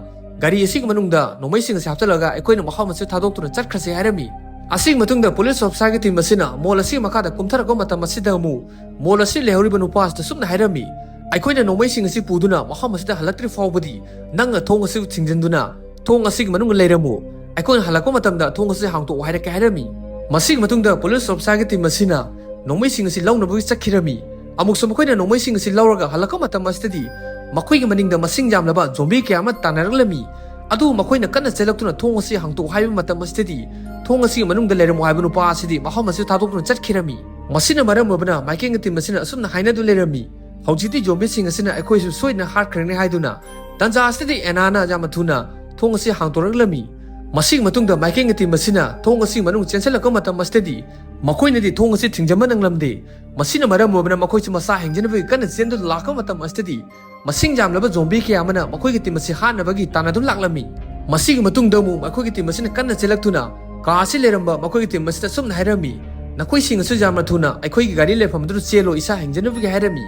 ꯒꯥꯔꯤ ꯑꯁꯤꯒꯤ ꯃꯅꯨꯡꯗ ꯅꯣꯡꯃꯩꯁꯤꯡ ꯑꯁꯤ ꯍꯥꯞꯆꯤꯜꯂꯒ ꯑꯩꯈꯣꯏꯅ ꯃꯐꯝ ꯑꯁꯤ ꯊꯥꯗꯣꯛꯇꯨꯅ ꯆꯠꯈ꯭ꯔꯁꯤ" ꯍꯥꯏꯔꯝꯃꯤ꯫ ꯑꯁꯤꯒꯤ ꯃꯇꯨꯡꯗ ꯄꯨꯂꯤꯁ ꯑꯣꯐꯤꯁꯥꯔꯒꯤ ꯇꯤꯝ ꯑꯁꯤꯅ ꯃꯣꯜ ꯑꯁꯤꯒꯤ ꯃꯈꯥꯗ ꯀꯨꯝꯊꯔꯛꯄ ꯃꯇꯝ ꯑꯁꯤꯗ ꯑꯃꯨꯛ ꯃꯣꯜ ꯑꯁꯤ ꯂꯩꯍꯧꯔꯤꯕ ꯅꯨꯄꯥ ꯑꯁꯤꯗ ꯁꯨꯝꯅ ꯍꯥꯏꯔꯝꯃꯤ, "ꯑꯩꯈꯣꯏꯅ ꯅꯣꯡꯃꯩꯁꯤꯡ ꯑꯁꯤ ꯄꯨꯗꯨꯅ ꯃꯐꯝ ꯑꯁꯤꯗ ꯍꯜꯂꯛꯇ꯭ꯔꯤ ꯐꯥꯎꯕꯗꯤ ꯅꯪꯅ ꯊꯣꯡ ꯑꯁꯤ ꯊꯤꯡꯖꯤꯟꯗꯨꯅ ꯊꯣꯡ ꯑꯁꯤꯒꯤ ꯃꯅꯨꯡꯗ ꯂꯩꯔꯝꯃꯨ꯫ ꯑꯩꯈꯣꯏꯅ ꯍꯜꯂꯛꯄ ꯃꯇꯝꯗ ꯊꯣꯡ ꯑꯁꯤ ꯍꯥꯡꯇꯣꯛꯑꯣ" ꯍꯥꯏꯔꯛꯀꯦ ꯍꯥꯏꯔꯝꯃꯤ꯫ ꯃꯁꯤꯒꯤ ꯃꯇꯨꯡꯗ ꯄꯨꯂꯤꯁ ꯑꯣꯐꯤꯁꯥꯔꯒꯤ ꯇꯤꯝ ꯑꯁꯤꯅ ꯅꯣꯡꯃꯩꯁꯤꯡ ꯑꯁꯤ ꯂꯧꯅꯕꯒꯤ ꯆꯠꯈꯤꯔꯝꯃꯤ꯫ ꯑꯃꯨꯛꯁꯨ ꯃꯈꯣꯏꯅ ꯅꯣꯡꯃꯩꯁꯤꯡ ꯑꯁꯤ ꯂꯧꯔꯒ ꯍꯜꯂꯛꯄ ꯃꯇꯝ ꯑꯁꯤꯗꯗꯤ ꯃꯈꯣꯏꯒꯤ ꯃꯅꯤꯡꯗ ꯃꯁꯤꯡ ꯌꯥꯝꯂꯕ ꯖꯣꯝꯕꯤ ꯀꯌꯥ ꯑꯃ ꯇꯥꯟꯅꯔꯛꯂꯝꯃꯤ꯫ ꯑꯗꯨꯕꯨ ꯃꯈꯣꯏꯅ ꯀꯟꯅ ꯆꯦꯜꯂꯛꯇꯨꯅ ꯊꯣꯡ ꯑꯁꯤ ꯍꯥꯡꯇꯣꯛꯎ ꯍꯥꯏꯕ ꯃꯇꯝ ꯑꯁꯤꯗꯗꯤ ꯊꯣꯡ ꯑꯁꯤꯒꯤ ꯃꯅꯨꯡꯗ ꯂꯩꯔꯝꯃꯨ ꯍꯥꯏꯕ ꯅꯨꯄꯥ ꯑꯁꯤꯗꯤ ꯃꯐꯝ ꯑꯁꯤ ꯊꯥꯗꯣꯛꯇꯨꯅ ꯆꯠꯈꯤꯔꯝꯃꯤ꯫ ꯃꯁꯤꯅ ꯃꯔꯝ ꯑꯣꯏꯕꯅ ꯃꯥꯏꯀꯦꯜꯒꯤ ꯇꯤꯝ ꯑꯁꯤꯅ ꯑꯁꯨꯝꯅ ꯍꯥꯏꯅꯗꯨꯅ ꯂꯩꯔꯝꯃꯤ, "ꯍꯧꯖꯤꯛꯇꯤ ꯖꯣꯝꯕꯤꯁꯤꯡ ꯑꯁꯤꯅ ꯑꯩꯈꯣꯏꯁꯨ ꯁꯣꯏꯗꯅ ꯍꯥꯠꯈ꯭ꯔꯅꯤ" ꯍꯥꯏꯗꯨꯅ ꯇꯟꯖꯥ ꯑꯁꯤꯗꯗꯤ ꯑꯦꯅꯥꯅ ꯌꯥꯝꯅ ꯊꯨꯅ ꯊꯣꯡ ꯑꯁꯤ ꯍꯥꯡꯗꯣꯔꯛꯂꯝꯃꯤ꯫ ꯃꯁꯤꯒꯤ ꯃꯇꯨꯡꯗ ꯃꯥꯏꯀꯦꯜꯒꯤ ꯇꯤꯝ ꯑꯁꯤꯅ ꯊꯣꯡ ꯑꯁꯤꯒꯤ ꯃꯅꯨꯡ ꯆꯦꯟꯁꯤꯜꯂꯛꯄ ꯃꯇꯝ ꯑꯁꯤꯗꯗꯤ ꯃꯈꯣꯏꯅꯗꯤ ꯊꯣꯡ ꯑꯁꯤ ꯊꯤꯡꯖꯤꯟꯕ ꯅꯪꯂꯝꯗꯦ꯫ ꯃꯁꯤꯅ ꯃꯔꯝ ꯑꯣꯏꯕꯅ ꯃꯈꯣꯏꯁꯨ ꯃꯁꯥ ꯍꯤꯡꯖꯅꯕꯒꯤ ꯀꯟꯅ ꯆꯦꯟꯗꯨꯅ ꯂꯥꯛꯄ ꯃꯇꯝ ꯑꯁꯤꯗꯗꯤ ꯃꯁꯤꯡ ꯌꯥꯝꯂꯕ ꯖꯣꯝꯕꯤ ꯀꯌꯥ ꯑꯃꯅ ꯃꯈꯣꯏꯒꯤ ꯇꯤꯝ ꯑꯁꯤ ꯍꯥꯠꯅꯕꯒꯤ ꯇꯥꯟꯅꯗꯨꯅ ꯂꯥꯛꯂꯝꯃꯤ꯫ ꯃꯁꯤꯒꯤ ꯃꯇꯨꯡꯗ ꯑꯃꯨꯛ ꯃꯈꯣꯏꯒꯤ ꯇꯤꯝ ꯑꯁꯤꯅ ꯀꯟꯅ ꯆꯦꯜꯂꯛꯇꯨꯅ ꯀꯥ ꯑꯁꯤ ꯂꯩꯔꯝꯕ ꯃꯈꯣꯏꯒꯤ ꯇꯤꯝ ꯑꯁꯤꯗ ꯑꯁꯨꯝꯅ ꯍꯥꯏꯔꯝꯃꯤ, "ꯅꯈꯣꯏꯁꯤꯡ ꯑꯁꯨ ꯌꯥꯝꯅ ꯊꯨꯅ ꯑꯩꯈꯣꯏꯒꯤ ꯒꯥꯔꯤ ꯂꯩꯐꯝ ꯑꯗꯨꯗ ꯆꯦꯜꯂꯣ, ꯏꯁꯥ ꯍꯤꯡꯖꯅꯕꯒꯤ" ꯍꯥꯏꯔꯝꯃꯤ꯫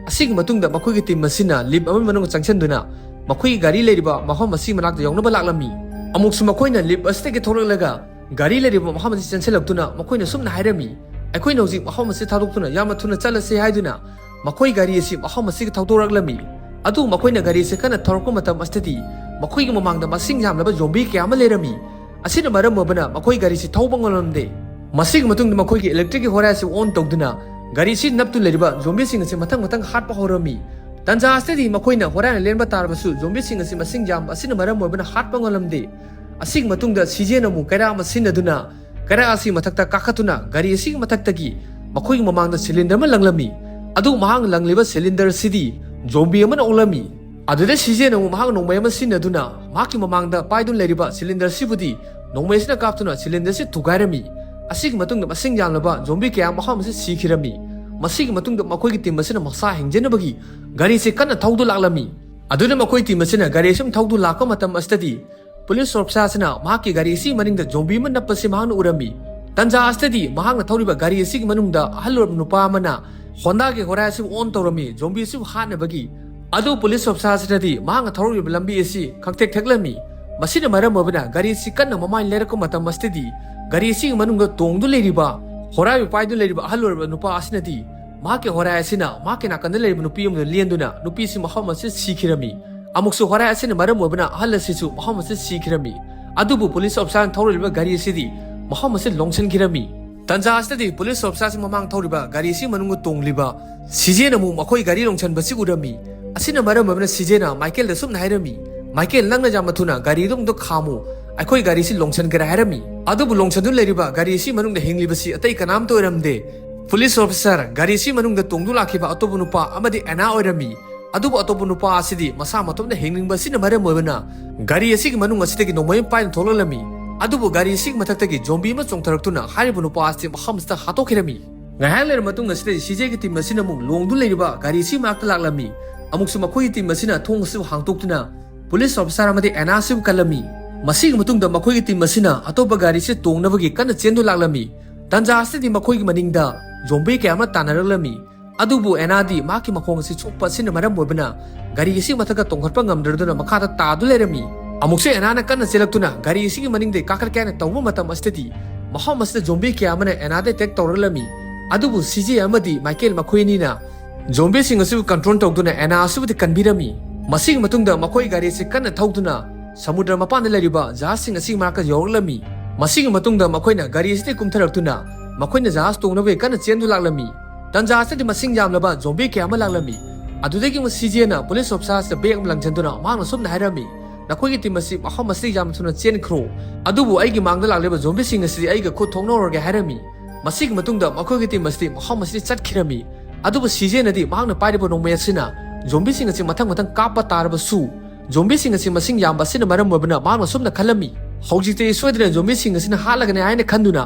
ꯑꯁꯤꯒꯤ ꯃꯇꯨꯡꯗ ꯃꯈꯣꯏꯒꯤ ꯇꯤꯝ ꯑꯁꯤꯅ ꯂꯤꯞ ꯑꯃꯒꯤ ꯃꯅꯨꯡꯗ ꯆꯪꯁꯤꯟꯗꯨꯅ ꯃꯈꯣꯏꯒꯤ ꯒꯥꯔꯤ ꯂꯩꯔꯤꯕ ꯃꯐꯝ ꯑꯁꯤ ꯃꯅꯥꯛꯇ ꯌꯧꯅꯕ ꯂꯥꯛꯂꯝꯃꯤ꯫ ꯑꯃꯨꯛꯁꯨ ꯃꯈꯣꯏꯅ ꯂꯤꯞ ꯑꯁꯤꯗꯒꯤ ꯊꯣꯛꯂꯛꯂꯒ ꯒꯥꯔꯤ ꯂꯩꯔꯤꯕ ꯃꯐꯝ ꯑꯁꯤ ꯆꯦꯟꯁꯤꯜꯂꯛꯇꯨꯅ ꯃꯈꯣꯏꯅ ꯁꯨꯝꯅ ꯍꯥꯏꯔꯝꯃꯤ, "ꯑꯩꯈꯣꯏꯅ ꯍꯧꯖꯤꯛ ꯃꯐꯝ ꯑꯁꯤ ꯊꯥꯗꯣꯛꯇꯨꯅ ꯌꯥꯝꯅ ꯊꯨꯅ ꯆꯠꯂꯁꯤ" ꯍꯥꯏꯗꯨꯅ ꯃꯈꯣꯏ ꯒꯥꯔꯤ ꯑꯁꯤ ꯃꯐꯝ ꯑꯁꯤꯒ ꯊꯧꯗꯣꯔꯛꯂꯝꯃꯤ꯫ ꯑꯗꯨ ꯃꯈꯣꯏꯅ ꯒꯥꯔꯤ ꯑꯁꯤ ꯀꯟꯅ ꯊꯧꯔꯛꯄ ꯃꯇꯝ ꯑꯁꯤꯗꯗꯤ ꯃꯈꯣꯏꯒꯤ ꯃꯃꯥꯡꯗ ꯃꯁꯤꯡ ꯌꯥꯝꯂꯕ ꯖꯣꯝꯕꯤ ꯀꯌꯥ ꯑꯃ ꯂꯩꯔꯝꯃꯤ꯫ ꯑꯁꯤꯅ ꯃꯔꯝ ꯑꯣꯏꯕꯅ ꯃꯈꯣꯏ ꯒꯥꯔꯤꯁꯤ ꯊꯧꯕ ꯉꯝꯂꯝꯗꯦ꯫ ꯃꯁꯤꯒꯤ ꯃꯇꯨꯡꯗ ꯃꯈꯣꯏꯒꯤ ꯏꯂꯦꯛꯇ꯭ꯔꯤꯛꯀꯤ ꯍꯣꯔꯥꯏ ꯑꯁꯤ ꯑꯣꯟ ꯇꯧꯗꯨꯅ ꯒꯥꯔꯤꯁꯤ ꯅꯞꯇꯨꯅ ꯂꯩꯔꯤꯕ ꯖꯣꯝꯕꯤꯁꯤꯡ ꯑꯁꯤ ꯃꯊꯪ ꯃꯊꯪ ꯍꯥꯠꯄ ꯍꯧꯔꯝꯃꯤ꯫ ꯇꯟꯖꯥ ꯑꯁꯤꯗꯗꯤ ꯃꯈꯣꯏꯅ ꯍꯣꯔꯥꯏꯅ ꯂꯦꯟꯕ ꯇꯥꯔꯕꯁꯨ ꯖꯣꯝꯕꯤꯁꯤꯡ ꯑꯁꯤ ꯃꯁꯤꯡ ꯌꯥꯝꯕ ꯑꯁꯤꯅ ꯃꯔꯝ ꯑꯣꯏꯕꯅ ꯍꯥꯠꯄ ꯉꯝꯂꯝꯗꯦ꯫ ꯑꯁꯤꯒꯤ ꯃꯇꯨꯡꯗ ꯁꯤꯖꯦꯅ ꯑꯃꯨꯛ ꯀꯩꯔꯥꯛ ꯑꯃ ꯁꯤꯖꯤꯟꯅꯗꯨꯅ ꯀꯩꯔꯥꯛ ꯑꯁꯤ ꯃꯊꯛꯇ ꯀꯥꯈꯠꯇꯨꯅ ꯒꯥꯔꯤ ꯑꯁꯤꯒꯤ ꯃꯊꯛꯇꯒꯤ ꯃꯈꯣꯏꯒꯤ ꯃꯃꯥꯡꯗ ꯁꯤꯂꯤꯟꯗꯔ ꯑꯃ ꯂꯪꯂꯝꯃꯤ꯫ ꯑꯗꯨ ꯃꯍꯥꯛꯅ ꯂꯪꯂꯤꯕ ꯁꯤꯂꯤꯟꯗꯔ ꯑꯁꯤꯗꯤ ꯖꯣꯝꯕꯤ ꯑꯃꯅ ꯑꯣꯜꯂꯝꯃꯤ꯫ ꯑꯗꯨꯗ ꯁꯤꯖꯦꯅ ꯑꯃꯨꯛ ꯃꯍꯥꯛ ꯅꯣꯡꯃꯩ ꯑꯃ ꯁꯤꯖꯤꯟꯅꯗꯨꯅ ꯃꯍꯥꯛꯀꯤ ꯃꯃꯥꯡꯗ ꯄꯥꯏꯗꯨꯅ ꯂꯩꯔꯤꯕ ꯁꯤꯂꯤꯟꯗꯔ ꯑꯁꯤꯕꯨꯗꯤ ꯅꯣꯡꯃꯩ ꯑꯁꯤꯅ ꯀꯥꯞꯇꯨꯅ ꯁꯤꯂꯤꯟꯗꯔ ꯑꯁꯤ ꯊꯨꯒꯥꯏꯔꯝꯃꯤ꯫ ꯑꯁꯤꯒꯤ ꯃꯇꯨꯡꯗ ꯃꯁꯤꯡ ꯌꯥꯝꯂꯕ ꯖꯣꯝꯕꯤ ꯀꯌꯥ ꯃꯐꯝ ꯑꯁꯤꯗ ꯁꯤꯈꯤꯔꯝꯃꯤ꯫ ꯃꯁꯤꯒꯤ ꯃꯇꯨꯡꯗ ꯃꯈꯣꯏꯒꯤ ꯇꯤꯝ ꯑꯁꯤꯅ ꯃꯁꯥ ꯍꯤꯡꯖꯅꯕꯒꯤ ꯒꯥꯔꯤꯁꯤ ꯀꯟꯅ ꯊꯧꯗꯨꯅ ꯂꯥꯛꯂꯝꯃꯤ꯫ ꯑꯗꯨꯅ ꯃꯈꯣꯏ ꯇꯤꯝ ꯑꯁꯤꯅ ꯒꯥꯔꯤ ꯑꯁꯤ ꯊꯧꯗꯨꯅ ꯂꯥꯛꯄ ꯃꯇꯝ ꯑꯁꯤꯗꯗꯤ ꯄꯨꯂꯤꯁ ꯑꯣꯐꯤꯁꯥꯔ ꯑꯁꯤꯅ ꯃꯍꯥꯛꯀꯤ ꯒꯥꯔꯤ ꯑꯁꯤꯒꯤ ꯃꯅꯤꯡꯗ ꯖꯣꯝꯕꯤ ꯑꯃ ꯅꯞꯄꯁꯤ ꯃꯍꯥꯛꯅ ꯎꯔꯝꯃꯤ꯫ ꯇꯟꯖꯥ ꯑꯁꯤꯗꯗꯤ ꯃꯍꯥꯛꯅ ꯊꯧꯔꯤꯕ ꯒꯥꯔꯤ ꯑꯁꯤꯒꯤ ꯃꯅꯨꯡꯗ ꯑꯍꯜ ꯑꯣꯏꯔꯕ ꯅꯨꯄꯥ ꯑꯃꯅ ꯍꯣꯟꯗꯥꯒꯤ ꯍꯣꯔꯥꯏ ꯑꯁꯤꯕꯨ ꯑꯣꯟ ꯇꯧꯔꯝꯃꯤ, ꯖꯣꯝꯕꯤ ꯑꯁꯤꯕꯨ ꯍꯥꯠꯅꯕꯒꯤ꯫ ꯑꯗꯨ ꯄꯨꯂꯤꯁ ꯑꯣꯐꯤꯁꯥꯔ ꯑꯁꯤꯅꯗꯤ ꯃꯍꯥꯛꯅ ꯊꯧꯔꯤꯕ ꯂꯝꯕꯤ ꯑꯁꯤ ꯈꯪꯊꯦꯛ ꯊꯦꯛꯂꯝꯃꯤ꯫ ꯃꯁꯤꯅ ꯃꯔꯝ ꯑꯣꯏꯕꯅ ꯒꯥꯔꯤ ꯑꯁꯤ ꯀꯟꯅ ꯃꯃꯥꯏ ꯂꯩꯔꯛꯄ ꯃꯇꯝ ꯑꯁꯤꯗꯗꯤ ꯒꯥꯔꯤ ꯑꯁꯤꯒꯤ ꯃꯅꯨꯡꯗ ꯇꯣꯡꯗꯨ ꯂꯩꯔꯤꯕ, ꯍꯣꯔꯥꯏꯕꯨ ꯄꯥꯏꯗꯨꯅ ꯂꯩꯔꯤꯕ ꯑꯍꯜ ꯑꯣꯏꯔꯕ ꯅꯨꯄꯥ ꯑꯁꯤꯅꯗꯤ ꯃꯍꯥꯛꯀꯤ ꯍꯣꯔꯥꯏ ꯑꯁꯤꯅ ꯃꯍꯥꯛꯀꯤ ꯅꯥꯀꯟꯗ ꯂꯩꯔꯤꯕ ꯅꯨꯄꯤ ꯑꯃꯗ ꯂꯦꯟꯗꯨꯅ ꯅꯨꯄꯤꯁꯤ ꯃꯐꯝ ꯑꯁꯤꯗ ꯁꯤꯈꯤꯔꯝꯃꯤ꯫ ꯑꯃꯨꯛꯁꯨ ꯍꯣꯔꯥꯏ ꯑꯁꯤꯅ ꯃꯔꯝ ꯑꯣꯏꯕꯅ ꯑꯍꯜ ꯑꯁꯤꯁꯨ ꯃꯐꯝ ꯑꯁꯤꯗ ꯁꯤꯈꯤꯔꯝꯃꯤ꯫ ꯑꯗꯨꯕꯨ ꯄꯨꯂꯤꯁ ꯑꯣꯐꯤꯁꯥꯔꯅ ꯊꯧꯔꯤꯕ ꯒꯥꯔꯤ ꯑꯁꯤꯗꯤ ꯃꯐꯝ ꯑꯁꯤꯗ ꯂꯣꯡꯁꯤꯟꯈꯤꯔꯝꯃꯤ꯫ ꯇꯟꯖꯥ ꯑꯁꯤꯗꯗꯤ ꯄꯨꯂꯤꯁ ꯑꯣꯐꯤꯁꯥꯔꯁꯤ ꯃꯃꯥꯡ ꯊꯧꯔꯤꯕ ꯒꯥꯔꯤ ꯑꯁꯤ ꯃꯅꯨꯡꯗ ꯇꯣꯡꯂꯤꯕ ꯁꯤꯖꯦꯅ ꯑꯃꯨꯛ ꯃꯈꯣꯏ ꯒꯥꯔꯤ ꯂꯣꯡꯁꯤꯟꯕꯁꯤ ꯎꯔꯝꯃꯤ꯫ ꯑꯁꯤꯅ ꯃꯔꯝ ꯑꯣꯏꯕꯅ ꯁꯤꯖꯦꯅ ꯃꯥꯏꯀꯦꯜꯗ ꯁꯨꯝꯅ ꯍꯥꯏꯔꯝꯃꯤ, "ꯃꯥꯏꯀꯦꯜ, ꯅꯪꯅ ꯌꯥꯝꯅ ꯊꯨꯅ ꯒꯥꯔꯤꯗꯨ ꯑꯃꯨꯛꯇ ꯈꯥꯝꯃꯨ, ꯑꯩꯈꯣꯏ ꯒꯥꯔꯤꯁꯤ ꯂꯣꯡꯁꯤꯟꯈ꯭ꯔꯦ" ꯍꯥꯏꯔꯝꯃꯤ꯫ ꯑꯗꯨꯕꯨ ꯂꯣꯡꯁꯤꯟꯗꯨꯅ ꯂꯩꯔꯤꯕ ꯒꯥꯔꯤ ꯑꯁꯤ ꯃꯅꯨꯡꯗ ꯍꯤꯡꯂꯤꯕꯁꯤ ꯑꯇꯩ ꯀꯅꯥꯝꯇ ꯑꯣꯏꯔꯝꯗꯦ꯫ ꯄꯨꯂꯤꯁ ꯑꯣꯐꯤꯁꯥꯔ, ꯒꯥꯔꯤ ꯑꯁꯤ ꯃꯅꯨꯡꯗ ꯇꯣꯡꯗꯨ ꯂꯥꯛꯈꯤꯕ ꯑꯇꯣꯞꯄ ꯅꯨꯄꯥ ꯑꯃꯗꯤ ꯑꯦꯅꯥ ꯑꯣꯏꯔꯝꯃꯤ꯫ ꯑꯗꯨꯕꯨ ꯑꯇꯣꯞꯄ ꯅꯨꯄꯥ ꯑꯁꯤꯗꯤ ꯃꯁꯥ ꯃꯇꯣꯝꯇ ꯍꯤꯡꯅꯤꯡꯕ ꯑꯁꯤꯅ ꯃꯔꯝ ꯑꯣꯏꯕꯅ ꯒꯥꯔꯤ ꯑꯁꯤꯒꯤ ꯃꯅꯨꯡ ꯑꯁꯤꯗꯒꯤ ꯅꯣꯡꯃꯩ ꯑꯃ ꯄꯥꯏꯅ ꯊꯣꯛꯂꯛꯂꯝꯃꯤ꯫ ꯑꯗꯨꯕꯨ ꯒꯥꯔꯤ ꯑꯁꯤꯒꯤ ꯃꯊꯛꯇꯒꯤ ꯖꯣꯝꯕꯤ ꯑꯃ ꯆꯣꯡꯊꯔꯛꯇꯨꯅ ꯍꯥꯏꯔꯤꯕ ꯅꯨꯄꯥ ꯑꯁꯤ ꯃꯐꯝ ꯑꯁꯤꯗ ꯍꯥꯠꯇꯣꯛꯈꯤꯔꯝꯃꯤ꯫ ꯉꯥꯏꯍꯥꯛ ꯂꯩꯔꯕ ꯃꯇꯨꯡ ꯑꯁꯤꯗ ꯁꯤꯖꯦꯒꯤ ꯇꯤꯝ ꯑꯁꯤꯅ ꯑꯃꯨꯛ ꯂꯣꯡꯗꯨ ꯂꯩꯔꯤꯕ ꯒꯥꯔꯤ ꯑꯁꯤ ꯃꯅꯥꯛꯇ ꯂꯥꯛꯂꯝꯃꯤ꯫ ꯑꯃꯨꯛꯁꯨ ꯃꯈꯣꯏꯒꯤ ꯇꯤꯝ ꯑꯁꯤꯅ ꯊꯣꯡ ꯑꯁꯤꯕꯨ ꯍꯥꯡꯇꯣꯛꯇꯨꯅ ꯄꯨꯂꯤꯁ ꯑꯣꯐꯤꯁꯥꯔ ꯑꯃꯗꯤ ꯑꯦꯅꯥ ꯑꯁꯤꯕꯨ ꯀꯜꯂꯝꯃꯤ꯫ ꯃꯁꯤꯒꯤ ꯃꯇꯨꯡꯗ ꯃꯈꯣꯏꯒꯤ ꯇꯤꯝ ꯑꯁꯤꯅ ꯑꯇꯣꯞꯄ ꯒꯥꯔꯤ ꯑꯁꯤ ꯇꯣꯡꯅꯕꯒꯤ ꯀꯟꯅ ꯆꯦꯟꯗꯨ ꯂꯥꯛꯂꯝꯃꯤ꯫ ꯇꯟꯖꯥ ꯑꯁꯤꯗꯗꯤ ꯃꯈꯣꯏꯒꯤ ꯃꯅꯤꯡꯗ ꯖꯣꯝꯕꯤ ꯀꯌꯥ ꯑꯃ ꯇꯥꯟꯅꯔꯛꯂꯝꯃꯤ꯫ ꯑꯗꯨꯕꯨ ꯑꯦꯅꯥꯗꯤ ꯃꯍꯥꯛꯀꯤ ꯃꯈꯣꯡ ꯑꯁꯤ ꯁꯣꯛꯄ ꯑꯁꯤꯅ ꯃꯔꯝ ꯑꯣꯏꯕꯅ ꯒꯥꯔꯤ ꯑꯁꯤ ꯃꯊꯛꯇ ꯇꯣꯡꯈꯠꯄ ꯉꯝꯗ꯭ꯔꯗꯨꯅ ꯃꯈꯥꯗ ꯇꯥꯗꯨ ꯂꯩꯔꯝꯃꯤ꯫ ꯑꯃꯨꯛꯁꯨ ꯑꯦꯅꯥꯅ ꯀꯟꯅ ꯆꯦꯜꯂꯛꯇꯨꯅ ꯒꯥꯔꯤ ꯑꯁꯤꯒꯤ ꯃꯅꯤꯡꯗꯒꯤ ꯀꯥꯈꯠꯀꯦ ꯍꯥꯏꯅ ꯇꯧꯕ ꯃꯇꯝ ꯑꯁꯤꯗꯗꯤ ꯃꯐꯝ ꯑꯁꯤꯗ ꯖꯣꯝꯕꯤ ꯀꯌꯥ ꯑꯃꯅ ꯑꯦꯅꯥꯗ ꯑꯦꯇꯦꯛ ꯇꯧꯔꯛꯂꯝꯃꯤ꯫ ꯑꯗꯨꯕꯨ ꯁꯤꯖꯦ ꯑꯃꯗꯤ ꯃꯥꯏꯀꯦꯜ ꯃꯈꯣꯏ ꯑꯅꯤꯅ ꯖꯣꯝꯕꯤꯁꯤꯡ ꯑꯁꯤꯕꯨ ꯀꯟꯇ꯭ꯔꯣꯜ ꯇꯧꯗꯨꯅ ꯑꯦꯅꯥ ꯑꯁꯤꯕꯨꯗꯤ ꯀꯟꯕꯤꯔꯝꯃꯤ꯫ ꯃꯁꯤꯒꯤ ꯃꯇꯨꯡꯗ ꯃꯈꯣꯏ ꯒꯥꯔꯤ ꯑꯁꯤ ꯀꯟꯅ ꯊꯧꯗꯨꯅ ꯁꯃꯨꯗ꯭ꯔ ꯃꯄꯥꯟꯗ ꯂꯩꯔꯤꯕ ꯖꯍꯥꯖꯁꯤꯡ ꯑꯁꯤꯒꯤ ꯃꯅꯥꯛꯇ ꯌꯧꯔꯛꯂꯝꯃꯤ꯫ ꯃꯁꯤꯒꯤ ꯃꯇꯨꯡꯗ ꯃꯈꯣꯏꯅ ꯒꯥꯔꯤ ꯑꯁꯤꯗꯒꯤ ꯀꯨꯝꯊꯔꯛꯇꯨꯅ ꯃꯈꯣꯏꯅ ꯖꯍꯥꯖ ꯇꯣꯡꯅꯕꯒꯤ ꯀꯟꯅ ꯆꯦꯟꯗꯨ ꯂꯥꯛꯂꯝꯃꯤ꯫ ꯇꯟꯖꯥ ꯑꯁꯤꯗꯗꯤ ꯃꯁꯤꯡ ꯌꯥꯝꯂꯕ ꯖꯣꯝꯕꯤ ꯀꯌꯥ ꯑꯃ ꯂꯥꯛꯂꯝꯃꯤ꯫ ꯑꯗꯨꯗꯒꯤ ꯑꯃꯨꯛ ꯁꯤꯖꯦꯅ ꯄꯨꯂꯤꯁ ꯑꯣꯐꯤꯁꯥꯔ ꯑꯁꯤꯗ ꯕꯦꯒ ꯑꯃ ꯂꯪꯁꯤꯟꯗꯨꯅ ꯃꯍꯥꯛꯅ ꯁꯨꯝꯅ ꯍꯥꯏꯔꯝꯃꯤ, "ꯅꯈꯣꯏꯒꯤ ꯇꯤꯝ ꯑꯁꯤ ꯃꯐꯝ ꯑꯁꯤꯗꯒꯤ ꯌꯥꯝꯅ ꯊꯨꯅ ꯆꯦꯟꯈ꯭ꯔꯣ, ꯑꯗꯨꯕꯨ ꯑꯩꯒꯤ ꯃꯥꯡꯗ ꯂꯥꯛꯂꯤꯕ ꯖꯣꯝꯕꯤꯁꯤꯡ ꯑꯁꯤꯗꯤ ꯑꯩꯒ ꯈꯨꯠ ꯊꯣꯛꯅꯔꯨꯔꯒꯦ" ꯍꯥꯏꯔꯝꯃꯤ꯫ ꯃꯁꯤꯒꯤ ꯃꯇꯨꯡꯗ ꯃꯈꯣꯏꯒꯤ ꯇꯤꯝ ꯑꯁꯤꯗꯤ ꯃꯐꯝ ꯑꯁꯤꯗꯒꯤ ꯆꯠꯈꯤꯔꯝꯃꯤ꯫ ꯑꯗꯨꯕꯨ ꯁꯤꯖꯦꯅꯗꯤ ꯃꯍꯥꯛꯅ ꯄꯥꯏꯔꯤꯕ ꯅꯣꯡꯃꯩ ꯑꯁꯤꯅ ꯖꯣꯝꯕꯤꯁꯤꯡ ꯑꯁꯤ ꯃꯊꯪ ꯃꯊꯪ ꯀꯥꯞꯄ ꯇꯥꯔꯕꯁꯨ, ꯖꯣꯝꯕꯤꯁꯤꯡ ꯑꯁꯤ ꯃꯁꯤꯡ ꯌꯥꯝꯕ ꯑꯁꯤꯅ ꯃꯔꯝ ꯑꯣꯏꯕꯅ ꯃꯍꯥꯛꯅ ꯁꯨꯝꯅ ꯈꯜꯂꯝꯃꯤ, "ꯍꯧꯖꯤꯛꯇꯤ ꯑꯩ ꯁꯣꯏꯗꯅ ꯖꯣꯝꯕꯤꯁꯤꯡ ꯑꯁꯤꯅ ꯍꯥꯠꯂꯒꯅꯤ" ꯍꯥꯏꯅ ꯈꯟꯗꯨꯅ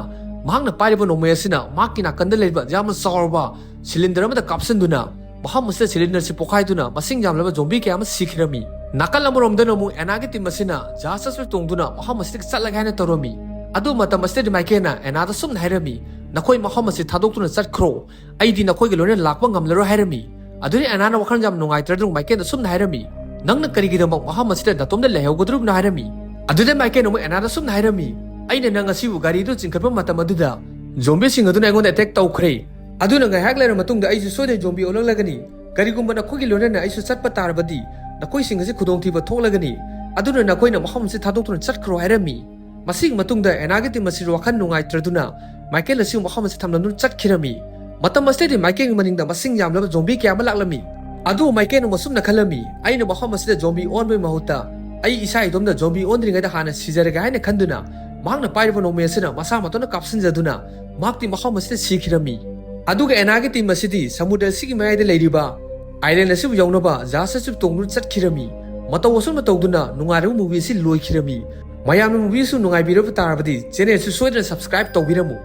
ꯃꯍꯥꯛꯅ ꯄꯥꯏꯔꯤꯕ ꯅꯣꯡꯃꯩ ꯑꯁꯤꯅ ꯃꯍꯥꯛꯀꯤ ꯅꯥꯀꯟꯗ ꯂꯩꯕ ꯌꯥꯝꯅ ꯆꯥꯎꯔꯕ ꯁꯤꯂꯤꯟꯗꯔ ꯑꯃꯗ ꯀꯥꯞꯁꯤꯟꯗꯨꯅ ꯃꯐꯝ ꯑꯁꯤꯗ ꯁꯤꯂꯤꯟꯗꯔꯁꯤ ꯄꯣꯈꯥꯏꯗꯨꯅ ꯃꯁꯤꯡ ꯌꯥꯝꯂꯕ ꯖꯣꯝꯕꯤ ꯀꯌꯥ ꯑꯃ ꯁꯤꯈꯤꯔꯝꯃꯤ꯫ ꯅꯥꯀꯜ ꯑꯃꯔꯣꯝꯗꯅ ꯑꯃꯨꯛ ꯑꯦꯅꯥꯒꯤ ꯇꯤꯝ ꯑꯁꯤꯅ ꯖꯍꯥꯖ ꯑꯁꯤꯗ ꯇꯣꯡꯗꯨꯅ ꯃꯐꯝ ꯑꯁꯤꯗꯒꯤ ꯆꯠꯂꯒꯦ ꯍꯥꯏꯅ ꯇꯧꯔꯝꯃꯤ꯫ ꯑꯗꯨ ꯃꯇꯝ ꯑꯁꯤꯗꯗꯤ ꯃꯥꯏꯀꯦꯜꯅ ꯑꯦꯅꯥꯗ ꯁꯨꯝꯅ ꯍꯥꯏꯔꯝꯃꯤ, "ꯅꯈꯣꯏ ꯃꯐꯝ ꯑꯁꯤ ꯊꯥꯗꯣꯛꯇꯨꯅ ꯆꯠꯈ꯭ꯔꯣ, ꯑꯩꯗꯤ ꯅꯈꯣꯏꯒ ꯂꯣꯏꯅꯅ ꯂꯥꯛꯄ ꯉꯝꯂꯔꯣꯏ" ꯍꯥꯏꯔꯝꯃꯤ꯫ ꯑꯗꯨꯗꯤ ꯑꯦꯅꯥꯅ ꯋꯥꯈꯜ ꯌꯥꯝ ꯅꯨꯡꯉꯥꯏꯇ꯭ꯔꯗꯨꯅ ꯃꯥꯏꯀꯦꯜꯗ ꯁꯨꯝꯅ ꯍꯥꯏꯔꯝꯃꯤ, "ꯅꯪꯅ ꯀꯔꯤꯒꯤꯗꯃꯛ ꯃꯐꯝ ꯑꯁꯤꯗ ꯅꯇꯣꯝꯗ ꯂꯩꯍꯧꯒꯗꯧꯔꯤꯕꯅꯣ?" ꯍꯥꯏꯔꯝꯃꯤ꯫ ꯑꯗꯨꯗ ꯃꯥꯏꯀꯦꯜꯅ ꯑꯃꯨꯛ ꯑꯦꯅꯥꯗ ꯁꯨꯝꯅ ꯍꯥꯏꯔꯝꯃꯤ, "ꯑꯩꯅ ꯅꯪ ꯑꯁꯤꯕꯨ ꯒꯥꯔꯤꯗꯨ ꯆꯤꯡꯈꯠꯄ ꯃꯇꯝ ꯑꯗꯨꯗ ꯖꯣꯝꯕꯤꯁꯤꯡ ꯑꯗꯨꯅ ꯑꯩꯉꯣꯟꯗ ꯑꯦꯇꯦꯛ ꯇꯧꯈ꯭ꯔꯦ꯫ ꯑꯗꯨꯅ ꯉꯥꯏꯍꯥꯛ ꯂꯩꯔꯕ ꯃꯇꯨꯡꯗ ꯑꯩꯁꯨ ꯁꯣꯏꯗꯅ ꯖꯣꯝꯕꯤ ꯑꯣꯜꯂꯛꯂꯒꯅꯤ꯫ ꯀꯔꯤꯒꯨꯝꯕ ꯅꯈꯣꯏꯒꯤ ꯂꯣꯏꯅꯅ ꯑꯩꯁꯨ ꯆꯠꯄ ꯇꯥꯔꯕꯗꯤ ꯅꯈꯣꯏꯁꯤꯡ ꯑꯁꯤ ꯈꯨꯗꯣꯡꯊꯤꯕ ꯊꯣꯛꯂꯒꯅꯤ꯫ ꯑꯗꯨꯅ ꯅꯈꯣꯏꯅ ꯃꯐꯝ ꯑꯁꯤ ꯊꯥꯗꯣꯛꯇꯨꯅ ꯆꯠꯈ꯭ꯔꯣ" ꯍꯥꯏꯔꯝꯃꯤ꯫ ꯃꯁꯤꯒꯤ ꯃꯇꯨꯡꯗ ꯑꯦꯅꯥꯒꯤ ꯇꯤꯝ ꯑꯁꯤ ꯋꯥꯈꯜ ꯅꯨꯡꯉꯥꯏꯇ꯭ꯔꯗꯨꯅ ꯃꯥꯏꯀꯦꯜ ꯑꯁꯤ ꯃꯐꯝ ꯑꯁꯤ ꯊꯝꯂꯝꯗꯨꯅ ꯆꯠꯈꯤꯔꯝꯃꯤ꯫ ꯃꯇꯝ ꯑꯁꯤꯗꯗꯤ ꯃꯥꯏꯀꯦꯜꯒꯤ ꯃꯅꯤꯡꯗ ꯃꯁꯤꯡ ꯌꯥꯝꯂꯕ ꯖꯣꯝꯕꯤ ꯀꯌꯥ ꯑꯃ ꯂꯥꯛꯂꯝꯃꯤ꯫ ꯑꯗꯨꯕꯨ ꯃꯥꯏꯀꯦꯜꯅ ꯑꯃꯁꯨꯝꯅ ꯈꯜꯂꯝꯃꯤ, "ꯑꯩꯅ ꯃꯐꯝ ꯑꯁꯤꯗ ꯖꯣꯝꯕꯤ ꯑꯣꯟꯕꯒꯤ ꯃꯍꯨꯠꯇ ꯑꯩ ꯏꯁꯥ ꯏꯇꯣꯝꯇ ꯖꯣꯝꯕꯤ ꯑꯣꯟꯗ꯭ꯔꯤꯉꯩꯗ ꯍꯥꯟꯅ ꯁꯤꯖꯔꯒꯦ" ꯍꯥꯏꯅ ꯈꯟꯗꯨꯅ ꯃꯍꯥꯛꯅ ꯄꯥꯏꯔꯤꯕ ꯅꯣꯡꯃꯩ ꯑꯁꯤꯅ ꯃꯁꯥ ꯃꯇꯣꯟꯗ ꯀꯥꯞꯁꯤꯟꯖꯗꯨꯅ ꯃꯍꯥꯛꯇꯤ ꯃꯐꯝ ꯑꯁꯤꯗ ꯁꯤꯈꯤꯔꯝꯃꯤ꯫ ꯑꯗꯨꯒ ꯑꯦꯅꯥꯒꯤ ꯇꯤꯝ ꯑꯁꯤꯗꯤ ꯁꯃꯨꯗ꯭ꯔ ꯑꯁꯤꯒꯤ ꯃꯌꯥꯏꯗ ꯂꯩꯔꯤꯕ ꯑꯥꯏꯂꯦꯟ ꯑꯁꯤꯕꯨ ꯌꯧꯅꯕ ꯖꯍꯥꯖ ꯑꯁꯤꯕꯨ ꯇꯣꯡꯗꯨꯅ ꯆꯠꯈꯤꯔꯝꯃꯤ꯫ ꯃꯇꯧ ꯑꯁꯨꯝꯅ ꯇꯧꯗꯨꯅ ꯅꯨꯡꯉꯥꯏꯔꯕ ꯃꯨꯚꯤ ꯑꯁꯤ ꯂꯣꯏꯈꯤꯔꯝꯃꯤ꯫ ꯃꯌꯥꯝꯅ ꯃꯨꯚꯤ ꯑꯁꯤ ꯅꯨꯡꯉꯥꯏꯕꯤꯔꯕ ꯇꯥꯔꯕꯗꯤ ꯆꯦꯅꯦꯜ ꯑꯁꯤ ꯁꯣꯏꯗꯅ ꯁꯕꯁꯀ꯭ꯔꯥꯏꯕ ꯇꯧꯕꯤꯔꯝꯃꯨ꯫